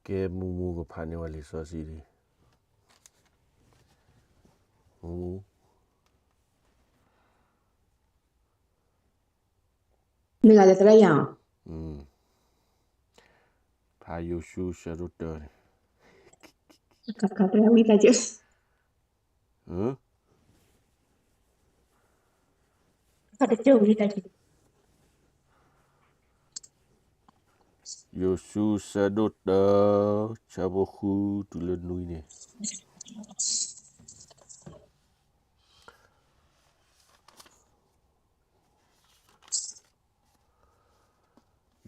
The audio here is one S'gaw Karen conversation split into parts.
ကဲမူမူကဖးန့ၢ်ဝဲလံာ်စီဆှံလံ. မူမူ. နဂၤလၢသရၣ်ယၤအီၤ. ဖးယိၤၡူအဆၢဒိၣ်တၢန့ၣ်. ဝံသးစူၤ. ယိၤၡူ ဆၢဒိၣ်တၢ, ဆၢဖိဃုတုၤလၢနွံန့ၣ်.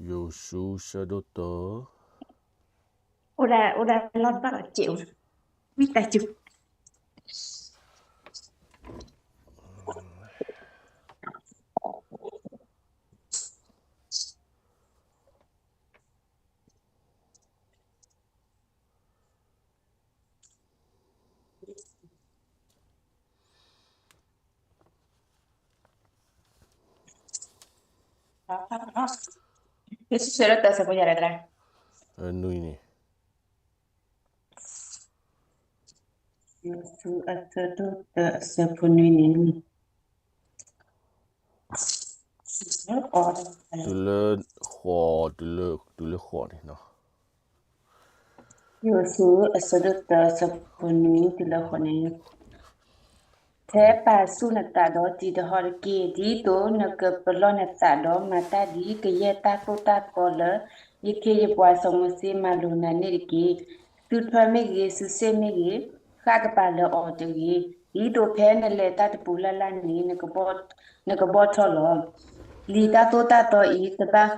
ယိၤၡူ ဆၢဒိၣ်တၢ. အိၣ်ဒၣ်လီၢ်တဘၣ်လီၤစဲး, ဝံသးစူၤ. နွံန့ၣ်. ယိၤၡူအဆၢဒိၣ်တၢအဆၢဖိနွံန့ၣ်. တုၤလၢဃိး, တုၤလၢဃိးန့ၣ်နီၤ. ယိၤၡူအဆၢဒိၣ်တၢအဆၢဖိနွံတုၤလၢဃိးန့ၣ်. ဖဲပာ်ဆူၣ်နသးဒီးတံၤတဟီၣ်တက့ၢ်, ဒ်သိးနကပလီၢ်နသးဒီးမၤတၢ်ဒ်ကယဲၢ်တၢ်သိၣ်တၢ်သီလၢ ယခ့ယပှၤစီၤမိၤၡ့မၤလိာ်နၤန့ၣ်တက့ၢ်. သုထွဲမ့ၢ်ဂ့ၤ, စုစ့ၣ်မ့ၢ်ဂ့ၤ, ဃၣ်ကပၤလၢအီၤတဂ့ၤ, ဒ်သိးဖဲနလဲၤတၢ်တပူၤလၢ်လၢ်န့ၣ် နကဘီၣ်ထီၣ်လီၤ. လံာ်တၢ်သိၣ်တၢ်သီအံၤ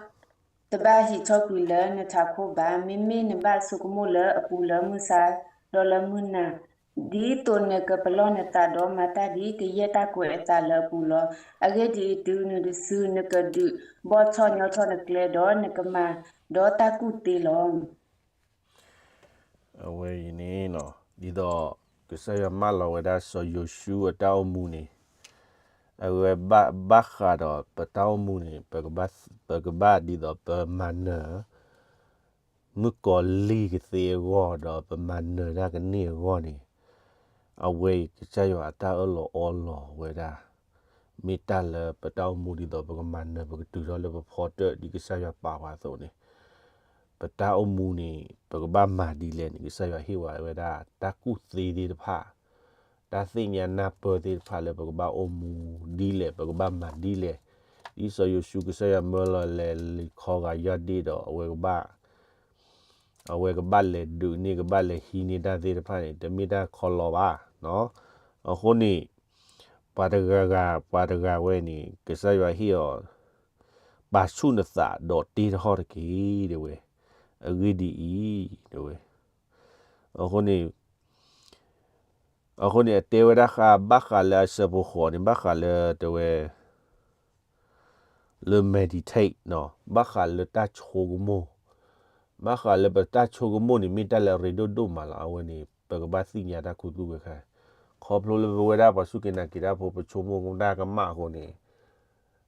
တဘၣ်ဟံးထီၣ်ကွံာ်လၢနထးခိၣ်ဘၣ်. မ့မ့ၢ်နဘၣ်ဆိကမိၣ်လၢအပူၤလၢမုၢ်ဆါ, ဒီးလၢမုၢ်နၤ, ဒ်သိးနကပလီၢ်နသးဒီးမၤတၢ်ဒ်ကယဲၢ်တၢ်ကွဲးအသးလၢအပူၤလီၤ. အဂ့ၢ်ဒ်အံၤ, တုၤနုၤတစု နကဒုးဘီၣ်ထီၣ်ညီထီၣ်နကျဲ, ဒီးနကမၤဒီးတၢ်ကူၣ်သ့လီၤ. အဝဲအံၤန့ၣ်, ဒ်သိး ကစၢ်ယွၤမၢလီၤဝဲဒၣ်စီၤယိၤၡူအတၢ်အိၣ်မူန့ၣ်, အဝဲဘၣ်ဃးဒီးပတၢ်အိၣ်မူန့ၣ်, ပကဘၣ်ဒ်သိးပမၤနၢၤ မုၣ်ကီၤလံၢ်ကသ့အဂီၢ် ဒီးပမၤနၢၤတၢ်ကန့ၢ်အဂီၢ်န့ၣ်, အဝဲအံၤကစၢ်ယွၤအတၢ်အၢၣ်လီၤအီလီၤဝဲဒၣ် မ့ၢ်တၢ်လၢပတၢ်အိၣ်မူဒ်သိးပကမၤနၢၤ ပကတုၤထီၣ်လၢပဖီတၢၣ်ဒ်ကစၢ်ယွၤပာ်ဝဲအသိးန့ၣ်, ပတၢ်အိၣ်မူန့ၣ် ပကဘၣ်မၤဒ်လဲၣ်န့ၣ် ကစၢ်ယွၤဟ့ၣ်ဝဲဒၣ် တၢ်ကူၣ်သ့သ့ၣ်တဖၣ်, တၢ်သ့ၣ်ညါနၢ်ပၢၢ်သ့ၣ်တဖၣ်လၢပကဘၣ်အိၣ်မူဒ်လဲၣ် ပကဘၣ်မၤဒ်လဲၣ်, ဒ်စီၤယိၤၡူကစၢ်ယွၤမၢလီၤလဲၤလံာ်ခီဂာ်ယီၢ်ဒ့ဒီး အဝဲကဘၣ် အဝဲကဘၣ်လဲၤဒုးန့ၢ် ကဘၣ်လဲၤဟံးန့ၢ်တၢ်သ့ၣ်တဖၣ်န့ၣ် တမ့ၢ်တၢ်ခီလီၤဘၣ်. အဃိန့ၣ် ပှၤတဂၤဂၤ ပှၤတဂၤဝဲန့ၣ် ကစၢ်ယွၤဟ့ၣ်အီၤ ပာ်ဆူၣ်နသးဒီးတ့တဟီၣ်တက့ၢ် တဲဝဲ, အဂ့ၢ်ဒ်အံၤ, တဲဝဲ. အဃိန့ၣ် အဃိန့ၣ် အတဲဝဲဒၣ်ဃး ဘၣ်ဃးလၢအဆၢဖိဃိးန့ၣ် ဘၣ်ဃးလၢတဲဝဲ လၢ meditate နီၤ, ဘၣ်ဃးလၢတၢ်ဆိကမိၣ်, ဘၣ်ဃးလၢပတၢ်ဆိကမိၣ်န့ၣ် မ့ၢ်တၢ်လၢအရ့ဒိၣ်ဒိၣ်မးလီၤ. အဝဲန့ၣ် ပကဘၣ်သ့ၣ်ညါတၢ်ခူသူၣ်ဝဲခါ, ခီဖျိလၢပဝဲဒၣ်ပှၤစူၢ်က့ၤနာ်က့ၤတၢ်ဖိ ပဆိကမိၣ်တၢ်ကမၣ်အဃိန့ၣ်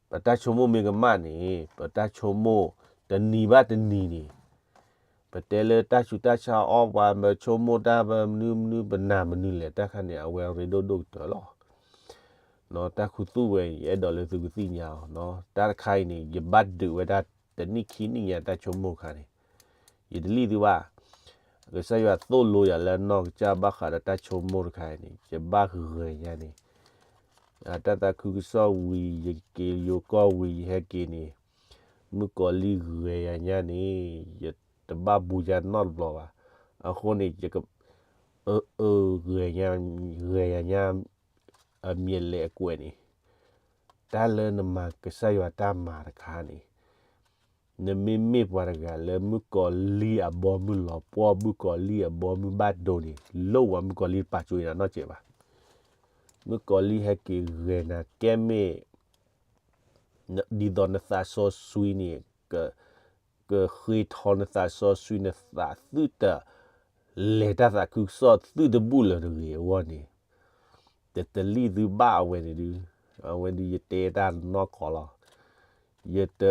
ပတၢ်ဆိကမိၣ်မ့ၢ်ကမၣ်န့ၣ် ပတၢ်ဆိကမိၣ်တနံၤဘၣ်တနံၤန့ၣ် ပတဲလၢတၢ်ဆူးတၢ်ဆါအီၣ်ပှၤ ပဆိကမိၣ်တၢ်ပမနုၤမနုၤ ပနာ်မနုၤလဲၣ် တၢ်ခါန့ၣ် အဝဲရ့ဒိၣ်ဒိၣ်ကတၢၢ်လီၤ. တၢ်ခူသူၣ်ဝဲ ယအဲၣ်ဒိးလၢသုကသ့ၣ်ညါအီၤ, တၢ်တခါအံၤန့ၣ် ယဘၣ်ဒုးဝဲဒၣ်တနံၣ်ခံနံၣ်ညါတၢ်ဆိကမိၣ်တခါန့ၣ်, ယတလံၣ်သုဘၣ်. ကစၢ်ယွၤသိၣ်လိယၤလၢနီၢ်ကစၢ်ဘၣ်ဃးဒီးတၢ်ဆိကမိၣ်တခါအံၤန့ၣ် ယဘၣ်ဂဲၤညါန့ၣ် တၢ်သးခုကစီၣ်ဝံၤ ယက့ၤယိၤကီၢ်ဝံၤ ယဟဲက့ၤန့ၣ် မုၣ်ကီၤလံၢ်ဂဲၤယၤညါန့ၣ် ယတဘၣ်ဘူးယၤနီတဘျီဘၣ်. အဃိန့ၣ် ယက အၢ အၢ ဂဲၤ ဂဲၤယၤညါ အမျဲၢ်လဲၤအကွဲးန့ၣ် တၢ်လၢနမၤကစၢ်ယွၤတၢ်မၤတခါန့ၣ် နမ့မ့ၢ်ပှၤတဂၤလၢမုၣ်ကီၤလံၢ်အဘီမုၢ်လီၤပှီၢ် မုၣ်ကီၤလံၢ်အဘီမုၢ်ဘၣ်ဒိန့ၣ် လိၣ်ဝဲမုၣ်ကီၤလံၢ်တပာ်ကၠိအံၤနၤနီတစဲးဘၣ်. မုၣ်ကီၤလံၢ်ဟဲက့ၤဂဲၤနၤကဲမ့ၢ် ဒ်သိးနသးစီဆှံန့ၣ် ကဃ့ထီနသးစီဆှံ နသးသုတလဲၤတၢ်သးခုကစီၣ်သုတဘူၣ်လၢၤတဂ့ၤအဂီၢ်န့ၣ် တတလံၣ်သုဘၣ်အဝဲန့ၣ်ဒုး, အဝဲဒုးယတဲတၢ်နီၢ်ကီၢ်လီၤ. ယတ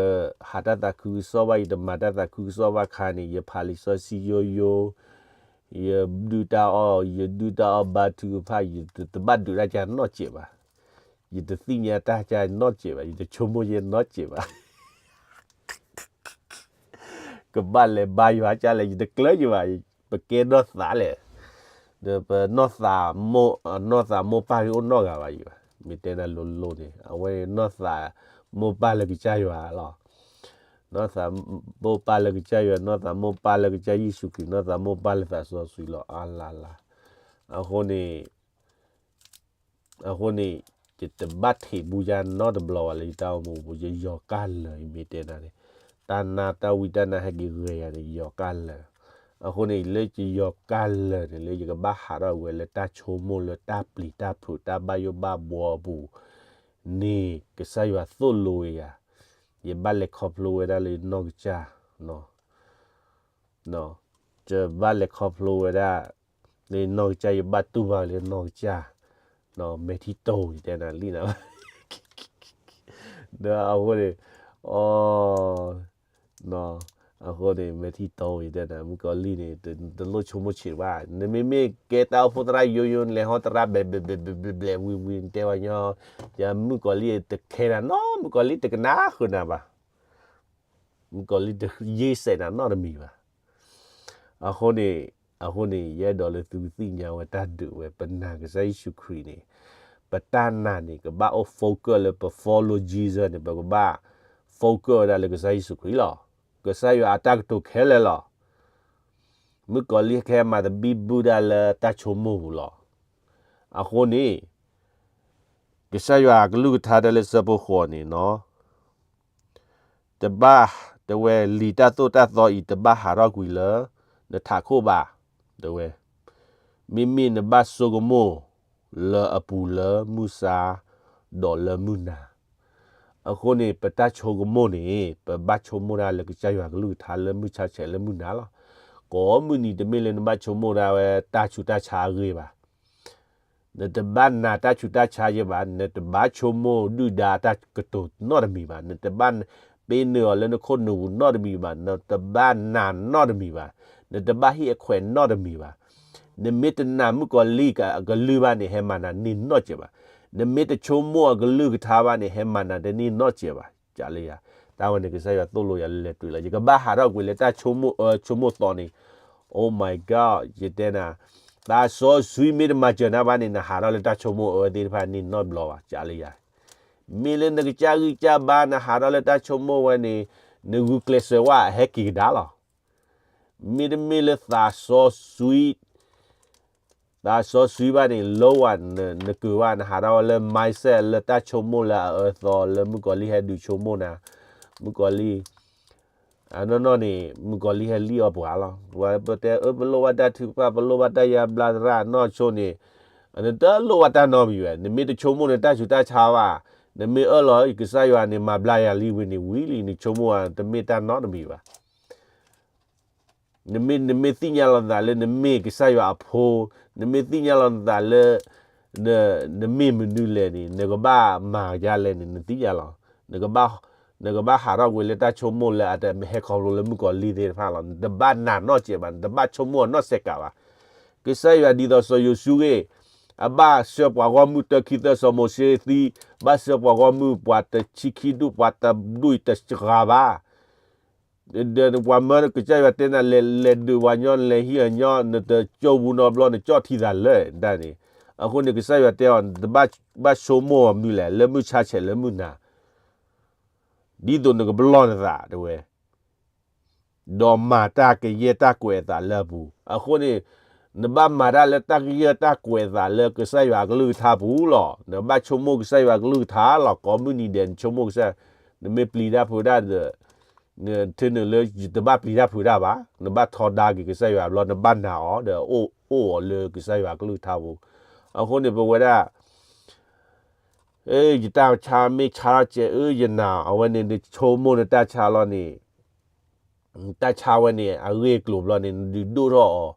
ဟးတၢ်သးခုကစီၣ်ဘၣ်, ယတမၤတၢ်သးခုကစီၣ်ဘၣ်ခါန့ၣ်, ယဖးလံာ်စီဆှံယိယိ, ယဒုၣ်တၢ်အီၣ်, ယဒုၣ်တၢ်အီၣ်ဘါထုကဖၣ်, ယတဘၣ်ဒုးတၢ်ကါနီတစဲးဘၣ်, ယတသ့ၣ်ညါတၢ်ကါနီတစဲးဘၣ်, ယတဆိကမိၣ်ယဲနီတစဲးဘၣ် ကဘၣ်လဲၤဘါယွၤကၢ်လဲၣ်, ယတကျၢၤယဘၣ်, ပကဲနီၢ်သးလဲၣ်, ဒီးပနီၢ်သး, နီၢ်သးမိၢ်ပၢ်ဂ့ၤအိၣ်နီတဂၤဘၣ်ယဘၣ်, မ့ၢ်တဲနၤလိၤလိၤန့ၣ်, အဝဲန့ၣ်နီၢ်သးမိၢ်ပၢ်လၢကစၢ်ယွၤလီၤ, နီၢ်သးမိၢ်ပၢ်လၢကစၢ်ယွၤ, နီၢ်သးမိၢ်ပၢ်လၢကစၢ်ယ့ၣ်ၡူးခရံာ်, နီၢ်သးမိၢ်ပၢ်လၢသးစီဆှံလီၤ, အါလါလါ, အဃိန့ၣ် အဃိန့ၣ် ယတဘၣ်ထံးဘူးယါနီတဘျီဘၣ်လၢယတၢ်အိၣ်မူပူၤ, ယယီၤကၢ်လၢာ်, ယမ့ၢ်တဲနၤန့ၣ်, တၢ်နါတၢ်ဝံတၢ်နါဟဲက့ၤဂဲၤယၤန့ၣ် ယယီၤကၢ်လၢာ်, အဃိန့ၣ် လၢယယီၤကၢ်လၢာ်န့ၣ် လၢယကဘၣ်ဟးထီၣ်ဝဲလၢတၢ်ဆိကမိၣ်လၢတၢ်ပျံၤတၢ်ဖုးတၢ်ဘၣ်ယိၣ်ဘၣ်ဘှီအပူၤန့ၣ် ကစၢ်ယွၤသိၣ်လိဝဲယၤ, ယဘၣ်လဲၤခီဖျိဝဲဒၣ်လၢယနီၢ်ကစၢ် ယဘၣ်လဲၤခီဖျိဝဲဒၣ် လၢယနီၢ်ကစၢ်, ယဘၣ်တူၢ်ဘၣ်လၢယနီၢ်ကစၢ်, မဲာ်ထံတိၤ ယတဲနၤလံနၤ, ဒီးအဃိန့ၣ်, အဃိန့ၣ် မဲာ်ထံတိၤ ယတဲနၤ မုၣ်ကီၤလံၢ်န့ၣ် တလိၣ်ဆိကမိၣ်ဆံးဘၣ်, နမ့မ့ၢ်ကဲတၢ်အိၣ်ဖှိၣ်သရၣ်ယိယိ နလဲၤဟီသရၣ်ဘျဲးဘျဲးဘျဲးဘျဲးဘျဲးဝံၤဝံၤ နတဲဝဲညီ, ယမုၣ်ကီၤလံၢ်တခဲနၤနီတမံၤ, မုၣ်ကီၤလံၢ်တကနၣ်ဃုာ်နၤဘၣ် မုၣ်ကီၤလံၢ်တယ့စဲးနၤနီတမံၤဘၣ်. အဃိန့ၣ်, အဃိန့ၣ် ယအဲၣ်ဒိးလၢသုကသ့ၣ်ညါဝဲတၢ်ဒုးဝဲ ပနာ်ကစၢ်ယ့ၣ်ၡူးခရံာ်န့ၣ်, ပတၢ်နာ်န့ၣ် ကဘၣ်အိၣ် focus လၢပ follow Jesus န့ၣ် ပကဘၣ် focus ဝဲဒၣ်လၢကစၢ်ယ့ၣ်ၡူးခရံာ်လီၤ. ကစၢ်ယွၤအတၢ်ကတိၤခဲလၢာ်လီၤ. မုၣ်ကီၤလံၢ်ခဲမၤသဘံၣ်ဘုၣ်ဒၣ်လၢတၢ်ဆိကမိၣ်ပူၤလီၤ. အဃိန့ၣ် ကစၢ်ယွၤအကလုၢ်ကထါတဲလၢဆၢဖိဃိးန့ၣ်နီၤ, တဘၣ်, တဲဝဲ လံာ်တၢ်သိၣ်တၢ်သီအံၤ တဘၣ်ဟးထီၣ်ကွံာ်လၢနထးခိၣ်ဘၣ်, တဲဝဲ, မ့မ့ၢ်နဘၣ်ဆိကမိၣ်လၢအပူၤလၢမုၢ်ဆါ, ဒီးလၢမုၢ်နၤ. အဃိန့ၣ် ပတၢ်ဆိကမိၣ်န့ၣ် ပဘၣ်ဆိကမိၣ်ဒၣ်လၢကစၢ်ယွၤကလုၢ်ကထါလၢမုၢ်ဆါဆဲးလၢမုၢ်နၤလီၤ. ကိးမုၢ်နံၤတမ့ၢ်လၢနဘၣ်ဆိကမိၣ်ဒၣ်ဝဲတၢ်ဆူးတၢ်ဆါအဂ့ၢ်ဘၣ်. နတဘၣ်နာ်တၢ်ဆူးတၢ်ဆါယဲဘၣ်, နတဘၣ်ဆိကမိၣ်ဒုၣ်ဒါတၢ်ကတိၤနီတမံၤဘၣ်, နတဘၣ်ပ့ၤနုာ်အီၤလၢနခိၣ်နူာ်ပူၤနီတမံၤဘၣ်, နတဘၣ်နာ်နီတမံၤဘၣ်, နတဘၣ်ဟ့ၣ်အခွဲးနီတမံၤဘၣ်. နမ့ၢ်တနာ်မုၣ်ကီၤလံၢ်အကလုၢ်ဘၣ်န့ၣ် ဟဲမၤနၤန့ၢ်နီတစဲးဘၣ်. နမ့ၢ်တဆိကမိၣ်အကလုၢ်ကထါဘၣ်န့ၣ် ဟဲမၤနၤတန့ၢ်နီတစဲးဘၣ်. ကးလၢယၤ, တၢ်ဝဲန့ၣ် ကစၢ်ယွၤသိၣ်လိယၤလၢလဲၤတုၤလီၤ. ယကဘၣ်ဟးထီၣ်ကွံာ်လၢတၢ်ဆိကမိၣ်အၢဆိကမိၣ်သီန့ၣ်, Oh my God, ယတဲနၤ, သးစီဆှံမ့ၢ်တမၤစၢၤနၤဘၣ်န့ၣ် နဟးထီၣ်လၢတၢ်ဆိကမိၣ်အၢသ့ၣ်တဖၣ်န့ၣ်နီတဘျီဘၣ်, ကးလၢယၤ. မ့ၢ်လၢနကစၢ်ဂံၢ်စၢ်ဘါ နဟးထီၣ်လၢတၢ်ဆိကမိၣ်ဝဲန့ၣ်, နဂုာ်ကျဲးစၢးဝဲအဟဲက့ၤကဒါလီၤ. မ့တမ့ၢ်လၢသးစီဆှံ သးစီဆှံဘၣ်န့ၣ် လၢနကၢၤဘၣ် နဟးထီၣ်ဝဲလၢ mindset လၢတၢ်ဆိကမိၣ်လၢအအၢသီ လၢမုၣ်ကီၤလံၢ်ဟဲဒုးဆိကမိၣ်နၤ, မုၣ်ကီၤလံၢ်, အနီၢ်နီၢ်န့ၣ် မုၣ်ကီၤလံၢ်ဟဲလံၣ်အီၣ်ပှၤလီၤ. ပတဲအၢ ပလိၣ်ဘၣ်တၢ်ထုကဖၣ် ပလိၣ်ဘၣ်တၢ်ယါဘျါသရၣ်နီၢ်ဆိန့ၣ်, နတလိၣ်ဘၣ်တၢ်နီတမံၤဝဲ, နမ့ၢ်တဆိကမိၣ်နတၢ်ဆူးတၢ်ဆါဘၣ်, နမ့ၢ်အၢၣ်လီၤ ကစၢ်ယွၤန့ၣ်မၤဘျါယၤလံဝံၤန့ၣ် ဝံၤလံ နဆိကမိၣ်တမ့ၢ်တၢ်နီတမံၤဘၣ်. နမ့ၢ်, နမ့ၢ်သ့ၣ်ညါလီၤနသးလၢနမ့ၢ်ကစၢ်ယွၤအဖိ, နမ့ၢ်သ့ၣ်ညါလီၤနသးလၢ နမ့ၢ်မနုၤလဲၣ်န့ၣ် နကဘၣ်မၤဒ်လဲၣ်န့ၣ် နသ့ၣ်ညါလီၤ. နကဘၣ်ဟးထီၣ်ကွံာ်လၢတၢ်ဆိကမိၣ်လၢအတဟဲခီဖျိလၢမုၣ်ကီၤလံၢ်သ့ၣ်တဖၣ်လီၤ. နတဘၣ်နာ်နီတစဲးဘၣ်, နတဘၣ်ဆိကမိၣ်အီၤနီတစဲးကးဘၣ်. ကစၢ်ယွၤဒ်သိးစီၤယိၤၡူဂ့ၢ်, အဘၣ်စၢၤပှၤဂီၢ်မုၢ်တၢခံသၢ စီၤမိၤၡ့သံ, ဘၣ်စၢၤပှၤဂီၢ်မုၢ်ပှၤတဆံခံဒူၣ် ပှၤတဒူၣ်အံၤတစှၤဘၣ်. ဒီးပှၤမၢကစၢ်ယွၤတဲနၤ လဲၤဒုးပှၤညီ လဲၤဟံးအညီ နတကၠိပူၤနီတဘျီ နကၠီၣ်ထံသးလၢာ်ဒၣ်န့ၣ်. အဃိန့ၣ် ကစၢ်ယွၤတဲအီၤ နတဘၣ်ဆိကမိၣ်အီၤမနုၤလဲၣ်, လၢမုၢ်ဆါဆဲးလၢမုၢ်နၤ, ဒ်သိးနကပလီၢ်နသးတဲဝဲ ဒီးမၤတၢ်ကယဲၢ်တၢ်ကွဲးအသးလၢအပူၤ. အဃိန့ၣ် နဘၣ်မၤတၢ်လၢတၢ်ကယဲၢ်တၢ်ကွဲးအသးလၢကစၢ်ယွၤအကလုၢ်ကထါပူၤလီၤ. နဘၣ်ဆိကမိၣ်ကစၢ်ယွၤအကလုၢ်ကထါလီၤ. ကိးမုၢ်နံၤဒဲး နဆိကမိၣ်ကစၢ်, နမ့ၢ်ပျံၤတၢ်ဖုးတၢ်ဒီး နထၢနုာ်လၢယတဘၣ်ပျံၤတၢ်ဖုးတၢ်ဘၣ်, နဘၣ်ထီဒါက့ၤကစၢ်ယွၤဘျီ နဘၣ်နာ်အီၤဒီး အိၣ်အီၤလၢကစၢ်ယွၤအကလုၢ်ကထါပူၤ. အဃိန့ၣ် ပဝဲဒၣ် ယတၢ်ဆါမ့ၢ်ဆါထီၣ်စဲး အၢ ယနာ် အဝဲန့ၣ် နဆိကမိၣ်နတၢ်ဆါလီၤန့ၣ်, တၢ်ဆါဝဲန့ၣ် အဂ့ၢ်အကျိၤဘျီန့ၣ် နဒုးဒိၣ်ထီၣ်အီၤ,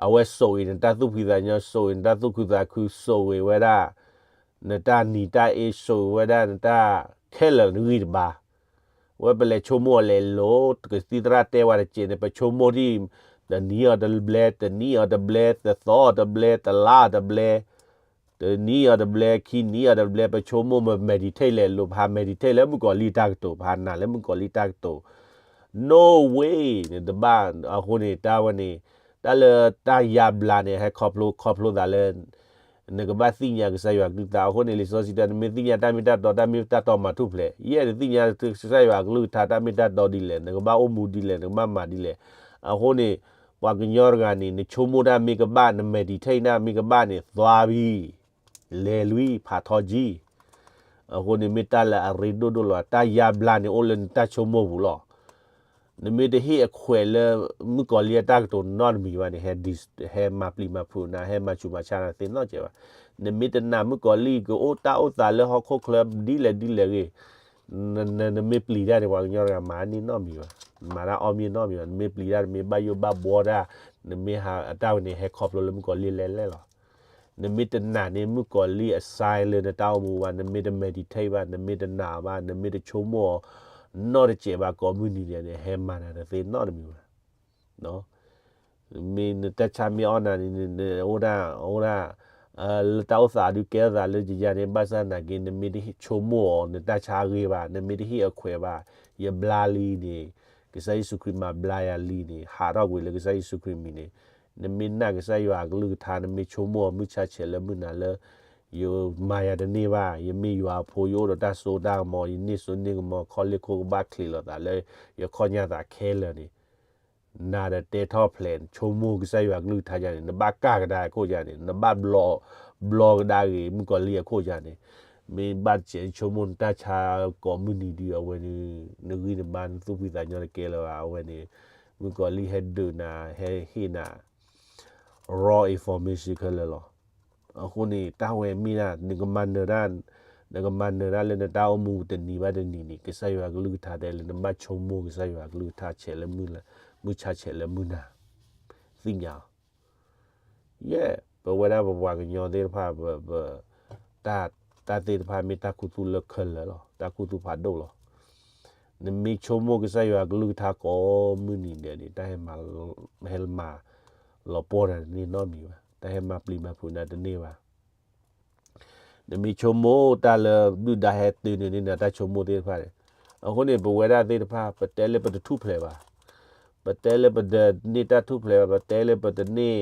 အဝဲစိာ်အံၤနတၢ်သူၣ်ဖှံသးညီ, စိာ်အံၤနတၢ်သူၣ်ခုသးခု, စိာ်ဝဲဒၣ် နတၢ်နံၤတၢ်အ့, စိာ်ဝဲဒၣ်နတၢ်ခဲလၢာ်နဂံၢ်တဘါ. ဝဲပလဲၤဆိကမိၣ်အီၤလဲၤလိၤ ကသံၣ်သရၣ်တဲဝဲတစဲးန့ၣ် ပဆိကမိၣ်ဒ် တနံၤအီၤတဘျဲ တနံၤအီၤတဘျဲ တသီအီၤတဘျဲ တလါအီၤတဘျဲ တနံၤအီၤတဘျဲ ခံနံၤအီၤတဘျဲ ပဆိကမိၣ် ပ meditate လဲၤလိၤ ပဟး meditate လၢမုၣ်ကီၤလံၢ်တၢ်ကတိၤ ပဟးနာ်လၢမုၣ်ကီၤလံၢ်တၢ်ကတိၤ no way န့ၣ်တဘၣ် အဃိန့ၣ် တၢ်ဝဲန့ၣ် တၢ်လၢတၢ်ယါဘျါန့ၣ် ဟဲခီဖျိခီဖျိသးလၢ နကဘၣ်သ့ၣ်ညါကစၢ်ယွၤကလုၢ်ကထါ အဃိန့ၣ် လံာ်စီဆှံတဲ နမ့ၢ်သ့ၣ်ညါတၢ်မ့ၢ်တၢ်တီ တၢ်မ့ၢ်တၢ်တီမၤထူၣ်ဖျဲး ယဲနသ့ၣ်ညါကစၢ်ယွၤကလုၢ်ကထါ တၢ်မ့ၢ်တၢ်တီဒ်လဲၣ် နကဘၣ်အိၣ်မူဒ်လဲၣ် နကဘၣ်မၤဒ်လဲၣ် အဃိန့ၣ် ပှၤကညီတဂၤန့ၣ် နဆိကမိၣ်တၢ်မ့ၢ်ကဘၣ် န meditate တၢ်မ့ၢ်ကဘၣ်န့ၣ် သွားပြီ လဲၤလွံၢ် ဖးထီကံ အဃိန့ၣ်မ့ၢ်တၢ်လၢအရ့ဒိၣ်ဒိၣ်လီၤ တၢ်ယါဘျါန့ၣ်အိၣ်လၢနတၢ်ဆိကမိၣ်ပူၤလီၤ နမ့ၢ်တဟ့ၣ်အခွဲးလၢ မုၣ်ကီၤလံၢ်အတၢ်ကတိၤနီတမံၤဘၣ်န့ၣ် ဟဲ ဟဲမၤပျံၤမၤဖုးနၤ ဟဲမၤဆူးမၤဆါနၤသ့နီတစဲးဘၣ် နမ့ၢ်တနာ်မုၣ်ကီၤလံၢ်ကအိၣ်တၢ်အိၣ်သးလၢဟီၣ်ခိၣ်ချၢဒ်လဲၣ်ဒ်လဲၣ်ဂ့ၤ နမ့ၢ်ပျံၤတၢ်န့ၣ် ပှၤကညီတဂၤမၤန့ၢ်နီတမံၤဘၣ် မၤတၢ်အီၣ်မ့ၢ်နီတမံၤဘၣ် နမ့ၢ်ပျံၤတၢ် နမ့ၢ်ဘၣ်ယိၣ်ဘၣ်ဘှီတၢ် နမ့ၢ်ဟးအတၢ်ဝဲန့ၣ် ဟဲခီဖျိလၢမုၣ်ကီၤလံၢ်လဲၤလဲၤလီၤ နမ့ၢ်တနာ်န့ၢ်မုၣ်ကီၤလံၢ်အ sign လၢနတၢ်အိၣ်မူဘၣ် နမ့ၢ်တ meditate ဘၣ် နမ့ၢ်တနာ်ဘၣ် နမ့ၢ်တဆိကမိၣ်အီၤ နီတစဲးဘၣ် ကိးမုၢ်နံၤဒဲးန့ၣ် ဟဲမၤနၤတသ့နီတမံၤဘၣ် မ့ၢ်နတၢ်ဆါမ့ၢ်အီၣ်နၤန့ၣ် နအိၣ်ဒၣ် အိၣ်ဒၣ် လၢတၢ်အိၣ်သးဒုးကဲထီၣ်သးလၢယယၤန့ၣ် ဘၣ်ဆၣ်သနာ်က့ နမ့ၢ်တဟ့ၣ်ဆိကမိၣ်အီၤ နတၢ်ဆါအဂ့ၤဘၣ် နမ့ၢ်တဟ့ၣ်အခွဲးဘၣ် ယဘျါလံန့ၣ် ကစၢ်ယ့ၣ်ၡူးခရံာ်မၤဘျါယၤလံန့ၣ် ဟးထီၣ်ကွံာ်လၢကစၢ်ယ့ၣ်ၡူးခရံာ်မံၤန့ၣ် နမ့ၢ်နာ်ကစၢ်ယွၤအကလုၢ်ကထါ နမ့ၢ်ဆိကမိၣ်အီၤ မုၢ်ဆါဆဲးလၢမုၢ်နၤလၢ ယမၤယၤတန့ၢ်ဘၣ် ယမ့ၢ်ယွၤအဖိ ယအိၣ်ဒီးတၢ်စိတၢ်ကမီၤ ယန့ၢ်စိန့ၢ်ကမီၤ ခီၣ်လ့ၢ်ခိၣ်ကဘၣ်ချံးလိာ်သးလၢ ယခီၣ်ညါသးခဲလၢာ်န့ၣ် နၤဒီးတဲထီၣ်ဖျဲး ဆိကမိၣ်ကစၢ်ယွၤကလုၢ်ကထါယၤန့ၣ် နဘၣ်ကၢ်ကဒါအခိၣ်ယၤန့ၣ် နဘၣ်ဘျီ ဘျီကဒါဂ့ၤ မုၣ်ကီၤလံၢ်အခိၣ်ယၤန့ၣ် မ့ၢ်ဘၣ်တစဲးဆိကမိၣ်နတၢ်ဆါကိးမုၢ်နံၤဒုး အဝဲန့ၣ် နဂံၢ်နဘါ နသူၣ်ဖှံသးညီတကဲလၢၤဘၣ် အဝဲန့ၣ် မုၣ်ကီၤလံၢ်ဟဲဒုးနၤ ဟဲဟ့ၣ်နၤ raw information ခဲလၢာ်လီၤ. အဃိန့ၣ် တၢ်ဝဲမ့ၢ်ဒၣ် နကမၤနၢၤတၢ် နကမၤနၢၤတၢ်လၢနတၢ်အိၣ်မူတနံၤဘၣ်တနံၤန့ၣ် ကစၢ်ယွၤကလုၢ်ကထါတဲလၢနဘၣ်ဆိကမိၣ်ကစၢ်ယွၤကလုၢ်ကထါဆဲးလၢ မုၢ်ဆါဆဲးလၢမုၢ်နၤ သ့ၣ်ညါ ယဲ ပဝဲဒၣ်ပပှၤကညီသ့ၣ်တဖၣ် ပ ပ တၢ် တၢ်သ့ၣ်တဖၣ်မ့ၢ်တၢ်ခူသူၣ်လၢခဲလၢာ်လီၤ. တၢ်ခူသူၣ်ဖးဒိၣ်လီၤ. နမ့ၢ်ဆိကမိၣ်ကစၢ်ယွၤကလုၢ်ကထါကိးမုၢ်နံၤဒဲးန့ၣ် တၢ်ဟဲမၤ ဟဲမၤလီၤပှီၢ်နၤတန့ၢ်နီတမံၤဘၣ်. တၢ်ဟဲမၤပျံၤမၤဖုးနၤတန့ၢ်ဘၣ်. နမ့ၢ်ဆိကမိၣ်တၢ်လၢဒုၣ်ဒါဟဲတုၤန့ၣ်န့ၣ် နတၢ်ဆိကမိၣ်သ့ၣ်တဖၣ်န့ၣ် အဃိန့ၣ် ပဝဲဒၣ်သ့ၣ်တဖၣ် ပတဲလၢပတထူၣ်ဖျဲးဘၣ်. ပတဲလၢပတန့ၢ်တၢ်ထူၣ်ဖျဲးဘၣ်, ပတဲလၢပတန့ၢ်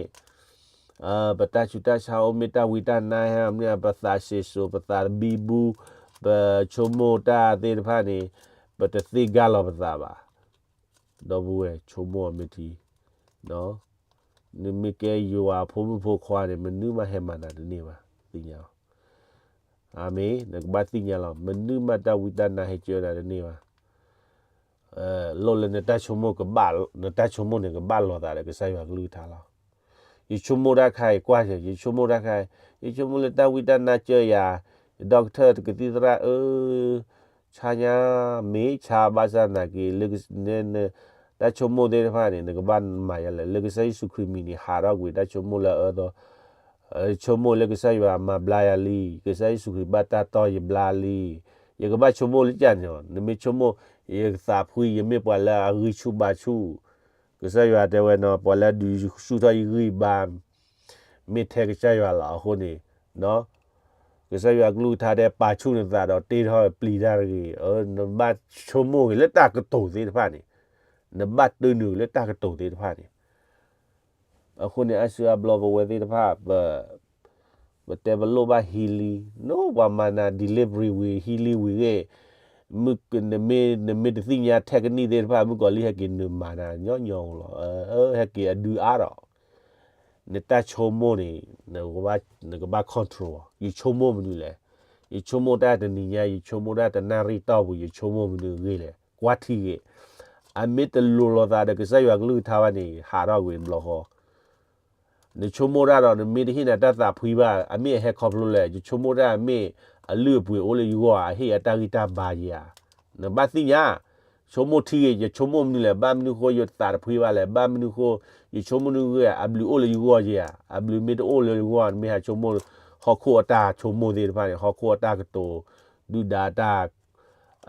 ပတၢ်ဆူးတၢ်ဆါအိၣ်မ့ၢ်တၢ်ဝံတၢ်နါဟဲမ့ၢ် ပသးစ့စိၤ ပသးတဘံဘူ ပဆိကမိၣ်တၢ်သ့ၣ်တဖၣ်န့ၣ် ပတသ့ကါလီၤပသးဘၣ်. ဒီပုၢ်ဝဲၢ် ဆိကမိၣ်အီၤမ့ၢ်ထံ နမ့ၢ်ကဲယွၤအဖိမုၣ်ဖိခွါန့ၣ် မနုၤမးဟဲမၤနၤတန့ၢ်ဘၣ် သ့ၣ်ညါလီၤ. အၤမ့ၣ် နကဘၣ်သ့ၣ်ညါလီၤ မနုၤမးတၢ်ဝံတၢ်နါဟဲကၢနၤတန့ၢ်ဘၣ်. လိၣ်လၢနတၢ်ဆိကမိၣ်ကဘၣ် နတၢ်ဆိကမိၣ်န့ၣ်ကဘၣ်လီၤသးဒီးကစၢ်ယွၤကလုၢ်ကထါလီၤ. ယဆိကမိၣ်တၢ်ခါအံၤကွၢ် ယဆိကမိၣ်တၢ်ခါ ယဆိကမိၣ်လၢတၢ်ဝံတၢ်နါကၢယၤ doctor တကသံၣ်သရၣ်အၢ ဆါညါ မ့ၢ်ဆါဘၣ်ဆၣ်သနာ်က့ လၢ တၢ်ဆိကမိၣ်သ့ၣ်တဖၣ်န့ၣ် နကဘၣ်မၤယၤလဲၣ် လၢကစၢ်ယ့ၣ်ၡူးခရံာ်မံၤန့ၣ် ဟးထီၣ်ကွံာ်တၢ်ဆိကမိၣ်လၢအအၢသီ ဆိကမိၣ်လၢကစၢ်ယွၤမၤဘျါယၤလံ, ကစၢ်ယ့ၣ်ၡူးခရံာ်ဘၣ်တၢ်တီယဘျါလံ. ယကဘၣ်ဆိကမိၣ်လၢကၢန့ၣ်လီၤ. နမ့ၢ်ဆိကမိၣ် ယသးဖှံ ယမ့ၢ်ပှၤလၢအဂံၢ်ဆူၣ်ဘါဆူၣ်, ကစၢ်ယွၤတဲဝဲနီၤ ပှၤလၢအဒုးဆူၣ်ထီၣ်ယဂံၢ်ဘါ မ့ၢ်ထဲကစၢ်ယွၤလီၤ. အဃိန့ၣ် ကစၢ်ယွၤကလုၢ်ကထါတဲ ပာ်ဆူၣ်နသးဒီးတ့ထီၣ်ပျံၤတၢ်တဂ့ၤ. နဘၣ်ဆိကမိၣ်ဂ့ၤလၢတၢ်ကတိၤသ့ၣ်တဖၣ်န့ၣ်, နဘၣ်တၢနုာ်လၢတၢ်ကတိၤသ့ၣ်တဖၣ်န့ၣ် အဃိန့ၣ် အါစုအါဘျီပဝဲသ့ၣ်တဖၣ် ပ ပတဲပလိၣ်ဘၣ် healing နီၤ ပှၤမၤနၤ delivery ဝံၤ healing ဝံၤဂ့ၤ, မ့ၢ် နမ့ၢ်တသ့ၣ်ညါ technique သ့ၣ်တဖၣ် မုၣ်ကီၤလံၢ်ဟဲက့ၤနုာ်မၤနၤညီညီလီၤ. ဟဲက့ၤအဒုအါဒီး နတၢ်ဆိကမိၣ်န့ၣ် နကဘၣ် control အီၤ. ယဆိကမိၣ်မနုၤလဲၣ်. ယဆိကမိၣ်တၢ်တနံၤညါ ယဆိကမိၣ်တၢ်တနၣ်ရံၣ်တီၢ်ပူၤ ယဆိကမိၣ်မနုၤဂ့ၤလဲၣ် ကွၢ်ထံဂ့ၤ. အမ့ၢ်တလိၤလိာ်သးဒီးကစၢ်ယွၤကလုၢ်ကထါဘၣ်န့ၣ် ဟးထီၣ်ကွံာ်တဘျီဃီ နဆိကမိၣ်တၢ်ဒီး နမ့ၢ်တဟ့ၣ်နၤတၢ်သးဖှံဘၣ် အမ့ၢ်အဟဲခီဖျိလဲၣ်. ယဆိကမိၣ်တၢ်မ့ၢ်အလုၢ်အပှ့ၤအိၣ်လၢယဂီၢ်ဧါ, အဟ့ၣ်အတၢ်ဂံၢ်တၢ်ဘါယၤဧါ. နဘၣ်သ့ၣ်ညါ ဆိကမိၣ်ထံဂ့ၤ, ယဆိကမိၣ်မနုၤလဲၣ်, ဘၣ်မနုၤဃိယသးတဖှံဘၣ်လဲၣ်, ဘၣ်မနုၤဃိ ယဆိကမိၣ်နုၤဂ့ၤ, အဘျုးအိၣ်လၢယဂီၢ်ဧါ. အဘျုးမ့ၢ်တအိၣ်လၢယဂီၢ် နမ့ၢ်ဟးဆိကမိၣ် ဟီၣ်ခိၣ်အတၢ်ဆိကမိၣ်သ့ၣ်တဖၣ်န့ၣ်, ဟီၣ်ခိၣ်အတၢ်ကတိၤ ဒုၣ်ဒါတၢ်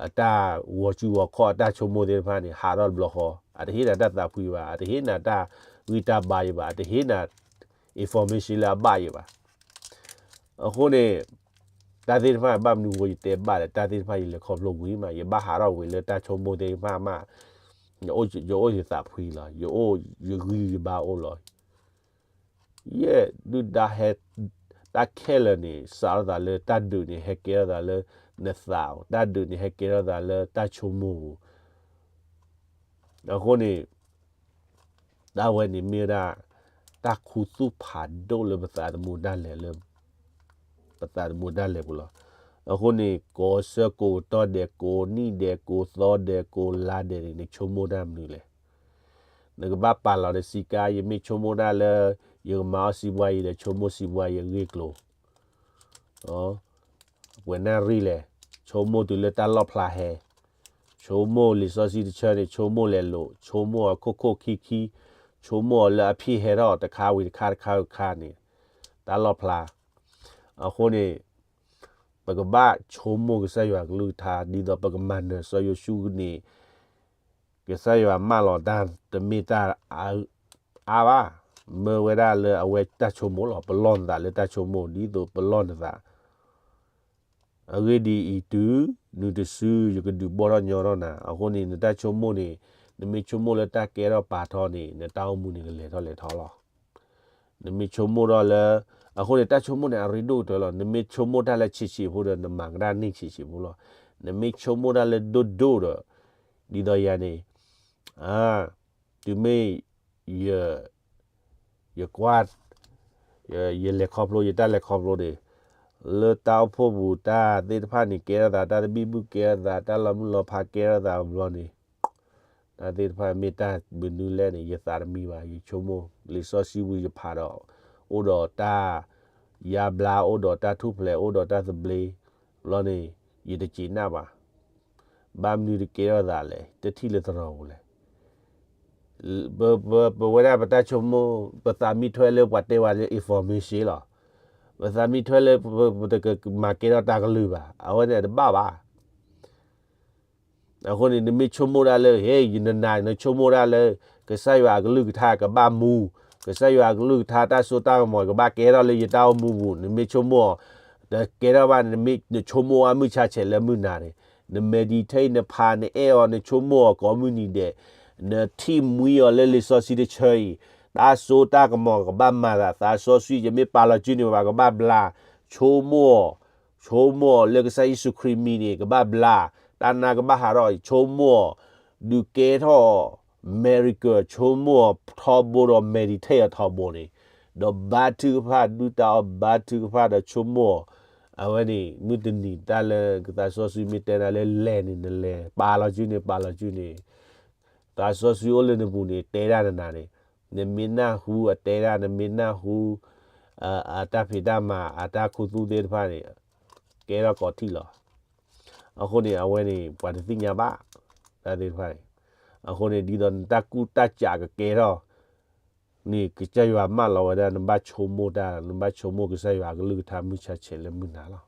အတၢ်ဂီၤစုဂီၤခီၣ်အတၢ်ဆိကမိၣ်သ့ၣ်တဖၣ်န့ၣ် ဟးထီၣ်တဘျီဃီ, အတဟ့ၣ်နၤတၢ်သးဖှံဘၣ်, အတဟ့ၣ်နၤတၢ်ဂံၢ်တၢ်ဘါယံၤဘၣ်, အတဟ့ၣ်နၤ information လၢအဘၣ်ယံၤဘၣ်. အဃိန့ၣ် တၢ်သ့ၣ်တဖၣ်ဘၣ်မနုၤအဃိယတဲဘၣ်လဲၣ်, တၢ်သ့ၣ်တဖၣ်ယလဲၤခီဖျိဝံၤမး, ယဘၣ်ဟးထီၣ်ဝံၤလၢတၢ်ဆိကမိၣ်သ့ၣ်တဖၣ်မး, ယအိၣ်ယသးဖှံလီၤ, ယအိၣ်ယဂံၢ်ယဘါအိၣ်လီၤ. ယဲၢ်ဒုၣ်ဒါဟဲ, တၢ်ခဲလၢာ်န့ၣ် စးထီၣ်သးလၢတၢ်ဒုးန့ၣ် ဟဲကဲထီၣ်သးလၢနသး, တၢ်ဒုးန့ၣ် ဟဲကဲထီၣ်သးလၢတၢ်ဆိကမိၣ်ပူၤ. အဃိန့ၣ် တၢ်ဝဲန့ၣ်မ့ၢ်ဝဲဒၣ် တၢ်ခူသူၣ်ဖးဒိၣ်လၢပသးသမူတၢ်လဲၤလၢ ပသးသမူတၢ်လဲၤပူၤလီၤ. အဃိန့ၣ် ကိးဆၢကိးကတီၢ်ဒဲး ကိးနံၣ်ဒဲး ကိးသီဒဲး ကိးလါဒဲးန့ၣ် နဆိကမိၣ်တၢ်မနုၤလဲၣ်. နကဘၣ်ပာ်လီၤနစည်းကမ်း, ယမ့ၢ်ဆိကမိၣ်တၢ်လၢ ယကမၤအီၣ်စံးဘှါယံၤဒီး ဆိကမိၣ်စံးဘှါယံၤအဂ့ၢ်အကျိၤ ပှဲၤနၣ်ရံၣ်လဲၣ်, ဆိကမိၣ်တုၤလၢတၢ်လီၣ်ဖျါဟဲ, ဆိကမိၣ်လံာ်စီဆှံတဆၢန့ၣ် ဆိကမိၣ်လဲၤလိာ်, ဆိကမိၣ်အီၤခိၣ်ခိၣ်ခံခံ, ဆိကမိၣ်အီၤလၢအဖံၣ်ဟဲထီၣ်တခါဝံၤတခါတခါဝံၤတခါန့ၣ်, တၢ်လီၣ်ဖျါ. အဃိန့ၣ် ပကဘၣ်ဆိကမိၣ်ကစၢ်ယွၤကလုၢ်ကထါ ဒ်သိးပကမၤနၢၤစီၤယိၤၡူန့ၣ် ကစၢ်ယွၤမၢလီၤတၢ်တမ့ၢ်တၢ်အါဘၣ်, မၢဝဲဒၣ်လၢအဝဲတၢ်ဆိကမိၣ်လီၤ. ပလီၢ်နသးလၢတၢ်ဆိကမိၣ် ဒ်သိးပလီၢ်နသး အဂ့ၢ်ဒ်အံၤ, တုၤနုၤတစု ယကဒုးဘီၣ်ထီၣ်ညီထီၣ်နၤ. အဃိန့ၣ် နတၢ်ဆိကမိၣ်န့ၣ် နမ့ၢ်ဆိကမိၣ်လၢတၢ်ကဲထီၣ်ပာ်ထီန့ၣ် နတၢ်အိၣ်မူန့ၣ်ကလဲၤထီၣ်လဲၤထီလီၤ. နမ့ၢ်ဆိကမိၣ်ထီၣ်လၢ, အဃိန့ၣ် တၢ်ဆိကမိၣ်န့ၣ် အရ့ဒိၣ်ကတၢၢ်လီၤ. နမ့ၢ်ဆိကမိၣ်တၢ်လၢဆံးဆံးဖိဒီး နမၤကဒါန့ၢ်ဆံးဆံးဖိလီၤ. နမ့ၢ်ဆိကမိၣ်တၢ်လၢဒိၣ်ဒိၣ်ဒီး ဒ်သိးယၤန့ၣ် တုၤမ့ၢ်ယ ယကွၢ် ယလဲၤခီဖျိ ယတၢ်လဲၤခီဖျိန့ၣ် လၢတၢ်အိၣ်ဖှိၣ်ပူၤ တၢ်သ့ၣ်တဖၣ်န့ၣ် ကဲထီၣ်သး တၢ်သဘံၣ်ဘုၣ် ကဲထီၣ်သး တၢ်လီၤမုၢ်လီၤဖး ကဲထီၣ်သးဘျီန့ၣ် တၢ်သ့ၣ်တဖၣ်မ့ၢ်တၢ်မနုၤလဲၣ်န့ၣ် ယသးတမံဘၣ်. ယဆိကမိၣ် လံာ်စီဆှံပူၤယဖးဒီး အိၣ်ဒီးတၢ် ယါဘျါ အိၣ်ဒီးတၢ်ထူၣ်ဖျဲး အိၣ်ဒီးတၢ်သဘျ့ ဘျီန့ၣ် ယတစံးနၢ်ဘၣ်. ဘၣ်မနုၤတကဲထီၣ်သးလဲၣ်, တထံၣ်လၢသရိာ်ပူၤလဲၣ်. ပဝဲဒၣ်ပတၢ်ဆိကမိၣ် ပသးမံထွဲလၢပှၤတဲဝဲလၢ information လီၤ. ပသးမံထွဲလၢ ပတကမၤကဲထီၣ်တၢ်ကလုၢ်ဘၣ်. အဝဲန့ၣ်တဘၣ်ဘၣ်. အဃိန့ၣ် နမ့ၢ်ဆိကမိၣ်ဒၣ်လၢ ဟ့ ယနနာ် နဆိကမိၣ်ဒၣ်လၢ ကစၢ်ယွၤအကလုၢ်ကထါကဘၣ်မူ, ကစၢ်ယွၤအကလုၢ်ကထါတၢ်စိတၢ်ကမီၤ ကဘၣ်ကဲထီၣ်လၢယတၢ်အိၣ်မူပူၤ နမ့ၢ်ဆိကမိၣ်အီၤ, တကဲထီၣ်ဘၣ်န့ၣ် နဆိကမိၣ်အီၤမုၢ်ဆါဆဲးလၢမုၢ်နၤန့ၣ်, န meditate နဖးနအဲၣ်အီၤ နဆိကမိၣ်အီၤကိးမုၢ်နံၤဒဲး, နထံၣ်မှံအီၤလၢလံာ်စီဆှံတဆၢအံၤ, တၢ်စိတၢ်ကမီၤကဘၣ်မၤသး, သးစီဆှံ ယမ့ၢ်ပာ်လီၤစုန့ၣ်ဘၣ် ကဘၣ်ဘျါ, ဆိကမိၣ်အီၤ ဆိကမိၣ်အီၤလၢကစၢ်ယ့ၣ်ၡူးခရံာ်မံၤန့ၣ် ကဘၣ်ဘျါ, တၢ်နါကဘၣ်ဟးထီၣ်, ဆိကမိၣ်အီၤ ဒုးကဲထီၣ် miracle ဆိကမိၣ်အီၤထီဘိဒီး meditate အီၤထီဘိန့ၣ်, ဒီးဘါထုကဖၣ် ဒုၣ်တၢ်အီၣ်ဘါထုကဖၣ်ဒီးဆိကမိၣ်အီၤ, အဝဲန့ၣ် မုၢ်တနံၤတၢ်လၢကသးစီဆှံမ့ၢ်တဲနၤလၢလဲၤန့ၣ် နလဲၤ, ပာ်လီၤစုန့ၣ် ပာ်လီၤစုန့ၣ်, သးစီဆှံအိၣ်လၢနပူၤန့ၣ် တဲဒၣ်နနၤန့ၣ်, နမ့ၢ်နၢ်ဟူအတဲဒၣ် နမ့ၢ်နၢ်ဟူ အတၢ်ဖံးတၢ်မၤ အတၢ်ခူသူၣ်သ့ၣ်တဖၣ်န့ၣ် ကဲထီၣ်ကိးထံၣ်လီၤ. အဃိန့ၣ် အဝဲန့ၣ် ပှၤတသ့ၣ်ညါဘၣ် တၢ်သ့ၣ်တဖၣ်န့ၣ်, အဃိန့ၣ် ဒ်သိးနတၢ်ကူၣ်တၢ်စးကကဲထီၣ် န့ၣ် ကစၢ်ယွၤမၢလီၤဝဲဒၣ် နဘၣ်ဆိကမိၣ်တၢ် နဘၣ်ဆိကမိၣ်ကစၢ်ယွၤအကလုၢ်ကထါမုၢ်ဆါဆဲးလၢမုၢ်နၤလီၤ.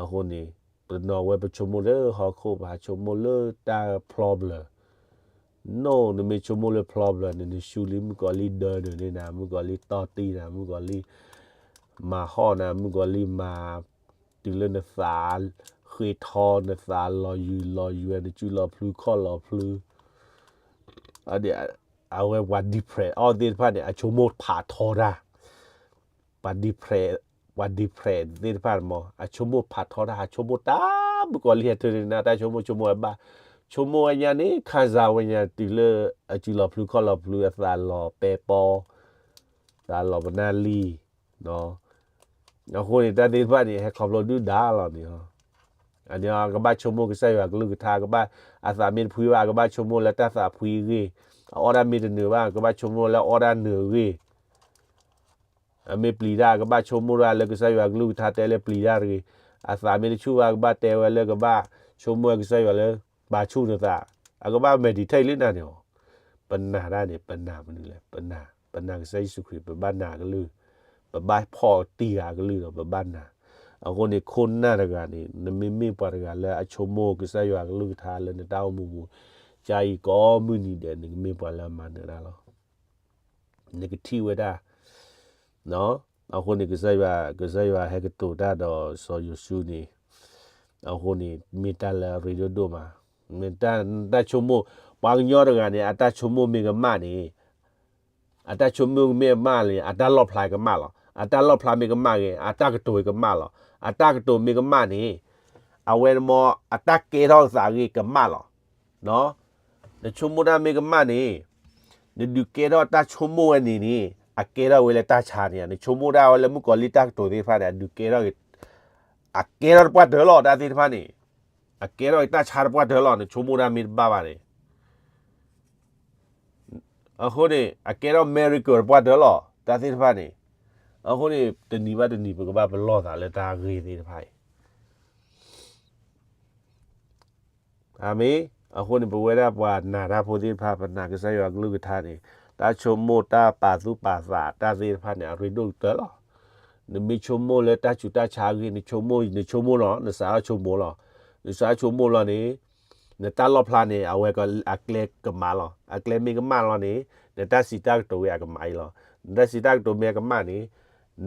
အဃိန့ၣ် ပနီၤဝဲပဆိကမိၣ်လၢဟီၣ်ခိၣ် ပဟးဆိကမိၣ်လၢတၢ် problem, no နမ့ၢ်ဆိကမိၣ်လၢ problem န့ၣ် နရှုံးလံ မုၣ်ကီၤလံၢ်ဒၢနုာ်န့ၢ်နၤ မုၣ်ကီၤလံၢ်တီၢ်တံၢ်နၤ မုၣ်ကီၤလံၢ်မၤဟီၣ်နၤ မုၣ်ကီၤလံၢ်မၤ တုၤလၢနသးဃ့ထီ နသးလီၤယုၤလီၤယွဲ နစုလီၤဖျုခီၣ်လီၤဖျု အဝဲပှၤ depress အီၤသ့ၣ်တဖၣ်န့ၣ် အဆိကမိၣ်ဖးထီတၢ်, ပှၤ depress, ပှၤ depress သ့ၣ်တဖၣ်န့ၣ်မ့ၢ် အဆိကမိၣ်ဖးထီတၢ် အဆိကမိၣ်တၢ် မုၣ်ကီၤလံၢ်ဟဲထၢန့ၢ်နၤ တၢ်ဆိကမိၣ် ဆိကမိၣ်ဝဲဘၣ်, ဆိကမိၣ်ဝဲညါန့ၣ် ခံစားဝဲညါ တုၤလၢအစုလီၤဖျုခီၣ်လီၤဖျု အသးလီၤပဲပီ သးလီၤပနၢ်လံ, အဃိန့ၣ် တၢ်သ့ၣ်တဖၣ်န့ၣ် ဟဲခီဖျိဒုၣ်ဒါလီၤန့ၣ်, အန့ၣ်ကဘၣ်ဆိကမိၣ်ကစၢ်ယွၤကလုၢ်ကထါ ကဘၣ် အသးမ့ၢ်တဖှံဘၣ် ကဘၣ်ဆိကမိၣ်လၢတၢ်သးဖှံအဂ့ၢ်, အအီၣ်တၢ်မ့ၢ်တနုာ်ဘၣ် ကဘၣ်ဆိကမိၣ်လၢအီၣ်တၢ်နုာ်အဂ့ၢ် အမ့ၢ်ပျံၤတၢ် ကဘၣ်ဆိကမိၣ်ဒၣ်လၢကစၢ်ယွၤကလုၢ်ကထါတဲလၢပျံၤတၢ်တဂ့ၤ, အသးမ့ၢ်တဆူၣ်ဘၣ် ကဘၣ်တဲဝဲလၢကဘၣ်ဆိကမိၣ်ကစၢ်ယွၤလၢ ပာ်ဆူၣ်နသး, အကဘၣ် meditate လံနၤန့ၣ်, ပနာ်တၢ်န့ၣ် ပနာ်မနုၤလဲၣ်, ပနာ် ပနာ်ကစၢ်ယ့ၣ်ၡူးခရံာ် ပဘၣ်နာ်ကလုၢ်, ပဘၣ်ဖီၣ်တံၢ်ဂၤကလုၢ်ဒီး ပဘၣ်နာ်, အဃိန့ၣ် ခိၣ်နၢ်တဂၤန့ၣ် နမ့မ့ၢ်ပှၤတဂၤလၢအဆိကမိၣ်ကစၢ်ယွၤကလုၢ်ကထါလၢနတၢ်အိၣ်မူပူၤ, ကအံၤကိးမုၢ်နံၤဒဲး နကမ့ၢ်ပှၤလၢအမၤနၢၤတၢ်လီၤ. နကထံၣ်ဝဲဒၣ် အဃိန့ၣ် ကစၢ်ယွၤ ကစၢ်ယွၤဟဲကတိၤတၢ်ဒီးစီၤယိၤၡူန့ၣ်, အဃိန့ၣ် မ့ၢ်တၢ်လၢအရ့ဒိၣ်ဒိၣ်မး, မ့ၢ်တၢ်ဆိကမိၣ်, ပှၤကညီတဂၤန့ၣ် အတၢ်ဆိကမိၣ်မ့ၢ်ကမၣ်န့ၣ်, အတၢ်ဆိကမိၣ်မ့ၢ်ကမၣ်န့ၣ် အတၢ်လီၣ်ဖျါကမၣ်လီၤ. အတၢ်လီၣ်ဖျါမ့ၢ်ကမၣ်ဂ့ၤ အတၢ်ကတိၤကမၣ်လီၤ. အတၢ်ကတိၤမ့ၢ်ကမၣ်န့ၣ် အဝဲမ့ၢ်အတၢ်ကဲထီၣ်သးဂ့ၤကမၣ်လီၤ. နဆိကမိၣ်တၢ်မ့ၢ်ကမၣ်န့ၣ် နဒုးကဲထီၣ်တၢ်ဆိကမိၣ်ဝဲန့ၣ်န့ၣ် အကဲထီၣ်ဝဲလၢတၢ်ဆါန့ၣ်, နဆိကမိၣ်ဒၣ်ဝဲလၢမုၣ်ကီၤလံၢ်တၢ်ကတိၤသ့ၣ်တဖၣ်န့ၣ် အဒုးကဲထီၣ်, အကဲထီၣ်တပှၢ်တၢၢ်လီၤ တၢ်သ့ၣ်တဖၣ်န့ၣ်, အကဲထီၣ်တၢ်ဆါတပှၢ်တၢၢ်လီၤ နဆိကမိၣ်တၢ်မ့ၢ်တဘၣ်ဘၣ်န့ၣ် အဃိန့ၣ် အကဲထီၣ် miracle တပှၢ်တၢၢ်လီၤ တၢ်သ့ၣ်တဖၣ်န့ၣ်, အဃိန့ၣ် တနံၤဘၣ်တနံၤ ပကဘၣ်ပလီၢ်သးလၢတၢ်ဂ့ၢ်သ့ၣ်တဖၣ်အံၤ အၤမ့ၣ်, အဃိန့ၣ် ပဝဲဒၣ်ပှၤနာ်တၢ်ဖိသ့ၣ်တဖၣ် ပနာ်ကစၢ်ယွၤကလုၢ်ကထါန့ၣ်, တၢ်ဆိကမိၣ်တၢ်ပာ်သူၣ်ပာ်သးတၢ်သ့ၣ်တဖၣ်န့ၣ် အရ့ဒိၣ်ကတၢၢ်လီၤ. နမ့ၢ်ဆိကမိၣ်လၢတၢ်ဆူးတၢ်ဆါအဂ့ၢ် နဆိကမိၣ် နဆိကမိၣ်လီၤ နစးထီၣ်ဆိကမိၣ်လီၤ. နစးထီၣ်ဆိကမိၣ်လီၤန့ၣ် နတၢ်လီၣ်ဖျါန့ၣ် အဝဲအကျဲကမၣ်လီၤ. အကျဲမ့ၢ်ကမၣ်လီၤန့ၣ် နတၢ်စံးတၢ်ကတိၤဝဲအကမၣ်အံၤလီၤ. နတၢ်စံးတၢ်ကတိၤမ့ၢ်အကမၣ်န့ၣ်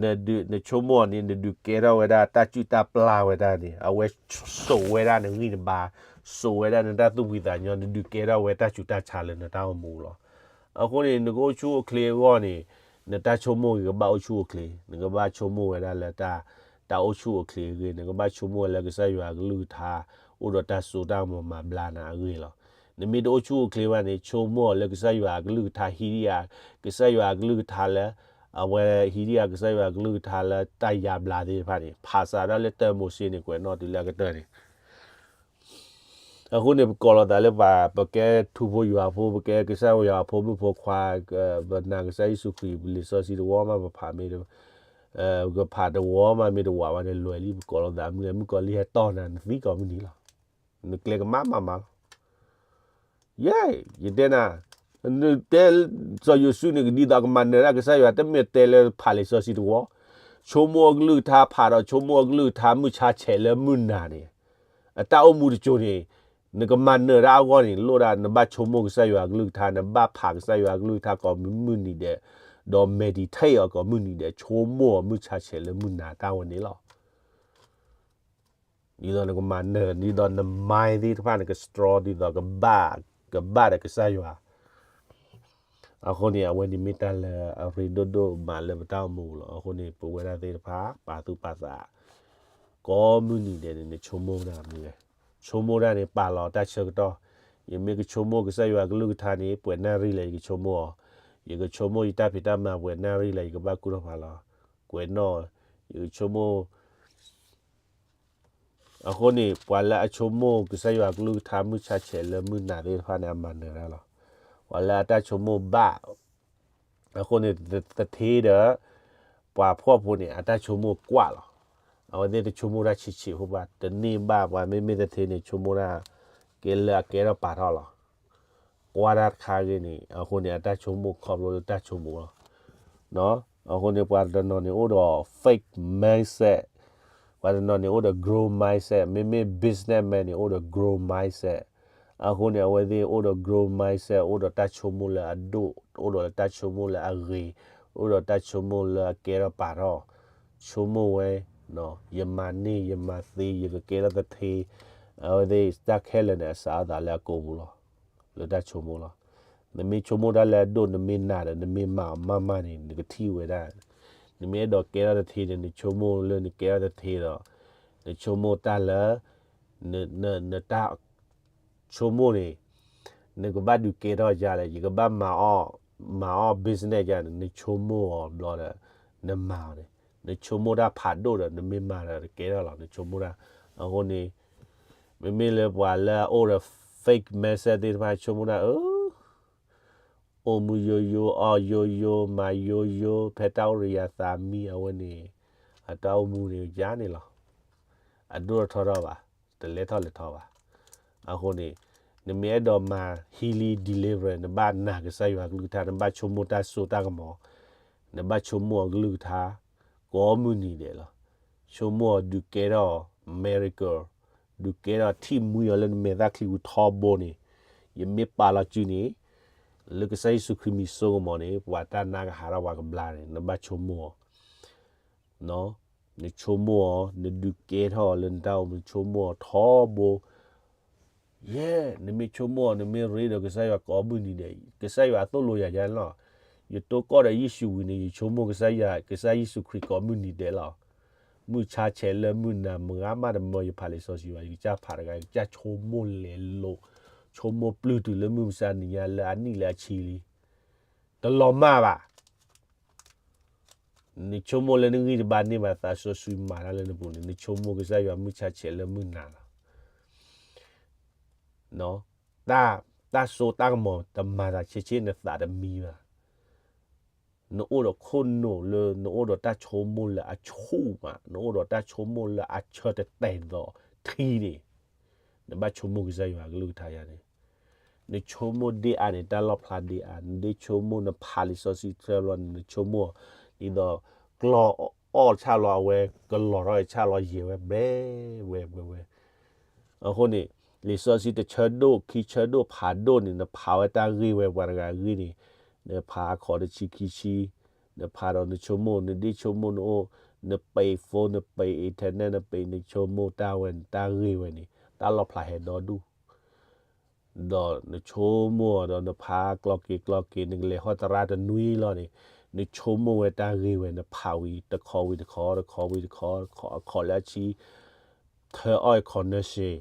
နဆိကမိၣ်အီၤန့ၣ် နဒုးကဲထီၣ်ဝဲဒၣ်တၢ်စုၣ်တၢ်ပျၢ်ဝဲဒၣ်န့ၣ် အဝဲစိာ်ဝဲဒၣ်နဂံၢ်နဘါ, စိာ်ဝဲဒၣ်နတၢ်သူၣ်ဖှံသးညီ, နဒုးကဲထီၣ်ဝဲတၢ်ဆူးတၢ်ဆါလၢနတၢ်အိၣ်မူလီၤ. အဃိန့ၣ် နကအိၣ်ဆူၣ်အိၣ်ချ့အဂီၢ်န့ၣ် နတၢ်ဆိကမိၣ်ဂ့ၤကဘၣ်အိၣ်ဆူၣ်အိၣ်ချ့, နကဘၣ်ဆိကမိၣ်ဝဲဒၣ်လၢ တၢ်အိၣ်ဆူၣ်အိၣ်ချ့အဂ့ၢ်, နကဘၣ်ဆိကမိၣ်ဝဲလၢကစၢ်ယွၤအကလုၢ်ကထါ အိၣ်ဒီးတၢ်စိတၢ်ကမီၤမၤဘျါနၤအဂ့ၢ်လီၤ. နမ့ၢ်တအိၣ်ဆူၣ်အိၣ်ချ့ဘၣ်န့ၣ် ဆိကမိၣ်အီၤလၢကစၢ်ယွၤအကလုၢ်ကထါ ဟံးဒံးဧါ, ကစၢ်ယွၤအကလုၢ်ကထါလၢ အဝဲဟံးဒံးဧါ ကစၢ်ယွၤအကလုၢ်ကထါလၢတၢ်ယါဘျါသ့ၣ်တဖၣ်န့ၣ် ဖးစးထီၣ်လၢတၢမိၤၡ့န့ၣ် ကွဲးနီၣ်တုၤလၢအကတၢၢ်န့ၣ် အဃိန့ၣ် ပကိးလီၤသးလၢပှၤ ပကဲထူဖိယွၤဖိ, ပကဲကစၢ်ယွၤအဖိမုၣ်ဖိခွါ, ပနာ်ကစၢ်ယ့ၣ်ၡူးခရံာ်, ပလံာ်စီဆှံတဝီမး ပဖးမ့ၢ်, ပဖးတဝီမးမ့ၢ်တဝးဘၣ်န့ၣ် လွဲၤလံ ပကိးလီၤသးမုၢ်လဲၤ မုၣ်ကီၤလံၢ်ဟဲတီၢ်နၤ နသံကိးမုၢ်နံၤလီၤ. နကျဲကမၣ်မးမးလီၤ. ယဲ, ယတဲနၤ, တဲ စီၤယိၤၡူန့ၣ် ကဒ်သိးကမၤနၢၤတၢ်ကစၢ်ယွၤ တမ့ၢ်တဲလၢဖးလံာ်စီဆှံတဝီ, ဆိကမိၣ်အကလုၢ်ကထါ ဖးဒီးဆိကမိၣ်အကလုၢ်ကထါ မုၢ်ဆါဆဲးလၢမုၢ်နၤန့ၣ်, အတၢ်အိၣ်မူတစိၤန့ၣ် နကမၤနၢၤတၢ်အဂီၢ်န့ၣ် လိၣ်ဒၣ် နဘၣ်ဆိကမိၣ်ကစၢ်ယွၤအကလုၢ်ကထါ, နဘၣ်ဖးကစၢ်ယွၤအကလုၢ်ကထါကိးမုၢ်နံၤဒဲး, ဒီး meditate အီၤကိးမုၢ်နံၤဒဲး, ဆိကမိၣ်အီၤမုၢ်ဆါဆဲးလၢမုၢ်နၤတၢ်ဝဲန့ၣ်လီၤ. ဒ်သိးနကမၤနၢၤ, ဒ်သိးန mind သ့ၣ်တဖၣ်န့ၣ် က strong, ဒ်သိးကဘၣ်, ကဘၣ်ဒီးကစၢ်ယွၤ. အဃိန့ၣ် အဝဲန့ၣ်မ့ၢ်တၢ်လၢအရ့ဒိၣ်ဒိၣ်မးလၢပတၢ်အိၣ်မူလီၤ. အဃိန့ၣ် ပဝဲဒၣ်သ့ၣ်တဖၣ် ပာ်သူၣ်ပာ်သး ကိးမုၢ်နံၤဒဲးန့ၣ် နဆိကမိၣ်တၢ်မနုၤလဲၣ်. ဆိကမိၣ်တၢ်န့ၣ် ပာ်လီၤတၢ်ဆၢကတီၢ်. ယမ့ၢ်ကဆိကမိၣ်ကစၢ်ယွၤကလုၢ်ကထါန့ၣ် ပှဲၤနၣ်ရံၣ်လၢယကဆိကမိၣ်အီၤ, ယကဆိကမိၣ်ယတၢ်ဖံးတၢ်မၤပှဲၤနၣ်ရံၣ်လၢယကဘၣ်ကူၣ်ထီၣ်ဖးလီၤ, ကွဲးနီၣ်, ယကဆိကမိၣ် အဃိန့ၣ် ပှၤလၢအဆိကမိၣ်ကစၢ်ယွၤကလုၢ်ကထါမုၢ်ဆါဆဲးလၢမုၢ်နၤသ့ၣ်တဖၣ်န့ၣ် အမၤနၢၤတၢ်လီၤ. ပှၤလၢအတၢ်ဆိကမိၣ်ဘၣ်, အဃိန့ၣ် သထ့ဒီး ပှၤဖှီၣ်ဖိန့ၣ် အတၢ်ဆိကမိၣ်ကွၢ်လီၤ. အဝဲသ့ၣ်တဆိကမိၣ်တၢ်ဆံးဆံးဖိဘၣ်, တန့ၢ်ဘၣ်ပှၤမ့မ့ၢ်သထ့န့ၣ် ဆိကမိၣ်တၢ် ကဲလၢအကဲထီၣ်ပာ်ထီၣ်လီၤ. ကွၢ်တၢ်တခါဂ့ၤန့ၣ် အဃိန့ၣ် အတၢ်ဆိကမိၣ်ခီဖျိလၢတၢ်ဆိကမိၣ်လီၤ. အဃိန့ၣ် ပှၤတနီၤန့ၣ်အိၣ်ဒီး fake mindset, ပှၤတနီၤန့ၣ်အိၣ်ဒီး growth mindset, မ့မ့ၢ် businessman န့ၣ် အိၣ်ဒီး growth mindset. အဃိန့ၣ် အဝဲသ့ၣ်အိၣ်ဒီး growth mindset, အိၣ်ဒီးတၢ်ဆိကမိၣ်လၢအဒိၣ်, အိၣ်ဒီးတၢ်ဆိကမိၣ်လၢအဂ့ၤ, အိၣ်ဒီးတၢ်ဆိကမိၣ်လၢအကဲထီၣ်ပာ်ထီၣ်, ဆိကမိၣ်ဝဲ ယမၤန့ၢ် ယမၤသ့ ယကကဲထီၣ်သထ့, အဝဲသ့ၣ်တၢ်ခဲလၢာ်န့ၣ် အစးထီၣ်သးလၢအကိာ်ပူၤလီၤ. လၢတၢ်ဆိကမိၣ်လီၤ. နမ့ၢ်ဆိကမိၣ်တၢ်လၢအဒိၣ် နမ့ၢ်နာ်ဒီး နမ့ၢ်မၤအီၤမးမးန့ၣ် နကထံၣ်ဝဲဒၣ်. နမ့ၢ်အဲၣ်ဒိးကဲထီၣ်သထ့န့ၣ် နဆိကမိၣ်လၢနကဲထီၣ်သထ့ဒီး နဆိကမိၣ်တၢ်လၢ နတၢ် ဆိကမိၣ်န့ၣ် နကဘၣ်ဒုးကဲထီၣ်ယါလဲၣ်, ယကဘၣ်မၤအီၣ်, မၤအီၣ် business ယါန့ၣ် နဆိကမိၣ်အီၤဘျီဒီး နမၤအီၤန့ၣ်, နဆိကမိၣ်တၢ်ဖးဒိၣ်ဒီး နမ့ၢ်မၤဒီး တကဲထီၣ်လီၤ နဆိကမိၣ်တၢ်. အဃိန့ၣ် မ့မ့ၢ်လၢပှၤလၢအအိၣ်ဒီး fake mindset သ့ၣ်တဖၣ် ဆိကမိၣ်တၢ် အၢ အိၣ်မူယိယိ, အီၣ်ယိယိ, မၤယိယိ, ဖဲတၢ်အိၣ်ဒီးယၤသးမံ အဝဲန့ၣ် အတၢ်အိၣ်မူန့ၣ်ယါန့ၣ်လီၤ. အဒိၣ်ထီၣ်ထီထီၣ်ဘၣ်, တလဲၤထီၣ်လဲၤထီဘၣ်. အဃိန့ၣ် နမ့ၢ်အဲၣ်ဒိးမၤ healing deliverance နဘၣ်နာ်ကစၢ်ယွၤကလုၢ်ကထါ, နဘၣ်ဆိကမိၣ်တၢ်စိတၢ်ကမီၤ, နဘၣ်ဆိကမိၣ်အကလုၢ်ကထါ ကိးမုၢ်နံၤဒဲးလီၤ. ဆိကမိၣ်အီၤဒုးကဲထီၣ် miracle, ဒုးကဲထီၣ်ထံၣ်မှံအီၤလၢနမဲာ်သၣ်ချံပူၤထီဘိန့ၣ်, ယမ့ၢ်ပာ်လီၤစုန့ၣ်, လၢကစၢ်ယ့ၣ်ၡူးခရံာ်မံၤစိကမီၤန့ၣ် ပှၤတၢ်နါကဟးထီၣ်ပှၤကဘျါန့ၣ် နဘၣ်ဆိကမိၣ်အီၤ, နဆိကမိၣ်အီၤ နဒုးကဲထီၣ်အီၤလၢနတၢ်အိၣ်မူ နဆိကမိၣ်အီၤထီဘိ ယဲ, နမ့ၢ်ဆိကမိၣ်အီၤ နမ့ၢ်ရ့ဒီးကစၢ်ယွၤကိးမုၢ်နံၤဒဲး, ကစၢ်ယွၤအသိၣ်လိယၤယါလီၤ. ယတိၢ်ကီၢ်ဒီးယ့ၣ်ၡူးဝံၤန့ၣ် ယဆိကမိၣ်ကစၢ်ယွၤ, ကစၢ်ယ့ၣ်ၡူးခရံာ်ကိးမုၢ်နံၤဒဲးလီၤ. မုၢ်ဆါဆဲးလၢမုၢ်နၤ မုၢ်ဂၤမးတမၢယဖးလံာ်စီဆှံဘၣ်, ယကစၢ်ဖးတဂၤ ယကစၢ်ဆိကမိၣ်လဲၤလိာ်, ဆိကမိၣ်ပျုၢ်တုၤလၢမုၢ်မဆါနံၤညါလၢအနံၣ်လၢအဆံလံ. တလီၤမၢ်ဘၣ်. နဆိကမိၣ်လၢနဂံၢ်တဘၣ်န့ၢ်ဘၣ်သးစီဆှံမၤတၢ်လၢနပူၤန့ၣ် နဆိကမိၣ်ကစၢ်ယွၤမုၢ်ဆါဆဲးလၢမုၢ်နၤလီၤ. တၢ်စိတၢ်ကမီၤတမၤသးဆ့ဆ့ နသးတမံဘၣ်. နအိၣ်ဒီးခိၣ်နူာ်လၢ နအိၣ်ဒီးတၢ်ဆိကမိၣ်လၢအဆူၣ်မး, နအိၣ်ဒီးတၢ်ဆိကမိၣ်လၢအဆၢတတဲာ်ဒီးထံန့ၣ်, နဘၣ်ဆိကမိၣ်ကစၢ်ယွၤကလုၢ်ကထါယါန့ၣ်, နဆိကမိၣ်ဒ့အါန့ၣ် တၢ်လီၣ်ဖျါဒ့အါ, နဒ့ဆိကမိၣ်နဖးလံာ်စီဆှံတဘျီန့ၣ် နဆိကမိၣ်, ဒ်သိးကျီၢ်အီၣ်ဆၣ်လီၤအဝဲ ကလီၤထီၣ်ဆၣ်လီၤယဲၢ်ဝဲဘဲဝဲဝဲဝဲ အဃိန့ၣ် လံာ်စီဆှံတဆၢဒိၣ်ခံဆၢဒိၣ်ဖးဒိၣ်န့ၣ် နဖးဝဲတၢ်ဂ့ၢ်ဝဲပှၤတဂၤအဂ့ၢ်န့ၣ်, နဖးအခီတဆံခံဆံ, နဖးဒီးနဆိကမိၣ် နဒ့ဆိကမိၣ်နအိၣ်, နပံး phone နပံး internet နပံး နဆိကမိၣ်တၢ်ဝဲန့ၣ် တၢ်ဂ့ၢ်ဝဲန့ၣ် တၢ်လီၣ်ဖျါဟဲဒီဒူၣ် ဒီးနဆိကမိၣ်အီၤဒီးနဖးကျီက့ၤကျီက့ၤ နကလဲၤဟီၣ်သရၣ်တနွံလီၤန့ၣ်, နဆိကမိၣ်ဝဲတၢ်ဂ့ၢ်ဝဲ နဖးဝံၤတခီဝံၤတခီ တခီဝံၤတခီ တခီအခီလၢအဆံ, ထၢအီၣ် connection,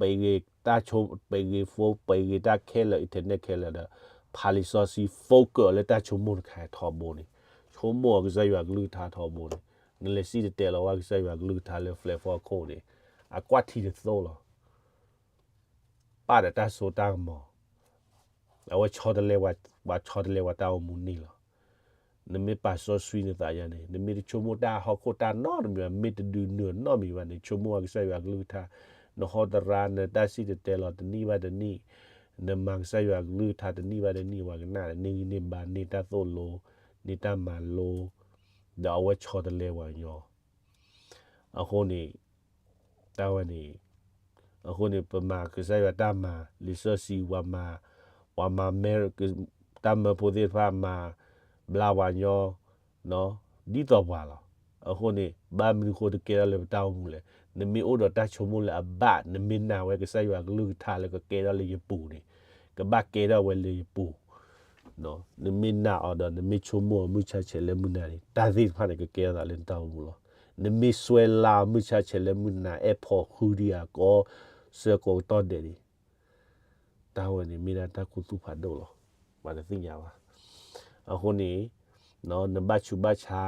ပံးဂ့ၤ, ပံးဂ့ၤ phone ပံးဂ့ၤတၢ်ခဲလၢာ် internet ခဲလၢာ်ဒီး ဖးလံာ်စီဆှံ focus လၢတၢ်ဆိကမိၣ်တခါထီဘိန့ၣ်, ဆိကမိၣ်အီၤကစၢ်ယွၤကလုၢ်ကထါထီဘိန့ၣ်, နလဲၤစံၣ်တဲၤတဲလီၤဝဲကစၢ်ယွၤကလုၢ်ကထါလၢ platform ခိၣ်န့ၣ်, အကွၢ်ထံတသိလီၤ. ပာ်ဒီးတၢ်စိတၢ်ကမီၤ, အဝဲဆီတလဲ, ပှၤဆီတလဲပှၤတၢ်အိၣ်မူန့ၣ်လီၤ. နမ့ၢ်ပာ်စီဆှံနသးယါန့ၣ်, နမ့ၢ်တဆိကမိၣ်တၢ်ဟီၣ်ခိၣ်တၢ်နီတမံၤဘၣ်, မ့ၢ်တဒုးနုာ်နီတမံၤဘၣ်န့ၣ်, ဆိကမိၣ်ဝဲကစၢ်ယွၤကလုၢ်ကထါ, နဟီၣ်သရၣ် နတၢ်စံၣ်တဲၤတဲလီၤတနံၣ်ဘၣ်တနံၣ်, နမၤကစၢ်ယွၤကလုၢ်ကထါတနံၣ်ဘၣ်တနံၣ် ပှၤကနၣ်န့ၢ်ဂံၢ်န့ၢ်ဘါ န့ၢ်တၢ်သိၣ်လိ, န့ၢ်တၢ်မၤလိ, ဒီးအဝဲဆီတလဲပှၤကညီ အဃိန့ၣ်, တၢ်ဝဲန့ၣ်, အဃိန့ၣ် ပမၤကစၢ်ယွၤတၢ်မၤ လံာ်စီဆှံ ပှၤမၤ, ပှၤမၤ တၢ်မၢဖိသ့ၣ်တဖၣ်မၤ, ဘျါပှၤညီ, ဒ်သိးပှၤလီၤ. အဃိန့ၣ် ဘၣ်မနုၤဃိတကဲထီၣ်လၢပတၢ်အိၣ်မူလဲၣ်. နမ့ၢ်အိၣ်ဒီးတၢ်ဆိကမိၣ်လၢအဘၣ်, နမ့ၢ်နာ်ဝဲကစၢ်ယွၤကလုၢ်ကထါလၢကကဲထီၣ်လၢယပူၤန့ၣ်, ကဘၣ်ကဲထီၣ်ဝဲလၢယပူၤ နမ့ၢ်နာ်အီၤဒီး နမ့ၢ်ဆိကမိၣ်အီၤ မုၢ်ဆါဆဲးလၢမုၢ်နၤန့ၣ် တၢ်သ့ၣ်တဖၣ်န့ၣ် ကကဲထီၣ်သးလၢနတၢ်အိၣ်မူလီၤ. နမ့ၢ်စွဲလၢအီၤ မုၢ်ဆါဆဲးလၢမုၢ်နၤ အဲၣ်ဖီၣ်ဃုဒံးဧါ ကိးဆၢကိးကတီၢ်ဒဲးန့ၣ်, တၢ်ဝဲန့ၣ်မ့ၢ်ဒၣ်တၢ်ခူသူၣ်ဖးဒိၣ်လီၤ. ပှၤတသ့ၣ်ညါဘၣ်. အဃိန့ၣ် နဘၣ်ဆူးဘၣ်ဆါ,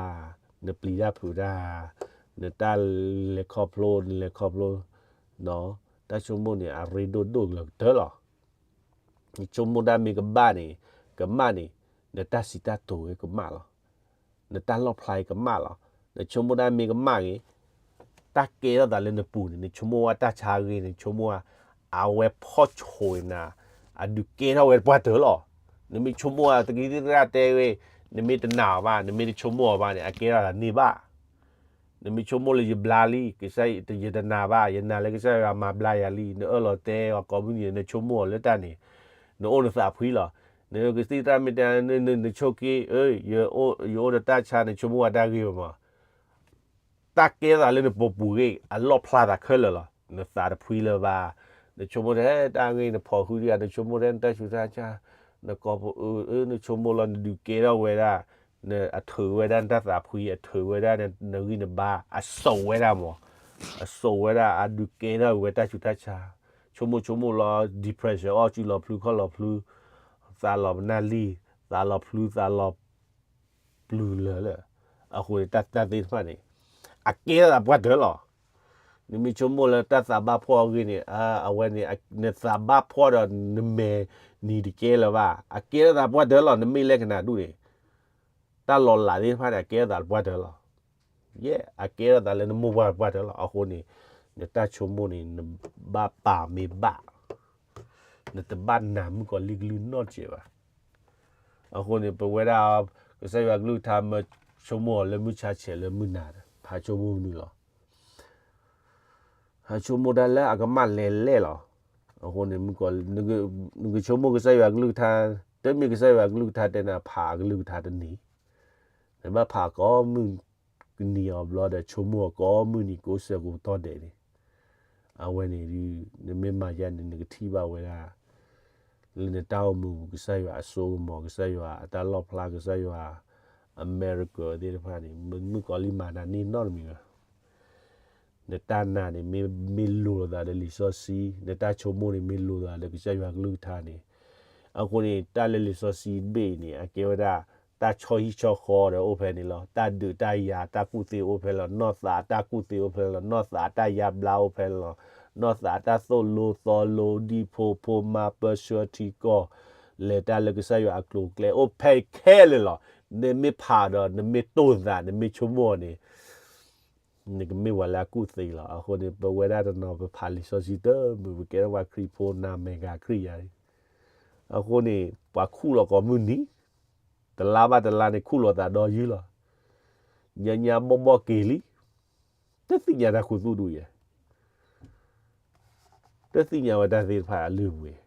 နပျံၤတၢ်ဖုးတၢ်, နတၢ်လဲၤခီဖျိ နလဲၤခီဖျိ, တၢ်ဆိကမိၣ်န့ၣ် အရ့ဒိၣ်ဒိၣ်ကလၢၤကတၢၢ်လီၤ. နဆိကမိၣ်တၢ်မ့ၢ်ကဘၣ်န့ၣ်, ကမၣ်န့ၣ်, နတၢ်စံးတၢ်ကတိၤဝဲကမၣ်လီၤ. နတၢ်လီၣ်ဖျါကမၣ်လီၤ. နဆိကမိၣ်တၢ်မ့ၢ်ကမၣ်ဂ့ၤ, တၢ်ကဲထီၣ်သးလၢနပူၤန့ၣ် နဆိကမိၣ်ဝဲတၢ်ဆါဂ့ၤ နဆိကမိၣ်ဝဲ, အဝဲဖီၣ်ဆိးနၤ, အဒုးကဲထီၣ်ဝဲတပှၢ်တၢၢ်လီၤ. နမ့ၢ်ဆိကမိၣ်ဝဲတကံသရၣ်တဲဝဲ, နမ့ၢ်တနာ်အီၤဘၣ် နမ့ၢ်တဆိကမိၣ်အီၤဘၣ်န့ၣ် အကဲထီၣ်သးန့ၢ်ဘၣ် နမ့ၢ်ဆိကမိၣ်လၢယဘျါလံ, ယတနာ်ဘၣ်, ယနာ်လၢကစၢ်ယွၤမၤဘျါယၤလံ, နအၢၣ်လီၤတဲအီၤကိးမုၢ်နံၤ နဆိကမိၣ်အီၤလၢတၢ်န့ၣ်, နအိၣ်နသးဖှံလီၤ. နကသံၣ်သရၣ်မ့ၢ်တဲ, နဆိက့, ယအိၣ်ဒီးတၢ်ဆါ နဆိကမိၣ်ဝဲတၢ်ဂ့ၤဘၣ်မး တၢ်ကဲသးလၢနပူၤပူၤဂ့ၤ အလီၣ်ဖျါသးခဲလၢာ်လီၤ. နသးတဖှံလၢၤဘၣ်, နဆိကမိၣ်ထဲတၢ်ဂ့ၤ နဖီၣ်ဃုဒံးဧါ, နဆိကမိၣ်ထဲနတၢ်ဆူးတၢ်ဆါ, နကိးပအၢ, နဆိကမိၣ်လီၤ နဒုးကဲထီၣ်ဝဲဒၣ်, အထုးဝဲဒၣ်နတၢ်သးဖှံ, အထုးဝဲဒၣ်နဂံၢ်နဘါ, အစိာ်ဝဲဒၣ်မး, အစိာ်ဝဲဒၣ် အဒုးကဲထီၣ်ဝဲတၢ်ဆူးတၢ်ဆါ, ဆိကမိၣ်ဆိကမိၣ်လီၤ depression အီၣ်စုလီၤဖျုခီၣ်လီၤဖျု, သးလီၤပနၢ်လံ, သးလီၤဖျု သးလီၤ ပျုၤလၢာ်လၢ, အဃိန့ၣ် တၢ်သ့ၣ်တဖၣ်န့ၣ် အကဲထီၣ်သးပှၢ်တၢၢ်လီၤ. နမ့ၢ်ဆိကမိၣ်လၢတၢ်သးဘၣ်ဖှီၣ်အဂ့ၢ်န့ၣ်, အဝဲန့ၣ် နသးဘၣ်ဖှီၣ်ဒီးနမဲာ်နံၤတကဲလၢၤဘၣ်, အကဲထီၣ်သးပှၢ်တၢၢ်လီၤ. နမ့ၢ်လဲၤကနၣ်ဒူၣ်န့ၣ်, တၢ်လီၤလးသ့ၣ်တဖၣ်န့ၣ် အကဲထီၣ်သးပှၢ်တၢၢ်လီၤ. ယဲ, အကဲထီၣ်သးလၢနမိၢ်ပှၢ်ပှၢ်တၢၢ်လီၤ. အဃိန့ၣ် နတၢ်ဆိကမိၣ်န့ၣ် နဘၣ်ပာ်မ့ၢ်ဘၣ် နတဘၣ်နာ်မုၣ်ကီၤလံၢ်ကလုၢ်နီတစဲးဘၣ်. အဃိန့ၣ် ပဝဲဒၣ် ကစၢ်ယွၤကလုၢ်ကထါမၢဆိကမိၣ်အီၤလၢမုၢ်ဆါဆဲးလၢမုၢ်နၤဒီး ဟးဆိကမိၣ်မနုၤလီၤ. ဟးဆိကမိၣ်တၢ်လၢအကမၣ်လဲၤလဲၣ်လီၤ. အဃိန့ၣ် မုၣ်ကီၤလံၢ် နကဆိကမိၣ်ကစၢ်ယွၤကလုၢ်ကထါ, တမ့ၢ်ကစၢ်ယွၤကလုၢ်ကထါတဲနၤဖးအကလုၢ်ကထါတန့ၢ်, နဘၣ်ဖးကိးမုၢ်နံၤအီၤဘျီဒီး ဆိကမိၣ်အီၤကိးမုၢ်နံၤကိးဆၢကိးကတီၢ်ဒဲးန့ၣ်, အဝဲန့ၣ်ဒုး နမ့ၢ်မၤယါန့ၣ် နကထံၣ်ဘၣ်ဝဲဒၣ် လၢနတၢ်အိၣ်မူ ကစၢ်ယွၤအစိကမီၤ, ကစၢ်ယွၤအတၢ်လီၣ်ဖျါ, ကစၢ်ယွၤအ miracle သ့ၣ်တဖၣ်န့ၣ် မုၣ်ကီၤလံၢ်မၤနၤန့ၢ်နီတမံၤဘၣ်. နတၢ်နာ်န့ၣ် မ့ၢ်လိၤလိာ်သးဒီးလံာ်စီဆှံ, နတၢ်ဆိကမိၣ်န့ၣ် မ့ၢ်လိၤလိာ်သးဒီးကစၢ်ယွၤကလုၢ်ကထါန့ၣ်, အဃိန့ၣ် တၢ်လၢလံာ်စီဆှံဘ့ၣ်အံၤန့ၣ် အကဲဝဲဒၣ် တၢ်ဆီဟံၣ်ဆီဃီဒီးအိၣ်ဖဲန့ၣ်လီၤ. တၢ်ဒုးတၢ်ယၤတၢ်ကူၣ်သ့အိၣ်ဖဲလီၤ. နီၢ်သးအတၢ်ကူၣ်သ့အိၣ်ဖဲလီၤ. နီၢ်သးအတၢ်ယါဘျါအိၣ်ဖဲလီၤ. နီၢ်သးအတၢ်သိၣ်လိသီလိ ဒံၣ်ဖိဖိမါ ပၢဆှၢထံကီၢ် လဲၤတၢ်လၢကစၢ်ယွၤအကျိၤအကျဲအိၣ်ဖဲခဲလၢာ်လီၤ. နမ့ၢ်ဖးဒီး နမ့ၢ်တိၢ်သး နမ့ၢ်ဆိကမိၣ်အီၤန့ၣ် နကမ့ၢ်ပှၤလၢအကူၣ်သ့လီၤ. အဃိန့ၣ် ပဝဲဒၣ်တနီၤ ပဖးလံာ်စီဆှံတမုာ် ပကဲထီၣ်ပှၤခရံာ်ဖိ နၤမဲာ်ဂၤခရံာ်ယၤန့ၣ်, အဃိန့ၣ် ပှၤခူၣ်လီၤကိးမုၢ်နံၤ, တလါဘၣ်တလါန့ၣ် ခူၣ်လီၤသးဒီယုၢ်လီၤ. ညါညါဘီၣ်ဘီၣ်က့ၤလံ, တသ့ၣ်ညါတၢ်ခူသူၣ်ဒ်ယဲၢ်, တသ့ၣ်ညါဝဲတၢ်သ့ၣ်တဖၣ်အလုၢ်အပှ့ၤ.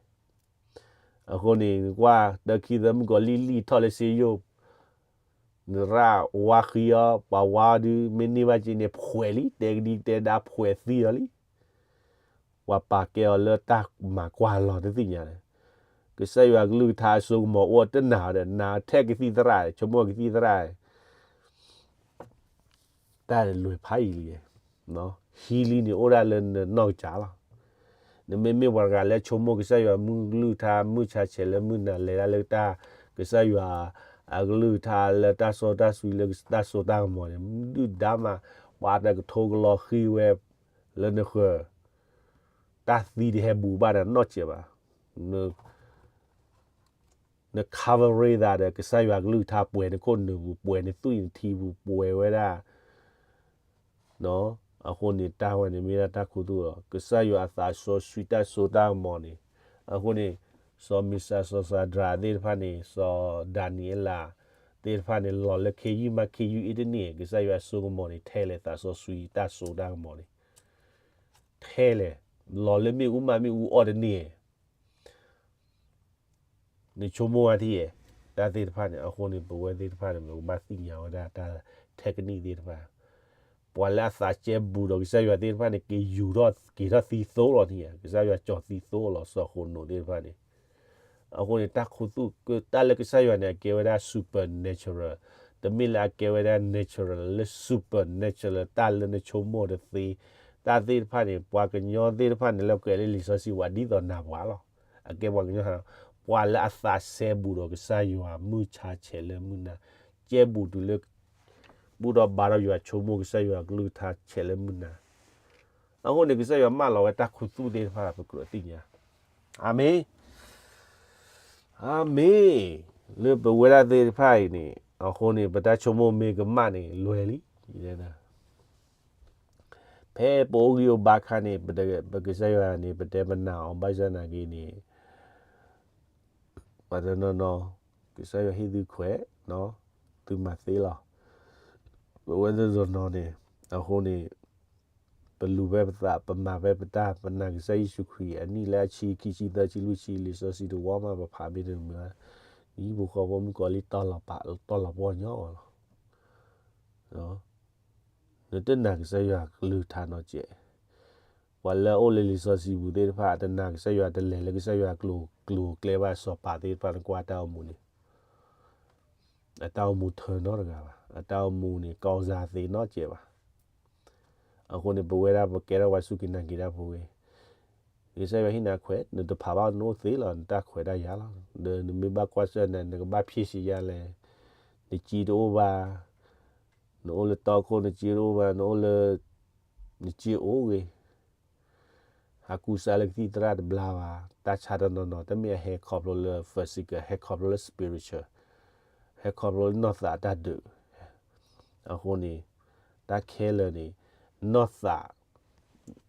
အဃိန့ၣ် နကွၢ် တၢ်ခံသၢ မုၣ်ကီၤလံၢ်လံၢ်ထီၣ်လၢစ့ယိၣ်, နရၣ်ဝါဃံအီၤ, ပှၤဝါအီၤဒုး မ့ၢ်န့ၢ်ဘၣ်က့ၤန့ၣ် ဖှဲးလံ, တဲကဒံတဲဒါဖှဲးသံအီၤလံ. ပှၤပာ်ကဲအီၤလၢတၢ်မၤကွၢ်လီၤ တသ့ၣ်ညါန့ၣ်, ကစၢ်ယွၤကလုၢ်ကထါအစိကမီၤအိၣ်တနၤဒီး နၤထဲကသံၣ်သရၣ်, ဆိကမိၣ်ကသံၣ်သရၣ် တၢ်လွဲၢ်ဖးယံာ်လံ, healing န့ၣ်အိၣ်ဒၣ်လၢနနီၢ်ကစၢ်လီၤ. နမ့မ့ၢ်ပှၤတဂၤလၢဆိကမိၣ်ကစၢ်ယွၤမုၢ်ကလုၢ်ကထါ မုၢ်ဆါဆဲးလၢမုၢ်နၤ လဲၤတၢ်လၢတၢ် ကစၢ်ယွၤအကလုၢ်ကထါလၢတၢ်စီတၢ်ဆှံလၢတၢ်စိတၢ်ကမီၤန့ၣ် ဒုၣ်ဒါမး ပှၤတကထိကလီၤဃံၤဝဲလၢနဃၢၤ, တၢ်သံတဟဲဘူးဘၣ်နၤနီတစဲးဘၣ်. န cover သးဒီး ကစၢ်ယွၤကလုၢ်ကထါပှဲၤနခိၣ်နူာ်ပူၤ ပှဲၤနသွံၣ်နထံပူၤ ပှဲၤဝဲဒၣ်, အဃိန့ၣ်တၢ်ဝဲန့ၣ်မ့ၢ်ဒၣ်တၢ်ခူသူၣ်လီၤ. ကစၢ်ယွၤအသးစီဆှံတၢ်စိတၢ်ကမီၤန့ၣ်, အဃိန့ၣ် စီၤမ့ၡး စီၤစၤဒြးသ့ၣ်တဖၣ်န့ၣ် စီၤဒၤနံးယ့လးသ့ၣ်တဖၣ်န့ၣ် လီၤလၢခ့ယုၢ်မးခ့ယုၢ်အ့ၣ်တန့ၢ် ကစၢ်ယွၤအစိကမီၤန့ၣ် ထဲလဲၣ်သးစီဆှံတၢ်စိတၢ်ကမီၤန့ၣ်, ထဲလဲၣ်, လီၤလၢမ့ၣ်အူမးမ့ၣ်အူအီၣ်တန့ၢ် နဆိကမိၣ်ဝဲထံၣ်, တၢ်သ့ၣ်တဖၣ်န့ၣ် အဃိန့ၣ် ပဝဲသ့ၣ်တဖၣ်န့ၣ် ပကဘၣ်သ့ၣ်ညါဝဲဒၣ်တၢ် technique သ့ၣ်တဖၣ်, ပှၤလၢအသးကဲဘူးဒီးကစၢ်ယွၤသ့ၣ်တဖၣ်န့ၣ် က့ၤယူၤထီၣ်က့ၤထီၣ်သံသိလီၤန့ၣ်ဧါ, ကစၢ်ယွၤကၠီၤသံသိလီၤ စီၤဃနိးသ့ၣ်တဖၣ်န့ၣ်, အဃိန့ၣ် တၢ်ခူသူၣ် တၢ်လၢကစၢ်ယွၤန့ၣ် အကဲဝဲဒၣ် supernatural, တမ့ၢ်လၢအကဲဝဲဒၣ် natural လၢ supernatural တၢ်လၢနဆိကမိၣ်တသ့, တၢ်သ့ၣ်တဖၣ်န့ၣ် ပှၤကညီသ့ၣ်တဖၣ်န့ၣ် လၢကွဲးလၢလံာ်စီဆှံဝဲဒ်သိးနၤပှၤလီၤ. အကဲပှၤကညီ, ပှၤလၢအသးစဲဘူးဒီးကစၢ်ယွၤ မုၢ်ဆါဆဲးလၢမုၢ်နၤ, ကဲဘူးတုၤလၢ ဘူၣ်ထီၣ်ဘါထီၣ်ယွၤ ဆိကမိၣ်ကစၢ်ယွၤကလုၢ်ကထါဆဲးလၢမုၢ်နၤ, အဃိန့ၣ် ကစၢ်ယွၤမၢလီၤဝဲတၢ်ခူသူၣ်သ့ၣ်တဖၣ် ပကြၢးသ့ၣ်ညါ, အၤမ့ၣ်, အၤမ့ၣ်, လၢပဝဲဒၣ်သ့ၣ်တဖၣ်အံၤန့ၣ် အဃိန့ၣ် ပတၢ်ဆိကမိၣ်မ့ၢ်ကမၣ်န့ၣ် လွဲၢ်လံ. ဖဲပအိၣ်ဂံၢ်အိၣ်ဘါအခါန့ၣ် ပကစၢ်ယွၤန့ၣ် ပတဲပနာ်အီၤ ဘၣ်ဆၣ်သနာ်က့န့ၣ် ပှၤတနီၤနီၤ ကစၢ်ယွၤဟ့ၣ်သုခွဲး, သုမၤသ့လီၤ. ပဝဲတနီၤနီၤန့ၣ် အဃိန့ၣ် ပလူၤဖဲပသး ပမၤဖဲပတၢ် ပနာ်ကစၢ်ယ့ၣ်ၡူးခရံာ် အနံၣ်လၢအဆံ ခံဆံ သၢဆံ လွံၢ်ဆံ လံာ်စီဆှံတဝီမး ပဖးမ့ၢ်တမုာ်ဘၣ်, ဒ်ပဃီဖိမုၣ်ကီၤလံၢ်တီၢ်လီၤပှီၢ်ညီအီၤလီၤ. နတနာ်ကစၢ်ယွၤကလုၢ်ကထါနီတစဲး, ပှၤလၢအအိၣ်လၢလံာ်စီဆှံပူၤသ့ၣ်တဖၣ် တနာ်ကစၢ်ယွၤ တလဲၤလၢကစၢ်ယွၤကျိၤကျဲဘၣ် စီၤပၤသ့ၣ်တဖၣ် နကွၢ်တၢ်အိၣ်မူန့ၣ် အတၢ်အိၣ်မူထၢနီတဂၤဘၣ်, အတၢ်အိၣ်မူန့ၣ် ကီၢ်စၢ်သ့နီတစဲးဘၣ်. အဃိန့ၣ် ပဝဲဒၣ်ပကဲထီၣ်ပှၤစူၢ်က့ၤနာ်က့ၤတၢ်ဖိဝဲ, ကစၢ်ယွၤဟ့ၣ်နၤခွဲး နတဖးဘၣ်နအိၣ်သ့လီၤ နတၢ်ခွဲးတၢ်ယာ်လီၤ. ဒီးနမ့ၢ်ဘၣ်ကွၢ်ဆၢၣ်န့ၣ် နကဘၣ်ဖံးစံးယါလဲၣ်, နစ့တအိၣ်ဘၣ်, နအိၣ်လၢတီခိၣ် နစ့တအိၣ်ဘၣ်, နအိၣ်လၢ နစ့အိၣ်ဂ့ၤ, ဟးကူစါလၢကသံၣ်သရၣ်တဘျါဘၣ်, တၢ်ဆါတနီၤနီၤ တမ့ၢ်အဟဲခီဖျိလၢ physical ဟဲခီဖျိလၢ spiritual, ဟဲခီဖျိလၢနီၢ်သးအတၢ်ဒုး. အဃိန့ၣ် တၢ်ခဲလၢာ်န့ၣ် နီၢ်သး,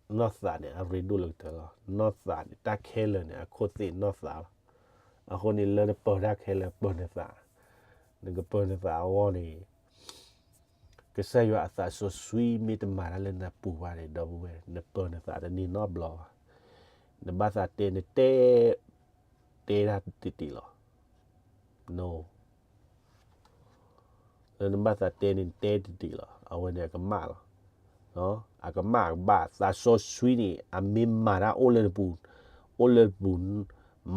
နီၢ်သးန့ၣ် အရ့ဒိၣ်လၢကတၢၢ်လီၤ. နီၢ်သးန့ၣ် တၢ်ခဲလၢာ်န့ၣ် အခိၣ်သ့ၣ်နီၢ်သးလီၤ. အဃိန့ၣ် လၢနပၢၤတၢ်ခဲလၢာ် ပၢၤနသး, နကပၢၤနသးအဂီၢ်န့ၣ် ကစၢ်ယွၤအသးစီဆှံမ့ၢ်တမၤတၢ်လၢနပူၤဘၣ်န့ၣ် ဒီပုၢ်ဝဲၢ် နပၢၤနသးတန့ၢ်နီတဘျီဘၣ်. နဘၣ်သးတဲ နတဲ တဲတၢ်တတ့ၢ်လီၤ. လၢနဘၣ်သးတဲန့ၣ် နတဲတတ့ၢ်လီၤ. အဝဲန့ၣ်အကမၣ်လီၤ. အကမၣ်အကဘၣ် သးစီဆှံန့ၣ် အမ့ၢ်မၤတၢ်အိၣ်လၢနပူၤ, အိၣ်လၢနပူၤ,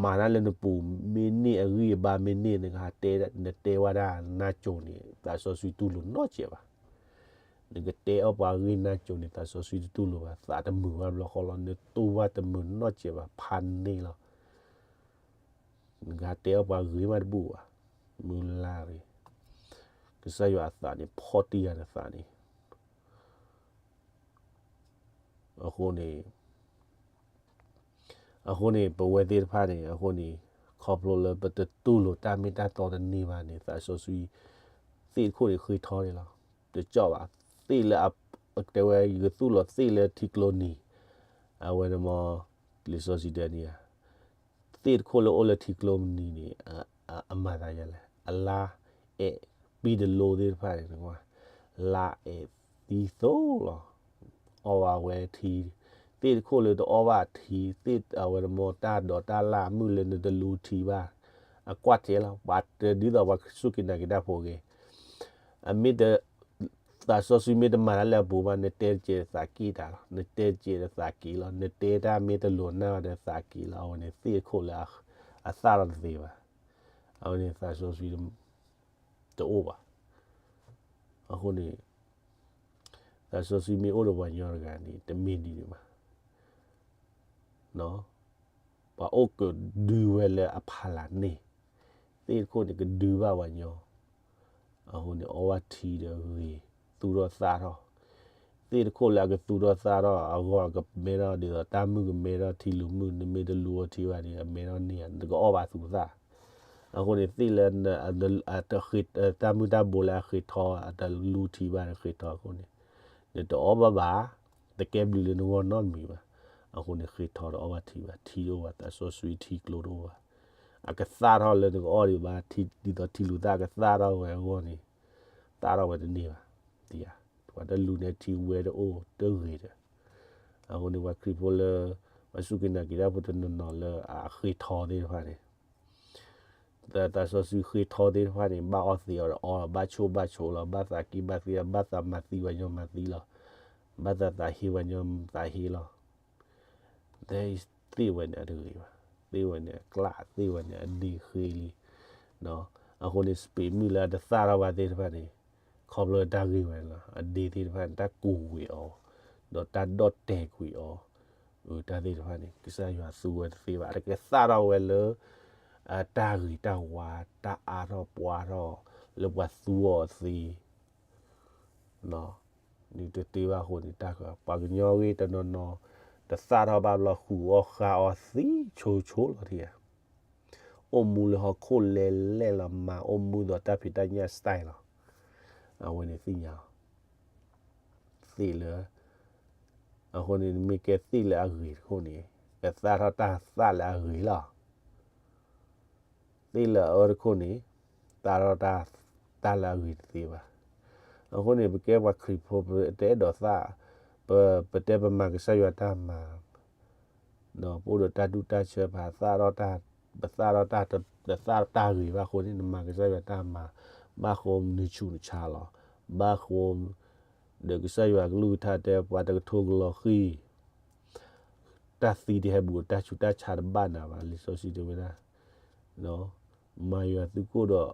မၤတၢ်လၢနပူၤ မ့ၢ်န့ၢ်အဂံၢ်အဘါ မ့ၢ်န့ၢ်နကဟးတဲ နတဲဝဲဒၣ်နၢ်ကၠိၤန့ၣ် သးစီဆှံတူၢ်လိာ်နီတစဲးဘၣ်. နကတဲအီၣ်ပှၤဂ့ၢ်နၢ်ကၠိၤန့ၣ် သးစီဆှံတတူၢ်လိာ်ဘၣ်, သးတမုာ်ဘၣ်ဘျီဃီလီၤ, နတူၢ်ဘၣ်တမုာ်နီတစဲးဘၣ် ဖးန့ၢ်လီၤ. နကဟးတဲအီၣ်ပှၤဂ့ၤမးတဘူၣ်ဘၣ်, မုၢ်လၢ်ဂ့ၤ, ကစၢ်ယွၤအသးန့ၣ် ဖီၣ်တံၢ်ယၤနသးန့ၣ် အဃိန့ၣ်, အဃိန့ၣ် ပဝဲသ့ၣ်တဖၣ်န့ၣ် အဃိန့ၣ် ခီဖျိလၢပတတူၢ်လိာ်တၢ်မ့ၢ်တၢ်တီတန့ၢ်ဘၣ်န့ၣ် သးစီဆှံ သ့ၣ်တခိၣ်န့ၣ်ဃ့ထီန့ၣ်လီၤ. တကီၣ်ဘၣ်, သ့ၣ်လၢအ, တဲဝဲ ယကသူၣ်လီၤသ့ၣ်လၢထံကျိနံၤ, အဝဲန့ၣ်မ့ၢ် လံာ်စီဆှံတဲန့ၣ်ဧါ သ့ၣ်တခိၣ်လၢအိၣ်လၢထံကျိနံၤန့ၣ် အမၤသးယၤလဲၣ်, အလါအဲးပံတလိသ့ၣ်တဖၣ်န့ၣ်, လါအဲးသံသိလီၤ, အီၣ်ဘၣ်ဝဲထံ, သ့ၣ်တခိၣ်လၢတအီၣ်ဘၣ်ထံ, သ့ၣ်အဝဲန့ၣ်မ့ၢ်တၢ်ဒိးတၢ်လၢ်မုၢ်လၢနတလူထံဘၣ်, အကွၢ်ထဲလီၤ, ပှၤတဒ်သိးပှၤစူၢ်က့ၤနာ်က့ၤတၢ်ဖိဂ့ၤ အမ့ၢ်တ သးစီဆှံမ့ၢ်တမၤတၢ်လၢအပူၤဘၣ် နတဲတကဲးသးက့ၣ်တၢ်လီၤ, နတဲတကဲးဒီးသးက့ၤလီၤ, နတဲတၢ်မ့ၢ်တလိာ်နၢ်ဒီးသးက့ၤလီၤ, အဝဲန့ၣ်သ့ၣ်တခိၣ်လၢအသၣ်ထီၣ်တသ့ဘၣ်, အဝဲန့ၣ်သးစီဆှံတအိၣ်ဘၣ်. အဃိန့ၣ် သးစီဆှံမ့ၢ်အိၣ်ဒီးပှၤကညီတဂၤန့ၣ် တမ့ၢ်ဒ်န့ၣ်ဘၣ်. ပှၤအိၣ်ကဒုဝဲလၢအဖီလာ်န့ၣ်, သ့ၣ်တခိၣ်န့ၣ်ကဒုဘၣ်ပှၤကညီ, အဃိန့ၣ် အီၣ်ဘၣ်ထံဒီးဂ့ၤ, သူၣ်ထီၣ်သၣ်ထီၣ်, သ့ၣ်တခိၣ်လၢအကသူၣ်ထီၣ်သၣ်ထီၣ်အဂီၢ် ကမဲထီၣ်ဒ်သိးတၢ်မုၢ်ကမဲထီၣ်ထံလူၤမုၢ်, နမ့ၢ်တလူၤအီၤထံဘၣ်န့ၣ် အမဲထီၣ်န့ၢ်ဧါ, နကအီၣ်ဘၣ်သူၣ်သၣ်. အဃိန့ၣ် သ့ၣ်လၢ တၢ်မုၢ်တၢ်ဘိလၢအဃ့ထီ အတလူၤထံဘၣ်န့ၣ် ဃ့ထီအဃိန့ၣ် နတအီၣ်ဘၣ်ဘၣ်, တကဲဘျုးလၢနဂီၢ်နီတမံၤဘၣ်. အဃိန့ၣ် ဃ့ထီတအီၣ်ဘၣ်ထံဘၣ်, ထံတအိၣ်ဘၣ်, သးစီဆှံထံကျိတအိၣ်ဘၣ်. အကသၣ်ထီၣ်လၢနကအီၣ်ဒံးဘၣ်, ဒ်သိးထံလူၤသၣ်ကသၣ်ထီၣ်ဝဲအဂီၢ်န့ၣ်, သၣ်ထီၣ်ဝဲတန့ၢ်ဘၣ်. ပှၤတလူၤန့ၣ်ထံဝဲတအိၣ်တဂ့ၤဒီး, အဃိန့ၣ် ပှၤခရံာ်ဖိလၢ ပှၤစူၢ်က့ၤနာ်က့ၤတၢ်ဖိတနီၤနီၤလၢအဃ့ထီသ့ၣ်တဖၣ်န့ၣ် သးစီဆှံဃ့ထီသ့ၣ်တဖၣ်န့ၣ် ဘၣ်အီၣ်သံအီၤဒီးအီလီၤ, ဘၣ်ဆိၣ်ဘၣ်ဆိးလီၤ, ဘၣ်သးက့ၣ်ဘၣ်သံလီၤ, ဘၣ်သးမၤသံပှၤညီမၤသံလီၤ, ဘၣ်သးသးဟ့ပှၤညီသးဟ့လီၤ. သ့ၣ်ဝဲန့ၣ်အတဂ့ၤဘၣ်, သ့ၣ်ဝဲန့ၣ်အကျၣ်, သ့ၣ်ဝဲန့ၣ်အဒ့ဃ့လံ. အဃိန့ၣ် စပံးမုၢ်လၢအတသၣ်ထီၣ်ဘၣ်သ့ၣ်တဖၣ်န့ၣ် ခီဖျိတၢ်ဂ့ၢ်ဝဲန့ၣ်လီၤ. အဒ့သ့ၣ်တဖၣ်န့ၣ် တၢ်ကူးကွံာ်အီၤ, ဒီးတၢ်ဒီၣ်တဲာ်ကွံာ်အီၤ, တၢ်သ့ၣ်တဖၣ်န့ၣ် ကစၢ်ယွၤသူဝဲတသ့ဘၣ်. အတကသၣ်ထီၣ်ဝဲလၢ တၢ်ဂ့ၤတၢ်ဝါ, တၢ်အါထီၣ်ပှါထီၣ်, လၢပှၤသူအီၤသ့ နတသ့ဘၣ်အဃိန့ၣ် တၢ်ဃၢၤ ပှၤကညီဂ့ၢ်တနီၤနီၤ တသၣ်ထီၣ်ဘၣ်ဘျီ ဃုာ်အီၣ်ဃါအီၣ်သံဆိဆိလီၤထံဧါ. အိၣ်မူလၢဟီၣ်ခိၣ်လဲၤလဲၣ်လီၤ မၤအိၣ်မူဒီးတၢ်ဖံးတၢ်ညၣ် style လီၤ. အဝဲန့ၣ်သ့ၣ်ညါအီၤ သ့ၣ်လၢ အဃိန့ၣ် မ့ၢ်ကဲသ့ၣ်လၢအဂ့ၤတခိၣ်န့ၣ် ကသၣ်ထီၣ်တၢ်သၣ်လၢအဂ့ၤလီၤ. သ့ၣ်လၢအအၢတခိၣ်န့ၣ် သၣ်ထီၣ်တၢ်လၢအဂ့ၤတသ့ဘၣ်. အဃိန့ၣ် ပကဲပှၤခရံာ်ဖိ ပတအဲၣ်ဒိးသၣ်, ပ, ပတဲပမၤကစၢ်ယွၤတၢ်မၤ, ဒီးပအိၣ်ဒီးတၢ်ဒူၣ်တၢ်ဆၢ ပသၣ်ထီၣ်တၢ်, ပသၣ်ထီၣ်တၢ်, ပသၣ်တၢ်ဂ့ၤဘၣ်အဃိန့ၣ် နမၤကစၢ်ယွၤတၢ်မၤ, ဘၣ်ဃိနဆူးနဆါလီၤ. ဘၣ်ဃိ ဒီးကစၢ်ယွၤကလုၢ်ကထါတဲ ပှၤတကထိကလီၤဃံၤ တၢ်သံတဟဲဘူး တၢ်ဆူးတၢ်ဆါတဘၣ်နၤဘၣ်. လံာ်စီဆှံတဲဝဲဒၣ် မၤယွၤသုးခိၣ်ဒီး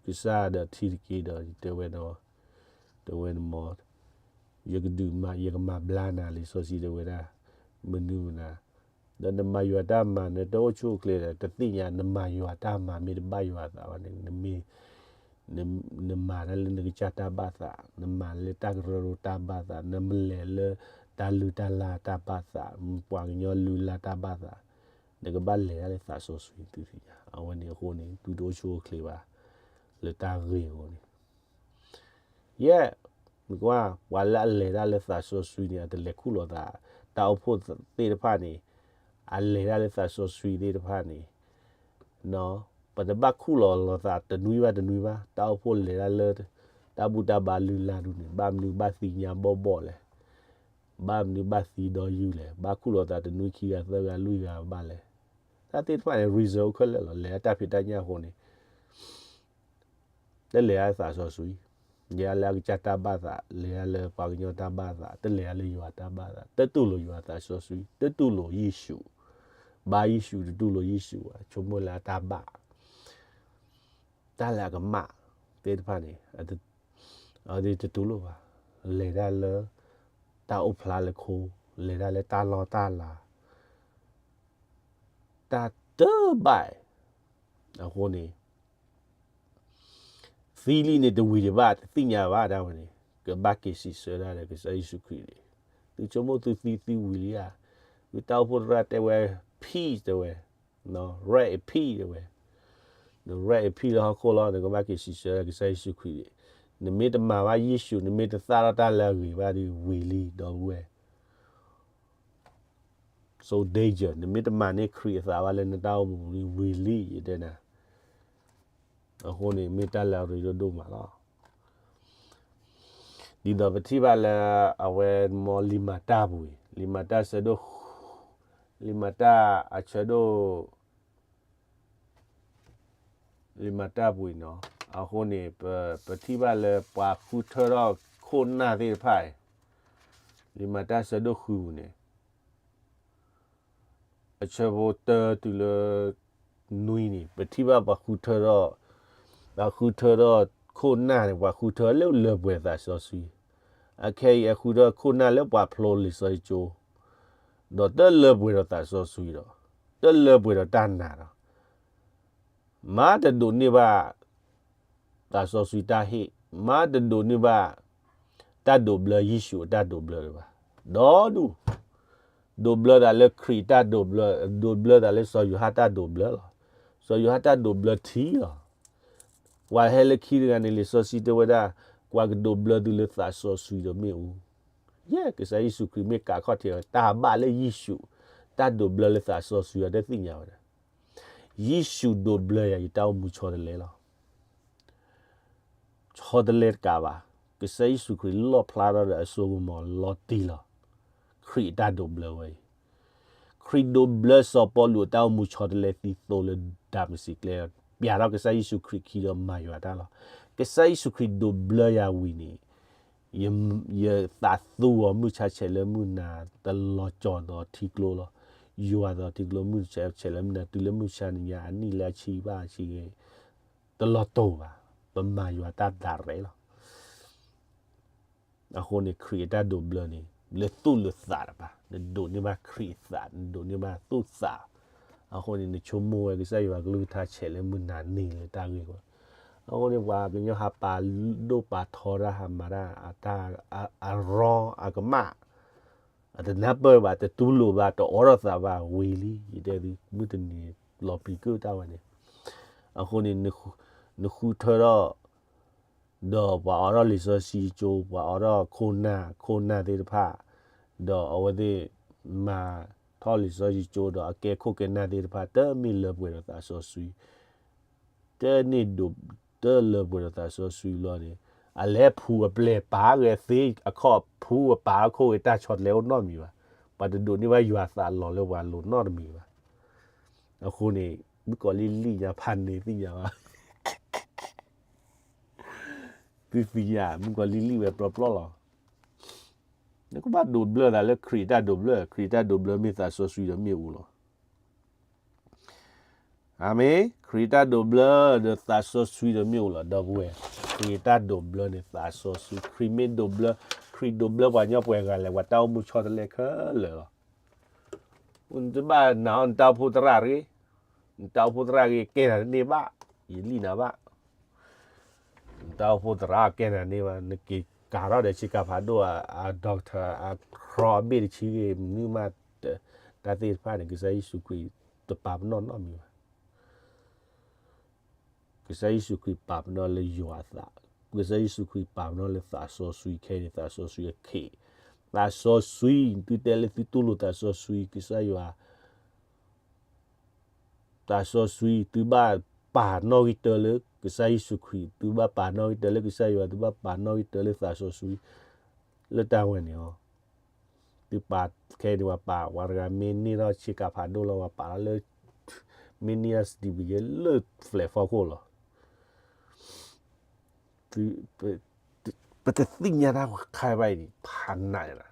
ကစၢ်ဒီးထံတက့ၢ်ဒီး တဲဝဲ, တဲဝဲန့ၣ်မ့ၢ် ယကဒုးမၤ ယကမၤဘျါနၤ လံာ်စီဆှံတဲဝဲဒၣ်. မနုၤမနၤ ဒီးနမၤယွၤတၢ်မၤ နတအိၣ်ဆူၣ်အိၣ်ချ့ဒီး တသ့ၣ်ညါ နမၤယွၤတၢ်မၤမ့ၢ်တဘၣ်ယွၤအသးဘၣ်န့ၣ် နမ့ၢ် နမၤတၢ်လၢနကစၢ်တၢ်ဘၣ်သး, နမၤလၢတၢ်ကရၢကရိတၢ်ဘၣ်သး, နမလဲၤလၢတၢ်လုၢ်တၢ်လၢ်တၢ်ဘၣ်သး, ပှၤကညီလုၢ်လၢ်တၢ်ဘၣ်သး, နကဘၣ်လဲၤတၢ်လၢသးစီဆှံ သုသ့ၣ်ညါ. အဝဲန့ၣ်အဃိန့ၣ် သုတအိၣ်ဆူၣ်အိၣ်ချ့ဘၣ် လၢတၢ်ဂ့ၢ်အဃိန့ၣ် ယဲၢ်, နကွၢ် ပှၤလၢအလဲၤတၢ်လၢသးစီဆှံန့ၣ် အတလဲၤခူၣ်လီၤသး, တၢ်အိၣ်ဖှိၣ်သ့ၣ်တဖၣ်န့ၣ် အလဲၤတၢ်လၢသးစီဆှံသ့ၣ်တဖၣ်န့ၣ် ပတဘၣ်ခူၣ်လီၤလီၤသးတနွံဘၣ်တနွံဘၣ်, တၢ်အိၣ်ဖှိၣ်လဲၤတၢ်လၢ တၢ်ဘူၣ်တၢ်ဘါလုၢ်လၢ်ဒ်န့ၣ် ဘၣ်မနုၤဘၣ်သံညါဘီၣ်ဘီၣ်လဲၣ်, ဘၣ်မနုၤဘၣ်သံဒီးယုၢ်လဲၣ်, ဘၣ်ခူၣ်လီၤသးတနွံခံဂၤသၢဂၤလွံၢ်ဂၤဘၣ်လဲၣ်, တၢ်သ့ၣ်တဖၣ်န့ၣ် reason အိၣ်ခဲလၢာ်လီၤ. လဲၤတၢ်ဖံးတၢ်ညၣ်အဃိန့ၣ် တလဲၤအသးစီဆှံ, လဲၤလၢအကစၢ်တၢ်ဘၣ်သး, လဲၤလၢပှၤကညီတၢ်ဘၣ်သး, တလဲၤလၢယွၤတၢ်ဘၣ်သး, တတူၢ်လိာ်ယွၤသးစီဆှံ, တတူၢ်လိာ်ယ့ၣ်ၡူး, ဘါယ့ၣ်ၡူးတတူၢ်လိာ်ယ့ၣ်ၡူးဘၣ်, ဆိကမိၣ်လၢအတၢ်ဘၣ်, တၢ်လၢအကမၣ်သ့ၣ်တဖၣ်န့ၣ်, အဝဲသ့ၣ်တတူၢ်လိာ်ဘၣ်, လဲၤတၢ်လၢ တၢ်အိၣ်ဖျါလၢခိ, လဲၤတၢ်လၢတၢ်လီၢ်တၢ်လၤ တၢ်တဘၣ်, အဃိန့ၣ် သံလံန့ၣ်တဝံၤဒံးဘၣ် တသ့ၣ်ညါဘၣ်ဒၣ်ဝဲန့ၣ် ကဘၣ်က့ၤစံးဆၢဒၣ်ဒီးကစၢ်ယ့ၣ်ၡူးခရံာ်န့ၣ်, သုဆိကမိၣ်သုသံသုဝံၤလံဧါ, သုတၢ်အိၣ်ဖှိၣ်သရၣ်တဲဝဲ peace တဲဝဲ, rest in peace တဲဝဲ, န rest in peace လၢဟီၣ်ခိၣ်လီၤ, နကဘၣ်က့ၤစံးဆၢဒၣ်ကစၢ်ယ့ၣ်ၡူးခရံာ်န့ၣ်, နမ့ၢ်တမၤဘၣ်ယ့ၣ်ၡူး, နမ့ၢ်တသၣ်ထီၣ်တၢ်လၢအဂ့ၤဘၣ်ဒီးဝံၤလံ ဒီပုၢ်ဝဲၢ် So danger, နမ့ၢ်တမၤန့ၢ်ခရံာ်အသးဘၣ်လၢနတၢ်အိၣ်မူပူၤလံဝံၤလံ ယတဲနၤ, အဃိန့ၣ် မ့ၢ်တၢ်လၢအရ့ဒိၣ်ဒိၣ်မးလီၤ. ဒ်သိးပထံၣ်ဘၣ်လၢ အဝဲမ်လံၤမၤတၢ်ပူၤအံၤ, လံၤမၤတၢ်ဆၢဒိၣ်, လံၤမၤတၢ်အဆၢဒိၣ် လံၤမၤတၢ်ပူၤအံၤနီၤ, အဃိန့ၣ် ပထံၣ်ဘၣ်လၢပှၤဃုထၢထီၣ်ခိၣ်နၢ်သ့ၣ်တဖၣ်အံၤ, လံၤမၤတၢ်ဆၢဒိၣ်ဃုပူၤန့ၣ် အဆၢဖိတၢတုၤလၢ နွံန့ၣ် ပထံၣ်ဘၣ်ပှၤဃုထၢထီၣ်, ပှၤဃုထၢထီၣ်ခိၣ်နၢ်န့ၣ် ပှၤဃုထၢလၢလၢပှဲၤသးစီဆှံ, အခဲအံၤအဃုထၢခိၣ်နၢ်လၢပှၤဖျိလံာ်စီဆှံကၠိ, ဒီးတလၢပှဲၤဒီးသးစီဆှံဒီး, တလၢပှဲၤဒီးတၢ်နာ်ဒီး မၤတဒိးန့ၢ်ဘၣ် သးစီဆှံတၢ်ဟ့ၣ်, မၤတဒိးန့ၢ်ဘၣ် တၢ်ဒိးဘျၢယ့ၣ်ၡူးအတၢ်ဒိးဘျၢတဘၣ်, ဒီဒူၣ်, ဒိးဘျၢသးလၢခရံာ်တၢ်ဒိးဘျၢ, ဒိးဘျၢသးလၢစီၤယိၤဟၣ်တၢ်ဒိးဘျၢလီၤ. စီၤယိၤဟၣ်တၢ်ဒိးဘျၢထံလီၤ. ပှၤဟဲလၢခံတဂၤန့ၣ် လံာ်စီဆှံတဲဝဲဒၣ်, ကွၢ်ကဒိးဘျၢသုလၢသးစီဆှံဒီးမ့ၣ်အူ, ယဲ ကစၢ်ယ့ၣ်ၡူးခရံာ်မ့ၢ်ကးခီၣ်ထံးအီၤ တၢ်ဘၣ်လၢယ့ၣ်ၡူး, တၢ်ဒိးဘျၢလၢသးစီဆှံအီၤတသ့ၣ်ညါဝဲဒၣ် ယ့ၣ်ၡူးဒိးဘျၢယၤ ယတၢ်အိၣ်မူဆီတလဲလီၤ. ဆီတလဲတကးဘၣ်, ကစၢ်ယ့ၣ်ၡူးခရံာ်လီၣ်ဖျါထီၣ်ဒီးအစိကမီၤလီၤတံၢ်လီၤ. ခရံာ်အတၢ်ဒိးဘျၢဝဲအံၤ, ခရံာ်ဒိးဘျၢစီၤပီလူးအတၢ်အိၣ်မူဆီတလဲသံသိလၢဒၤမစံးကျဲ, ပျးထီၣ်ကစၢ်ယ့ၣ်ၡူးခရံာ်ခံဒီးမၤယွၤတၢ်လီၤ. ကစၢ်ယ့ၣ်ၡူးခရံာ်ဒိးဘျၢယၤဝံၤန့ၣ် ယသးသူအီၤမုၢ်ဆါဆဲးလၢမုၢ်နၤ တလီၤကၠီၤဒီးထံကျိလီၤ. ယွၤဒီးထံကျိမုၢ်ဆါဆဲးလၢမုၢ်နၤ တုၤလၢမုၢ်ဆါနံၤညါအနံၣ်လၢအဆံဘၣ်အဆံဂ့ၤ တလီၤတိာ်ဘၣ်, ပမၤယွၤတၢ်ဒၣ်ရဲၣ်လီၤ. အဃိန့ၣ် ခရံာ်အတၢ်ဒိးဘျၢန့ၣ် လၢသူၣ်လၢသးတပၤ, နဒိးန့ၢ်ဘၣ်ခရံာ်အသး, နဒိးန့ၢ်ဘၣ်သူၣ်သး, အဃိန့ၣ် နဆိကမိၣ်ဝဲကစၢ်ယွၤကလုၢ်ကထါဆဲးလၢမုၢ်နၤန့ၣ်လၢတၢ်ဂ့ၢ်ဝဲ, အဃိန့ၣ် ပှၤကညီဟးပာ်ဒိၣ်ပာ်ထီတၢ် ဟးမၤတၢ် အတၢ်အရီအကမၣ် အတနၢ်ပၢၢ်ဘၣ်, တတူၢ်လိာ်ဘၣ်, တအိးထီၣ်သးဘၣ်, ဝံၤလံ, ယတဲသု, မုၢ်တနံၤလီၤပျံၤကုၣ်တၢ်ဝဲန့ၣ်, အဃိန့ၣ် နဃုထၢထီၣ် ဒီးပှၤအိးထီၣ်လံာ်စီဆှံကၠိ, ပှၤအိးထီၣ်ခိၣ်နၢ်, ခိၣ်နၢ်သ့ၣ်တဖၣ်, ဒီးအဝဲသ့ၣ်မၤထီၣ်လံာ်စီဆှံကၠိ ဒီးအကဲခိၣ်ကဲနၢ်သ့ၣ်တဖၣ် တမ့ၢ်လၢပှဲၤဒီးသးစီဆှံ တန့ၢ်ဒိး, တလၢပှဲၤဒီးသးစီဆှံလီၤန့ၣ်, အလဲၤဖူးအပျဲၢ်ပာ်ဂ့ၤသ့အခီၣ် ဖူးအပာ်အခိၣ်ဂ့ၤတၢ်ဆီတလဲအိၣ်နီတမံၤဘၣ်. ပှၤတဒိးန့ၢ်ဘၣ်ယွၤသးလီၤလၢပှၤလိၤနီတမံၤဘၣ်. အဃိန့ၣ် မုၣ်ကီၤလံၢ်လံၣ်ညါဖးန့ၣ်သ့ၣ်ညါဘၣ် သုသ့ၣ်ညါ မုၣ်ကီၤလံၢ်လံၣ်ဝဲပျီပျီလီၤ. နကဘၣ်ဒိးဘျၢသးလၢခရံာ်တၢ်ဒိးဘျၢ, ခရံာ်တၢ်ဒိးဘျၢမ့ၢ်သးစီဆှံဒီးမ့ၣ်အူလီၤ. အၤမ့ၣ်, ခရံာ်တၢ်ဒိးဘျၢဒီးသးစီဆှံဒီးမ့ၣ်အူလီၤ ဒီပုၢ်ဝဲၢ်. ခရံာ်တၢ်ဒိးဘျၢန့ၣ်သးစီဆှံ, ခရံာ်မ့ၢ်ဒိးဘျၢ, ခရံာ်ဒိးဘျၢပှၤကညီပှဲၤဂၤလဲၣ်, ပှၤတၢ်အိၣ်မူဆီတလဲခဲလၢာ်လီၤ. နတဘၣ်နာ်အီၤ နတၢ်အိၣ်ဖှိၣ်သရၣ်တဂ့ၤ, နတၢ်အိၣ်ဖှိၣ်သရၣ်ဂ့ၤ ကဲနၤတန့ၢ်ဘၣ်, ယလံၣ်နၤဘၣ်. နတၢ်အိၣ်ဖှိၣ်သရၣ်ကဲနၤတန့ၢ်ဘၣ်, နက့ၤကၤထီၣ်ဒီးဆ့ကၤဖးဒိၣ်အ doctor အ ခရီအဘ့ၣ်တဆံဂ့ၤ မနုၤမး, တၢ်သ့ၣ်တဖၣ်န့ၣ် ကစၢ်ယ့ၣ်ၡူးခရံာ်တပာ်ပနီၣ်နီတမံၤဘၣ်. ကစၢ်ယ့ၣ်ၡူးခရံာ်ပာ်ပနီၣ်လၢယွၤအသး, ကစၢ်ယ့ၣ်ၡူးခရံာ်ပာ်ပနီၣ်လၢသးစီဆှံခဲအံၤန့ၣ် သးစီဆှံအခ့, သးစီဆှံ သုတဲလၢသုတူၢ်လိာ်သးစီဆှံ ကစၢ်ယွၤ သးစီဆှံ သုဘၣ် သုဘၣ်ပာ်နီၣ်ဂံၢ်တၢလၢကစၢ်ယ့ၣ်ၡူးခရံာ်, သုဘၣ်ပာ်နီၣ်ဂံၢ်တၢလၢကစၢ်ယွၤ, သုဘၣ်ပာ်နီၣ်ဂံၢ်တၢလၢသးစီဆှံ, လၢတၢ်ဝဲန့ၣ်အီၤ, သုပာ်ခဲအံၤန့ၣ် ပှၤပာ် ပှၤတဂၤမ့ၢ်န့ၢ်ထီၣ်ဆ့ကၤဖးဒိၣ်လီၤ ပှၤပာ်လီၤလၢ, မ့ၢ်န့ၢ်ထီၣ် certificate လၢ flag ဖီခိၣ်လီၤ. ပတသ့ၣ်ညါတၢ်ခါဘၣ်အံၤန့ၣ် ဖးနးနၤ,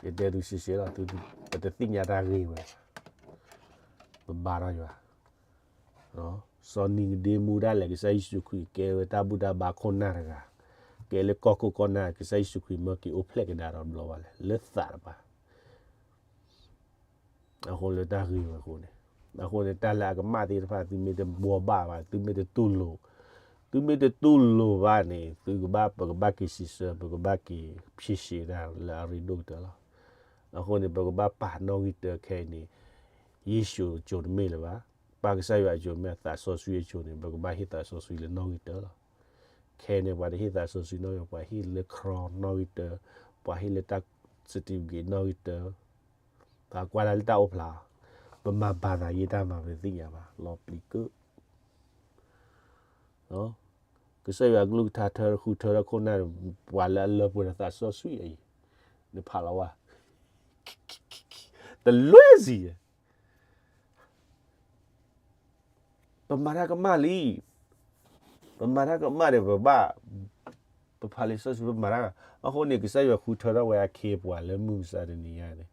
ယတဲသုရှဲရှဲလီၤ, ပတသ့ၣ်ညါတၢ်ဂ့ၢ်ဝဲ, ပဘါထီၣ်ယွၤ, စီၤနံၤကဒ့မူဒၣ်လဲာ် ကစၢ်ယ့ၣ်ၡူးခရံာ်ကဲဝဲတၢ်ဘူၣ်တၢ်ဘါခိၣ်နၢ်တဂၤ, ကဲလၢကီၢ်ခိၣ်ကီၢ်နၢ် ကစၢ်ယ့ၣ်ၡူးခရံာ်မၢက့ၤအိၣ်ဖျဲၣ်ကဒါဒီးဘျီဘၣ်လဲၣ် လၢသးတပၤ အဃိလၢတၢ်ဂ့ၢ်ဝဲအဃိန့ၣ်, အဃိန့ၣ် တၢ်လၢအကမၣ်သ့ၣ်တဖၣ် သုမ့ၢ်တဘှီဘၣ်ဘၣ်, သုမ့ၢ်တတူၢ်လိာ်, သုမ့ၢ်တတူၢ်လိာ်ဘၣ်န့ၣ် သုကဘၣ် ပကဘၣ်က့ၤစံးဆၢ ပကဘၣ်က့ၤဖြေရှင်းတၢ်လၢအရ့ဒိၣ်ကတၢၢ်လီၤ. အဃိန့ၣ် ပကဘၣ်ပာ်နီၣ်ဂံၢ်တၢခဲအံၤန့ၣ်, ယ့ၣ်ၡူးအစိၤတမ့ၢ်လၢၤဘၣ်, ပၢ်ကစၢ်ယွၤအစိၤမ့ၢ်သးစီဆှံအစိၤန့ၣ် ပကဘၣ်ဟ့ၣ်သးစီဆှံလၢနီၣ်ဂံၢ်တၢလီၤ. ခဲအံၤန့ၣ် ပှၤတဟ့ၣ်သးစီဆှံနီၣ်ဂံၢ်, ပှၤဟ့ၣ်လၢ crown နီၣ်ဂံၢ်တၢ, ပှၤဟ့ၣ်လၢတၢ် certificate နီၣ်ဂံၢ်တၢ ပှၤကွၢ်တၢ်လၢတၢ်အိၣ်ဖျါ, ပမၤဘၣ်သးယဲတၢ်မၤ ပတသ့ၣ်ညါဘၣ်, လီၤပျံၤကၢ, ကစၢ်ယွၤကလုၢ်ကထါထၢဃုထၢထီၣ်ခိၣ်နၢ်, ပှၤလၢအလၢပှဲၤဒီးသးစီဆှံအံၤ, နဖးလီၤဝဲ, တလွဲစံးယဲ, ပမၤတၢ်ကမၣ်လံ, ပမၤတၢ်ကမၣ်ဒီး ပဘၣ် ပဖးလံာ်စီဆှံ ပမၤတၢ်, အဃိန့ၣ် ကစၢ်ယွၤဃုထၢထီၣ်ဝဲအခ့အပှၤလၢမုၢ်မဆါတနံၤညါန့ၣ်,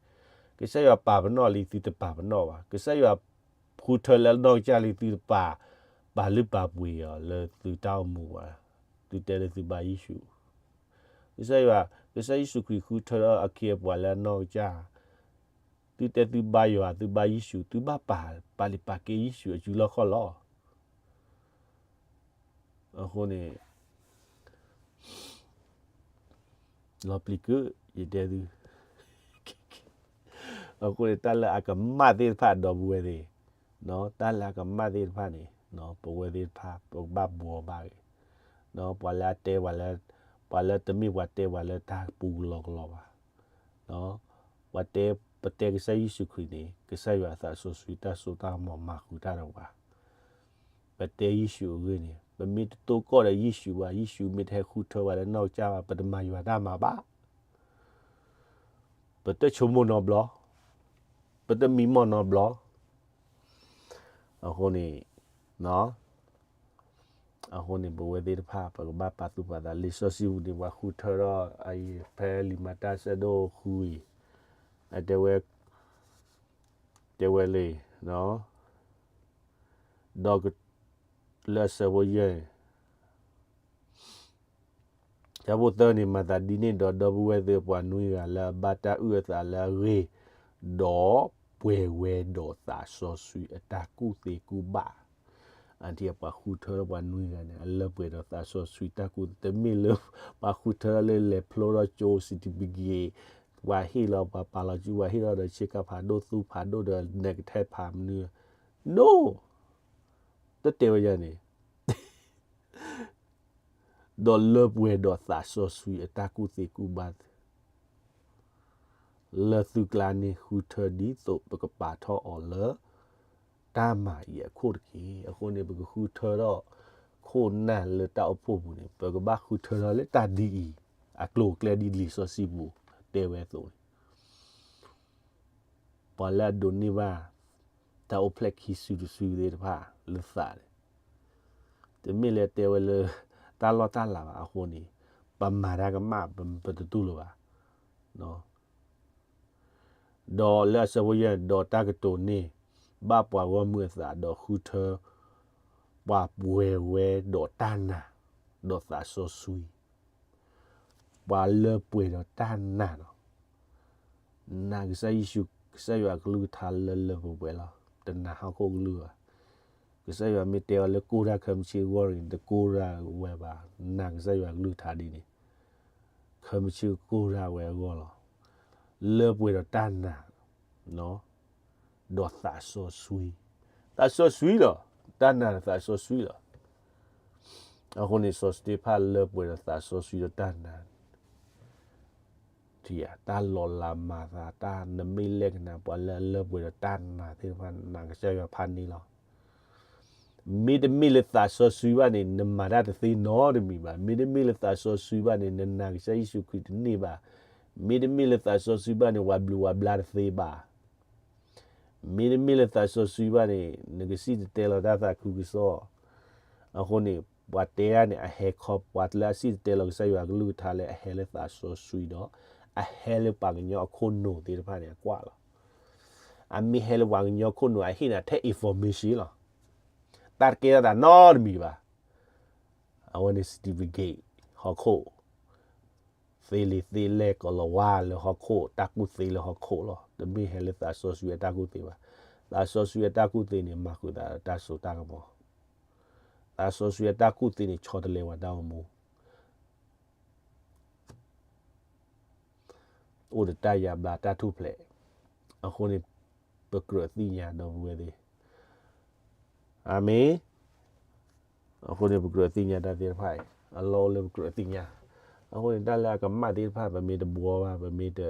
ကစၢ်ယွၤပာ်ပနီၣ်လံ သုတပာ်ပနီၣ်ဘၣ်, ကစၢ်ယွၤဃုထၢလၢအနီၢ်ကစၢ်လံ သုတပာ်, ပာ်လုၢ်ပာ်ပှ့ၤအီၤလၢသုတၢ်အိၣ်မူဘၣ်, သုတဲလၢသုဘါယ့ၣ်ၡူး, ကစၢ်ယွၤ, ကစၢ်ယ့ၣ်ၡူးခရံာ်ဃုထၢထီၣ်အခ့အပှၤလၢအနီၢ်ကစၢ်, သုတဲသုဘါယွၤ သုဘါယ့ၣ်ၡူး သုဘၣ်ပာ်, ပာ်လုၢ်ပာ်ကဲယ့ၣ်ၡူးအစုလီၢ်ခီၣ်လီၤ. အဃိန့ၣ် လီၤပျံၤကၢ, ယတဲသု, အဃိန့ၣ် တၢ်လၢအကမၣ်သ့ၣ်တဖၣ် ဒီပုၢ်ဝဲၢ်သ့ၣ်, တၢ်လၢအကမၣ်သ့ၣ်တဖၣ်န့ၣ် ပဝဲသ့ၣ်တဖၣ် ပကဘၣ်ဘှီဘၣ်ဂ့ၤ, ပှၤလၢအတဲပှၤလၢ, ပှၤလၢတမ့ၢ်ပှၤတဲပှၤလၢတၢ်ပူၤကလီကလီဘၣ်, ပှၤတဲ, ပတဲကစၢ်ယ့ၣ်ၡူးခရံာ်န့ၣ် ကစၢ်ယွၤအသးစီဆှံတၢ်စိတၢ်ကမီၤမၤဃုာ်တၢ်ဒီးပှၤ, ပတဲယ့ၣ်ၡူးအဂ့ၢ်န့ၣ် ပမ့ၢ်တတိၢ်ကီၢ်ဒီးယ့ၣ်ၡူးဘၣ်, ယ့ၣ်ၡူးမ့ၢ်တဟဲဃုထၢဘၣ်လၢနီၢ်ကစၢ်ဘၣ် ပတမၤယွၤတၢ်မၤဘၣ်, ပတဆိကမိၣ်နီတဘျီ, ပတမံမီၢ်နီတဘျီ, အဃိန့ၣ်, အဃိန့ၣ် ပဝဲသ့ၣ်တဖၣ် ပကဘၣ်ပာ်သူၣ်ပာ်သး လံာ်စီဆှံပူၤန့ၣ် ပှၤဃုထၢထီၣ်အံၤ ဖဲလံာ်မၤတၢ်ဆၢဒိၣ်ဃုအံၤ, အတဲဝဲ, တဲဝဲလံ, ဒီး, လၢအဆၢဖိယဲၢ် ဆၢဖိသၢန့ၣ် မၤသးဒ်န့ၣ်ဒီး ဒီပုၢ်ဝဲၢ်သ့ၣ်ပှၤနွံဂၤလၢအဘၣ်တၢ်အုၣ်အသးလၢအဂ့ၤ, ဒီးပှဲၤဝဲဒီးသးစီဆှံအတၢ်ကူၣ်သ့ကူၣ်ဘၣ်, အထံၣ်ပှၤဃုထၢထီၣ်ပှၤနွံဂၤန့ၣ် အလၢပှဲၤဒီးသးစီဆှံတၢ်ကူၣ်သ့, တမ့ၢ်လၢပှၤဃုထၢထီၣ်လၢလဲၤဖျိထီၣ်ကၠိ certificate, ပှၤဟ့ၣ်လီၤပှၤပာ်လီၤစု ပှၤဟ့ၣ်ထီၣ်ဒီးဆ့ကၤဖးဒိၣ်သူဖးဒိၣ်ဒီး နကထဲဖးမနုၤ, no, တတဲဝဲယၤန့ၣ် ဒီးလၢပှဲၤဒီးသးစီဆှံအတၢ်ကူၣ်သ့ကူၣ်ဘၣ်, လၢသုကျါန့ၣ်ဃုထၢဒ်သိးပကပာ်ထီၣ်အီၤလၢ တၢ်မၤအံၤအခိၣ်တက့ၢ်. အဃိန့ၣ် ပကဃုထၢထီၣ်ခိၣ်နၢ်လၢတၢ်အိၣ်ဖှိၣ်ပူၤန့ၣ် ပကဘၣ်ဃုထၢထီၣ်လၢတၢ်ဒ်အံၤ, အကျိၤအကျဲဒ်လံာ်စီဆှံပူၤတဲဝဲအသိးန့ၣ် ပှၤလၢအဒိးန့ၢ်ဘၣ် တၢ်အိၣ်ဖျဲၣ်ခံစုတစုသ့ၣ်တဖၣ်လၢသးန့ၣ်, တမ့ၢ်လၢတဲဝဲလၢ တၢ်လီၢ်တၢ်လၤဘၣ်. အဃိန့ၣ် ပမၤတၢ်ကမၣ် ပတတူၢ်လိာ်ဘၣ်. ဒီးလၢအဆၢဖိယဲၢ်န့ၣ် ဒီးတၢ်ကတိၤန့ၢ်ဘၣ်ပှၤဂီၢ်မုၢ်အသး ဒီးဃုထၢ ပှၤပှဲၤဝဲဒီးတၢ်နာ် ဒီးသးစီဆှံ ပှၤလၢပှဲၤဒီးတၢ်နာ်လီၤ. နာ်ကစၢ်ယ့ၣ်ၡူး ကစၢ်ယွၤအကလုၢ်ကထါလၢလၢပှဲၤပှဲၤလီၤ. တနာ်ဟီၣ်ခိၣ်ကလုၢ်ဘၣ်. ကစၢ်ယွၤမ့ၢ်တဲအီၤလၢကိၢ်တၢ်ခဲမုၢ်ဆ့ၣ်အဂီၢ်န့ၣ် တကိၢ်တၢ်ဝဲဘၣ်. နာ်ကစၢ်ယွၤအကလုၢ်ကထါဒ်န့ၣ် ခဲမုၢ်ဆ့ၣ်ကကိၢ်တၢ်ဝဲအဂီၢ်လီၤ. လၢပှဲၤဒီးတၢ်နာ် ဒီးသးစီဆှံ, သးစီဆှံလီၤ. တၢ်နာ်ဒီးသးစီဆှံလီၤ. အဃိန့ၣ် စီၤစတ့ဖၣ်လၢပှဲၤဒီးသးစီဆှံဒီးတၢ်နာ်, တၢ်လီၤလးမၤသး တၢ်နမ့ၢ်လဲၣ်ကနၣ် ပှၤလၢအလၢပှဲၤဒီးတၢ်နာ်သ့ၣ်တဖၣ် နာ်ကစၢ်ယွၤဖးန့ၢ်လီၤ. မ့တမ့ၢ်လၢသးစီဆှံဘၣ်န့ၣ် နမၤတၢ်တသ့နီတမံၤဘၣ်. မ့တမ့ၢ်လၢသးစီဆှံဘၣ်န့ၣ် နနာ်ကစၢ်ယ့ၣ်ၡူးခရံာ်တန့ၢ်ဘၣ်. မ့တမ့ၢ်လၢသးစီဆှံဘၣ်န့ၣ် ပှၤဘျုးပှၤဘျါတသ့ဘၣ်. မ့တမ့ၢ်လၢသးစီဆှံဘၣ်န့ၣ် နကစံၣ်တဲၤတဲလီၤတၢ်သးခုကစီၣ်. အဃိန့ၣ် ပှၤတဲဒၣ်န့ၣ် အဟဲခီ ပှၤလၢအစံၣ်တဲၤတဲလီၤကစၢ်ယွၤအကလုၢ်ကထါလၢအဟဲလၢသးစီဆှံဒီး အဟဲလၢပှၤကညီအခိၣ်နူာ်သ့ၣ်တဖၣ်န့ၣ် အကွၢ်လီၤ. အမ့ၢ်ဟဲလၢပှၤကညီခိၣ်နူာ် အဟ့ၣ်နၤထဲ information လီၤ. တၢ်တကဲထီၣ်သးနီတမံၤဘၣ်. အဝဲန့ၣ် certificate ဟီၣ်ခိၣ် သ့လံာ်သ့လဲၢ်ကီၤလၤဝါလၢဟီၣ်ခိၣ် တၢ်ကူၣ်သ့လၢဟီၣ်ခိၣ်လီၤ. တမ့ၢ်ဟဲလၢသးစီဆှံအတၢ်ကူၣ်သ့ဘၣ်. သးစီဆှံအတၢ်ကူၣ်သ့န့ၣ် မၤဃုာ်သးတၢ်စိတၢ်ကမီၤ. သးစီဆှံအတၢ်ကူၣ်သ့န့ၣ် ဆီတလဲပှၤတၢ်အိၣ်မူ အိၣ်ဒီးတၢ်ယါဘျါတၢ်ထူၣ်ဖျဲး. အဃိန့ၣ် ပကြၢးသ့ၣ်ညါဒီပုၢ်ဝဲၢ်သ့ၣ်. အၤမ့ၣ်. အဃိန့ၣ် ပကြၢးသ့ၣ်ညါတၢ်သ့ၣ်တဖၣ်အံၤ အလီၢ်အိၣ်လၢပကြၢးသ့ၣ်ညါ. အဃိန့ၣ် တၢ်လၢအကမၣ်သ့ၣ်တဖၣ် ပမ့ၢ်တဘှီဘၣ် ပမ့ၢ်တ,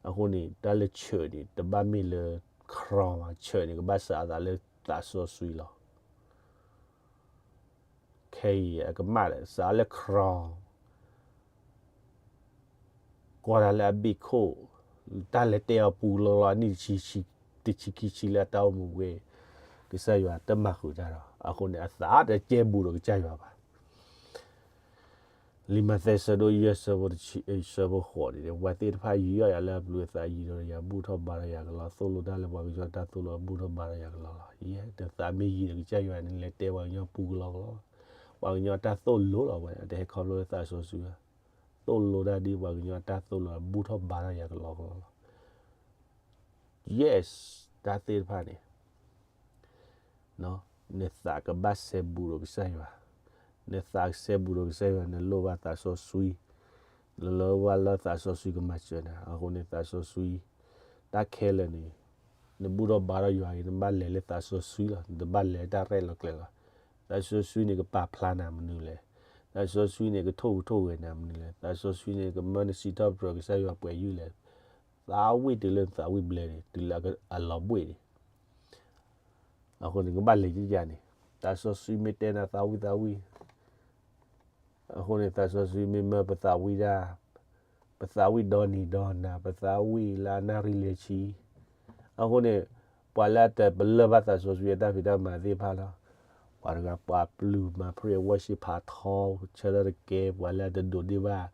အဃိန့ၣ် တၢ်လၢ church န့ၣ် တဘၣ်မ့ၢ်လၢ crown ဘၣ်. church န့ၣ် ကဘၣ်စးအသးလၢသးစီဆှံလီၤ. ခဲအံၤအကမၣ်ဒီး စးလၢ crown ကွၢ်တၢ်လၢအဘ့ၣ်ခိၣ်, တၢ်လဲၤတဲအီၤပူၤလီၤလီၤ အနံၣ်တဆံ, တဆံခံဆံလၢအတၢ်အိၣ်မူဝဲ, ကစၢ်ယွၤတမၤဃုာ်တၢ်ဒီး အဃိန့ၣ် အသးတကဲဘူးဒီးကစၢ်ယွၤဘၣ်. လံာ်မးသဲဆၢဒိၣ်ယဲၢ်ဆၢဖိတဆံ, ဆၢဖိဃိးန့ၣ် ပှၤသ့ၣ်တဖၣ်ယူးယီၣ်ယၤလၢအပျုၤအသး ယံၤဒီးယၤ ဘူၣ်ထီၣ်ဘါထီၣ်ယၤကလီ, သိၣ်လိတၢ်လၢပှၤကညီအတၢ်သိၣ်လိ အဘူၣ်ထီၣ်ဘါထီၣ်ယၤကလီလီၤ. ယဲ နသးမ့ၢ်ယံၤဒီးကစၢ်ယွၤန့ၣ် နလဲၤတဲပှၤကညီပူၤကလီကလီ, ပှၤကညီအတၢ်သိၣ်လိလီၤဝဲ, တဟဲခီဖျိလၢသးစီဆှံဘၣ်. သိၣ်လိတၢ်ဒ်ပှၤကညီအတၢ်သိၣ်လိ အဘူၣ်ထီၣ်ဘါထီၣ်ယၤကလီကလီလီၤ. Yes, တၢ်သ့ၣ်တဖၣ်န့ၣ် နသးကဘၣ်စဲဘူးဒီးကစၢ်ယွၤ, နသးကစဲဘူးဒီးကစၢ်ယွၤ နလိၣ်ဘၣ်သးစီဆှံ, နလိၣ်ဘၣ်လၢသးစီဆှံကမၤစၢၤနၤ. အဃိန့ၣ် သးစီဆှံ တၢ်ခဲလၢာ်န့ၣ် နဘူၣ်ထီၣ်ဘါထီၣ်ယွၤအံၤ နဘၣ်လဲၤလၢသးစီဆှံလီၤ, နတဘၣ်လဲၤတၢ်ရဲၣ်လီၤကျဲၤလီၤ. သးစီဆှံန့ၣ် ကပာ်ဖျါနၤမနုၤလဲၣ်, သးစီဆှံန့ၣ် ကထိၣ်ဟူးထိၣ်ဂဲၤနၤမနုၤလဲၣ်, သးစီဆှံန့ၣ် ကမၢနစံးထီၣ်ပတြၢၤကစၢ်ယွၤပှဲၤယုၢ်လဲၣ်, သးဝံၣ်တုၤလၢနသးဝံၣ်ဘျဲၣ်န့ၣ် တုၤလၢအလီၤဘှံးန့ၣ် အဃိန့ၣ် ကဘၣ်လဲၤယံာ်ယံာ်န့ၣ်, သးစီဆှံမ့ၢ်တဲနၤသးဝံၣ်သးဝံၣ်, အဃိန့ၣ် သးစီဆှံမ့ၢ်မၢပသးဝံၣ်ဒၣ်, ပသးဝံၣ်ဒီနံၤဒီနၤ, ပသးဝံၣ်လၢအနၣ်ရံၣ်လၢဆံ, အဃိန့ၣ် ပှၤလၢအတပလၢၢ်ဘၣ်သးစီဆှံအတၢ်ဖံးတၢ်မၤသ့ၣ်တဖၣ်လီၤ. ပှၤတဂၤပှၤပျုၢ်မၤ praise worship ဖးထီ ဆၢထၢၣ်တကဲ, ပှၤလၢအတဒိးန့ၢ်ဘၣ်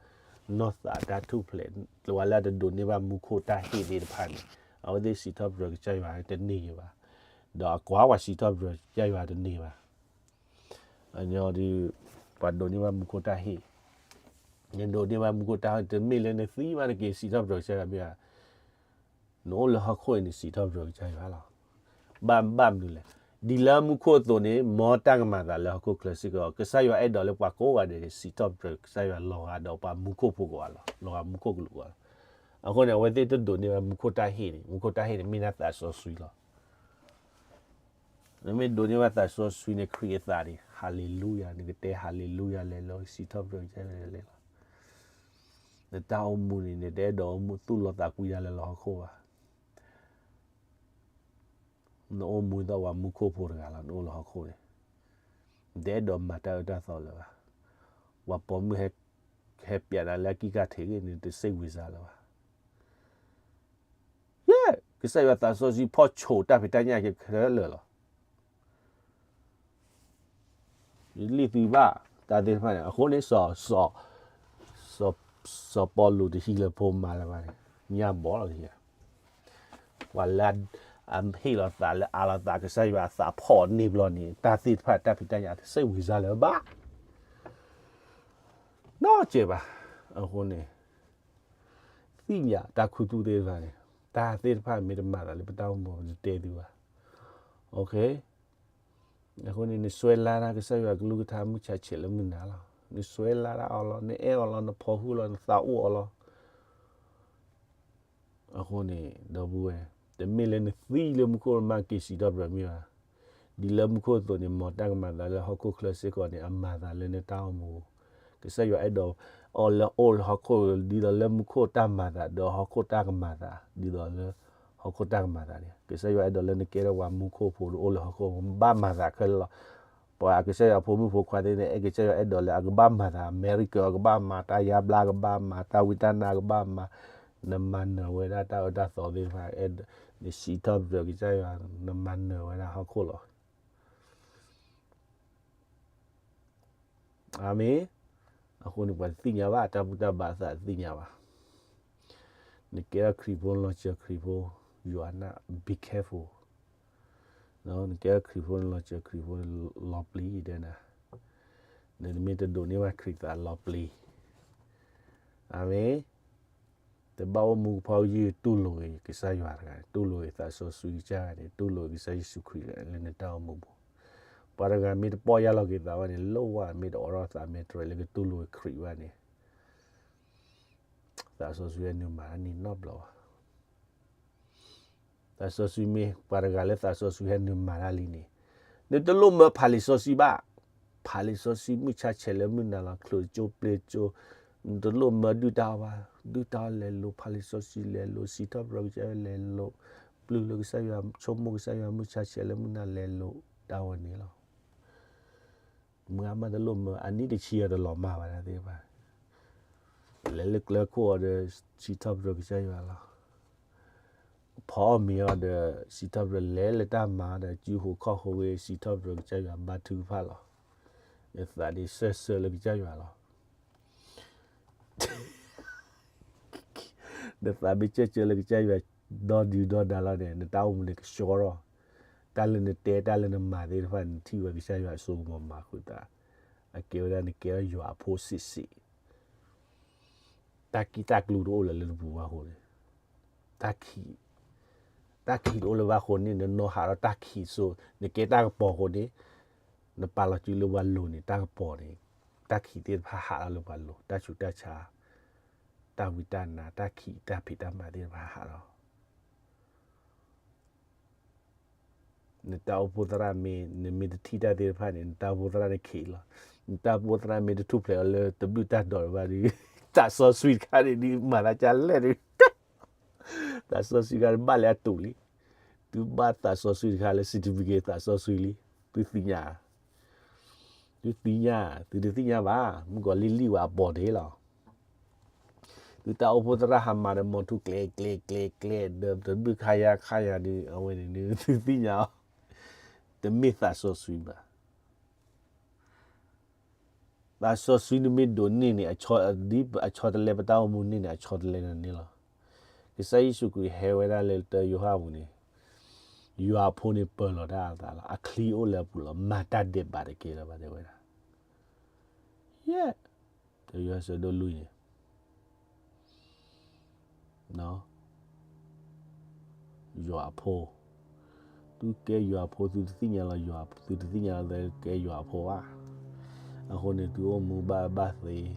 နီၢ်သးတၢ်ထူၣ်ဖျဲး, ပှၤလၢအတဒိးန့ၢ်ဘၣ်မူခိၣ်တၢ်ဟ့ၣ်သ့ၣ်တဖၣ်န့ၣ်, အဝဲသ့ၣ်စံးထီၣ်ပတြၢၤကစၢ်ယွၤတန့ၢ်ယဘၣ်, ဒီးအကွၢ်ပှၤစံးထီၣ်ပတြၢၤကစၢ်ယွၤတန့ၢ်ဘၣ်. အညီဒီး ပှၤဒိးန့ၢ်ဘၣ်မူခိၣ်တၢ်ဟ့ၣ်, နဒိးန့ၢ်ဘၣ်မူခိၣ်တၢ်ဟ့ၣ် တမ့ၢ်လၢနသံဘၣ် နက့ၤစံးထီၣ်ပတြၢၤကစၢ်ယွၤမ့ၢ်ဧါ. နအိၣ်လၢဟီၣ်ခိၣ်အံၤန့ၣ် စံးထီၣ်ပတြၢၤကစၢ်ယွၤလီၤ. ဘၣ်, ဘၣ်မနုၤလဲၣ်. ဒ်လၢမူခိၣ်အသိးန့ၣ် မ်တၢ်ကမၤသးလၢဟီၣ်ခိၣ်ချၢစ့ၢ်ကီး, ကစၢ်ယွၤအဲၣ်ဒိးလၢပှၤကိးဂၤဒဲးန့ၣ် စံးထီၣ်ပတြၢၤကစၢ်ယွၤလီၤဂာ်ဒီးပှၤမူခိၣ်ဖိကိးဂၤလီၤ. လီၤဂာ်မူခိၣ်ကလူးကိးဂၤလီၤ. အဃိန့ၣ် အဝဲသ့ၣ်တဒိးန့ၢ်ဘၣ်မူခိၣ်တၢ်ဟ့ၣ်န့ၣ်, မူခိၣ်တၢ်ဟ့ၣ်န့ၣ် မ့ၢ်ဒၣ်သးစီဆှံလီၤ. နမ့ၢ်ဒိးန့ၢ်ဘၣ်သးစီဆှံန့ၣ် ခရံာ်အသးန့ၣ် ဟၤလ့လူယၤ, နကတဲဟၤလ့လူယၤလဲၤလီၤ, စံးထီၣ်ပတြၢၤကစၢ်ယွၤလဲၤလီၤ. နတၢ်အိၣ်မူန့ၣ် နတအဲၣ်ဒိးအိၣ်မူသူၣ်လီၤသးကွံတၢ်လၢလီၤဟီၣ်ခိၣ်ဘၣ်. နအိၣ်မူဒ်သိးပှၤမူခိၣ်ဖိတဂၤလီၤ, နအိၣ်လၢဟီၣ်ခိၣ်န့ၣ်, နတအဲၣ်ဒိးမၤတၢ်အၢတၢ်သီလၢၤဘၣ်. ပှၤပိာ်မုၣ်ဟဲ, ဟဲပျးနၤလၢအကံၢ်ခါထံးဂ့ၤ နတစ့ၣ်ဝံၤစါလၢၤဘၣ်. ယဲ, ကစၢ်ယွၤသးစီဆှံဖီၣ်ဆိးတၢ်ဖံးတၢ်ညၣ်ခဲလၢာ်လီၤ. ယလံၣ်သုဘၣ် တၢ်သ့ၣ်တဖၣ်န့ၣ်, အဃိန့ၣ် စီၤ, စီၤ, စီၤပီလူးတဟံးလၢဖိမါလၢၤဘၣ်န့ၣ်, ညၣ်ဘီလီၤက့ၤ, ပှၤလၢအဟ့ၣ်လီၤသးလၢအးလီၤသး ကစၢ်ယွၤအသးဖီၣ်န့ၢ်ဘျီန့ၣ် တၢ်သ့ၣ်တဖၣ်တၢ်ဖံးတၢ်ညၣ်တစ့ၣ်ဝံၤစါလၢၤဘၣ် နီတစဲးဘၣ်. အဃိန့ၣ် သ့ၣ်ညါတၢ်ခူသူၣ်သ့ၣ်တဖၣ်န့ၣ်, တၢ်သ့ၣ်တဖၣ်မ့ၢ်တမၤသးလၢပတၢ်အိၣ်မူ ပတတဲသုဘၣ်. အဃိန့ၣ် နစွဲလၢ်တၢ်ကစၢ်ယွၤကလုၢ်ကထါမုၢ်ဆါဆဲးလၢမုၢ်နၤလီၤ. နစွဲလၢ်တၢ်အီၤလီၤ, နအဲၣ်အီၤလီၤ, နဖီၣ်ဟုၣ်လီၤ, နသးအိၣ်အီၤလီၤ. အဃိန့ၣ် ဒီပုၢ်ဝဲၢ်, တမ့ၢ်လၢနသံလၢမူခိၣ်မးက့ၤစံးထီၣ်ပတြၢၤမ့ၢ်ဘၣ်. ဒ်လၢမူခိၣ်အသိးန့ၣ် မ်တၢ်ကမၤသးလၢဟီၣ်ခိၣ်ချၢစ့ၢ်ကီးန့ၣ် အမၤသးလၢနတၢ်အိၣ်မူ, ကစၢ်ယွၤအဲၣ်ဒိး အီၤလၢအိၣ်လၢဟီၣ်ခိၣ် ဒ်သိးလၢမူခိၣ်တၢ်မၤသး ဒီးဟီၣ်ခိၣ်တၢ်ကမၤသး ဒ်သိးလၢ ဟီၣ်ခိၣ်တၢ်ကမၤသးန့ၣ် ကစၢ်ယွၤအဲၣ်ဒိးလၢနကဲထီၣ်ပှၤမူခိၣ်ဖိ အိၣ်လၢဟီၣ်ခိၣ် ဘၣ်မၤသးခဲလၢာ်လီၤ. ပှၤကစၢ်ယွၤဖိမုၣ်ဖိခွါသ့ၣ်န့ၣ် အဲၣ်ကစၢ်ယွၤအဲၣ်ဒိးလၢအကဘၣ်မၤသး အမဲရကၤ အကဘၣ်မၤတၢ်ယါဘျါ အကဘၣ်မၤတၢ်ဝံတၢ်နါ အကဘၣ်မၤ, နမၤနၢၤဝဲဒၣ်တၢ်အၢတၢ်သီသ့ၣ်တဖၣ် အဲၣ်ဒိး နစံးထီၣ်ပတြၢၤကစၢ်ယွၤ နမၤနၢၤဝဲဒၣ်ဟီၣ်ခိၣ်လီၤ. အၤမ့ၣ်. အဃိန့ၣ် ပှၤတသ့ၣ်ညါဘၣ် တၢ်ဘူၣ်တၢ်ဘါအသးတသ့ၣ်ညါဘၣ်. နကဲထီၣ်ခရံာ်ဖိ နလီၤစၢၤခရံာ်ဖိ ယွၤနၢ် be careful. နကဲထီၣ်ခရံာ်ဖိ နလီၤစၢၤခရံာ်ဖိ လီၤပျံၤတဲနၤ, နမ့ၢ်တဒိးန့ၢ်ဘၣ်ခရံာ်သးလီၤပျံၤ. အၤမ့ၣ်. တဘၣ်အိၣ်မူကဖီယုၢ် တူၢ်လိာ်ဂ့ၤကစၢ်ယွၤတဂၤ, တူၢ်လိာ်ဂ့ၤသးစီဆှံကစၢ်ဂၤန့ၣ်, တူၢ်လိာ်ဂ့ၤကစၢ်ယ့ၣ်ၡူးခရံာ်လၢနတၢ်အိၣ်မူပူၤ. ပှၤတဂၤမ့ၢ်တပီၢ်ယၢ်လီၤက့ၤသးဘၣ်န့ၣ်, လိၣ်ဝဲမ့ၢ်တအိးထီၣ်သး မ့ၢ်တရဲလၢကတူၢ်လိာ်ဂ့ၤခရံာ်ဘၣ်န့ၣ်, သးစီဆှံဟဲနုာ်မၤတၢ်န့ၣ်နီတဘျီဘၣ်. သးစီဆှံမ့ၢ်ပှၤတဂၤလၢသးစီဆှံဟဲနုာ်မၤတၢ်လံန့ၣ်, နတလိၣ်မၢဖးလံာ်စီဆှံဘၣ်. ဖးလံာ်စီဆှံ မုၢ်ဆါဆဲးလၢမုၢ်နၤလီၤ, ချုးကၠိပျ့ကၠိ, နတလိၣ်မၢဒုၣ်တၢ်အီၣ်ဘၣ်. ဒုၣ်တၢ်အီၣ်လဲၤလိၤ, ဖးလံာ်စီဆှံလဲၤလိၤ, စံးထီၣ်ပတြၢၤကစၢ်ယွၤလဲၤလိၤ, ပျုၢ်လၢကစၢ်ယွၤ, ဆိကမိၣ်ကစၢ်ယွၤ, မုၢ်ဆါဆဲးလၢမုၢ်နၤလဲၤလိၤ, တၢ်ဝဲန့ၣ်လီၤ. မုၢ်အါမးတလိၣ်မၢ, အနံၣ်တဆံအံၤတလီၤမၢ်ဘၣ်တၢ်သ့ၣ်တဖၣ်, လဲၤလၢကျဲခိၣ်အီၤဒီး စံးထီၣ်ပတြၢၤကစၢ်ယွၤလီၤ. ဖီအီၣ်မ့ၤအီၤဒီး စံးထီၣ်ပတြၢၤ, လဲၤလၢတၢ်မၤဒီး စုဟိးခီၣ်ဟိးဂ့ၤ စံးထီၣ်ပတြၢၤကစၢ်ယွၤဘါထုကဖၣ်လီၤ. နသးဒ်စၢၢ်စၢၢ်လၢကစၢ်ယွၤလီၤ. နသးမ့ၢ်စၢၢ်စၢၢ်လၢကစၢ်ယွၤ ဒီဒုၣ်ဒီဒါလီၤန့ၣ် နတၢ်အိၣ်မူန့ၣ်ကဆှီထီၣ်. တၢ်လၢနတဲတၢ်လၢနမၤသ့ၣ်တဖၣ် နထံၣ်ဝဲကစၢ်ယွၤအစိကမီၤမၤဃုာ်သး, အကဲဝဲဒၣ်နကဲထီၣ်ယွၤအဖိစံးစံး, တၢ်ကံၢ်တၢ်ကျူတအိၣ်လၢၤလၢနပူၤဘၣ်အဃိန့ၣ်, တၢ်ခံး, တၢ်ခံးတအိၣ်လၢၤဘၣ်အဃိန့ၣ် နနီၢ်ဟးထီၣ်တၢ်ခံးစိ, နကဲတၢ်ကပီၤအဃိန့ၣ်, နပာ်လီၤစုလၢပှၤလိၤန့ၣ် တၢ်ကပီၤန့ၣ်, တၢ်ခံးသ့ၣ်တဖၣ်ဟးထီၣ်လၢပှၤလိၤ, တၢ်ဆူးတၢ်ဆါ, တၢ်ဝံတၢ်နါ, တၢ်ခံးတၢ်ဖံးတၢ်မၤသ့ၣ်တဖၣ်ဟးထီၣ် နတၢ်အိၣ်ဖှိၣ်သရၣ်မ့ၢ်, နမ့ၢ်တထံၣ်တၢ်သ့ၣ်တဖၣ်န့ၣ် နတၢ်အိၣ်ဖှိၣ်သရၣ်န့ၣ်ခံးလီၤ. နတၢ်အိၣ်ဖှိၣ်သရၣ်မ့ၢ်တထူၣ်ဖျဲးအီၤလၢတဘျုးတၢ်ဒိးတဘၣ်ဒီး, သးစီဆှံတခါန့ၣ်ဒုး မၤသးကလဲၣ်ဒီး, သးစီဆှံတခါန့ၣ်ဘၣ်လၢအတူးလံ. သုဘၣ်သးစီဆှံတခါလၢ certificate သးစီဆှံလံ. သုသ့ၣ်ညါ သုသ့ၣ်ညါ, သုတသ့ၣ်ညါဘၣ်, မုၣ်ကီၤလံၢ်လံၢ်ဝဲအပီၤန့ၣ်လီၤ. သုတၢ်အိၣ်ဖှိၣ်သရၣ်ဟးမၤဒီး မီၤထူၣ်ကျဲကျဲကျဲကျဲ ဒီးတဘျုးခါယါခါယါဒီး အဝဲန့ၣ်ဒုး သုသ့ၣ်ညါအီၤ, တမ့ၢ်သးစီဆှံဘၣ်. သးစီဆှံနမ့ၢ်ဒိးန့ၢ်န့ၣ် ဒ်အဆီတလဲပတၢ်အိၣ်မူန့ၢ်န့ၣ် အဆီတလဲနန့ၣ်လီၤ. ကစၢ်ယ့ၣ်ၡူးခရံာ်ဟဲဝဲဒၣ်လၢတၢယိၤဟၣ်ပူၤန့ၣ်, ယွၤအဖိန့ၣ်ပၢၤလီၤတၢ်အသးလီၤ. အချံအိၣ်လၢအပူၤလီၤ. မၤတၢ်ဒဲးဘးတကဲလၢၤဘၣ် တဲဝဲဒၣ်. ယဲၢ်, တၢယိၤဟၣ်ဆၢဒိၣ်လွံၢ်န့ၣ် ယွၤအဖိ, သုကဲယွၤအဖိ သုတသ့ၣ်ညါလီၤယွၤ, သုတသ့ၣ်ညါလီၤသုကဲယွၤအဖိဘၣ်. အဃိန့ၣ် သုအိၣ်မူဘၣ်ဘၣ်သ့,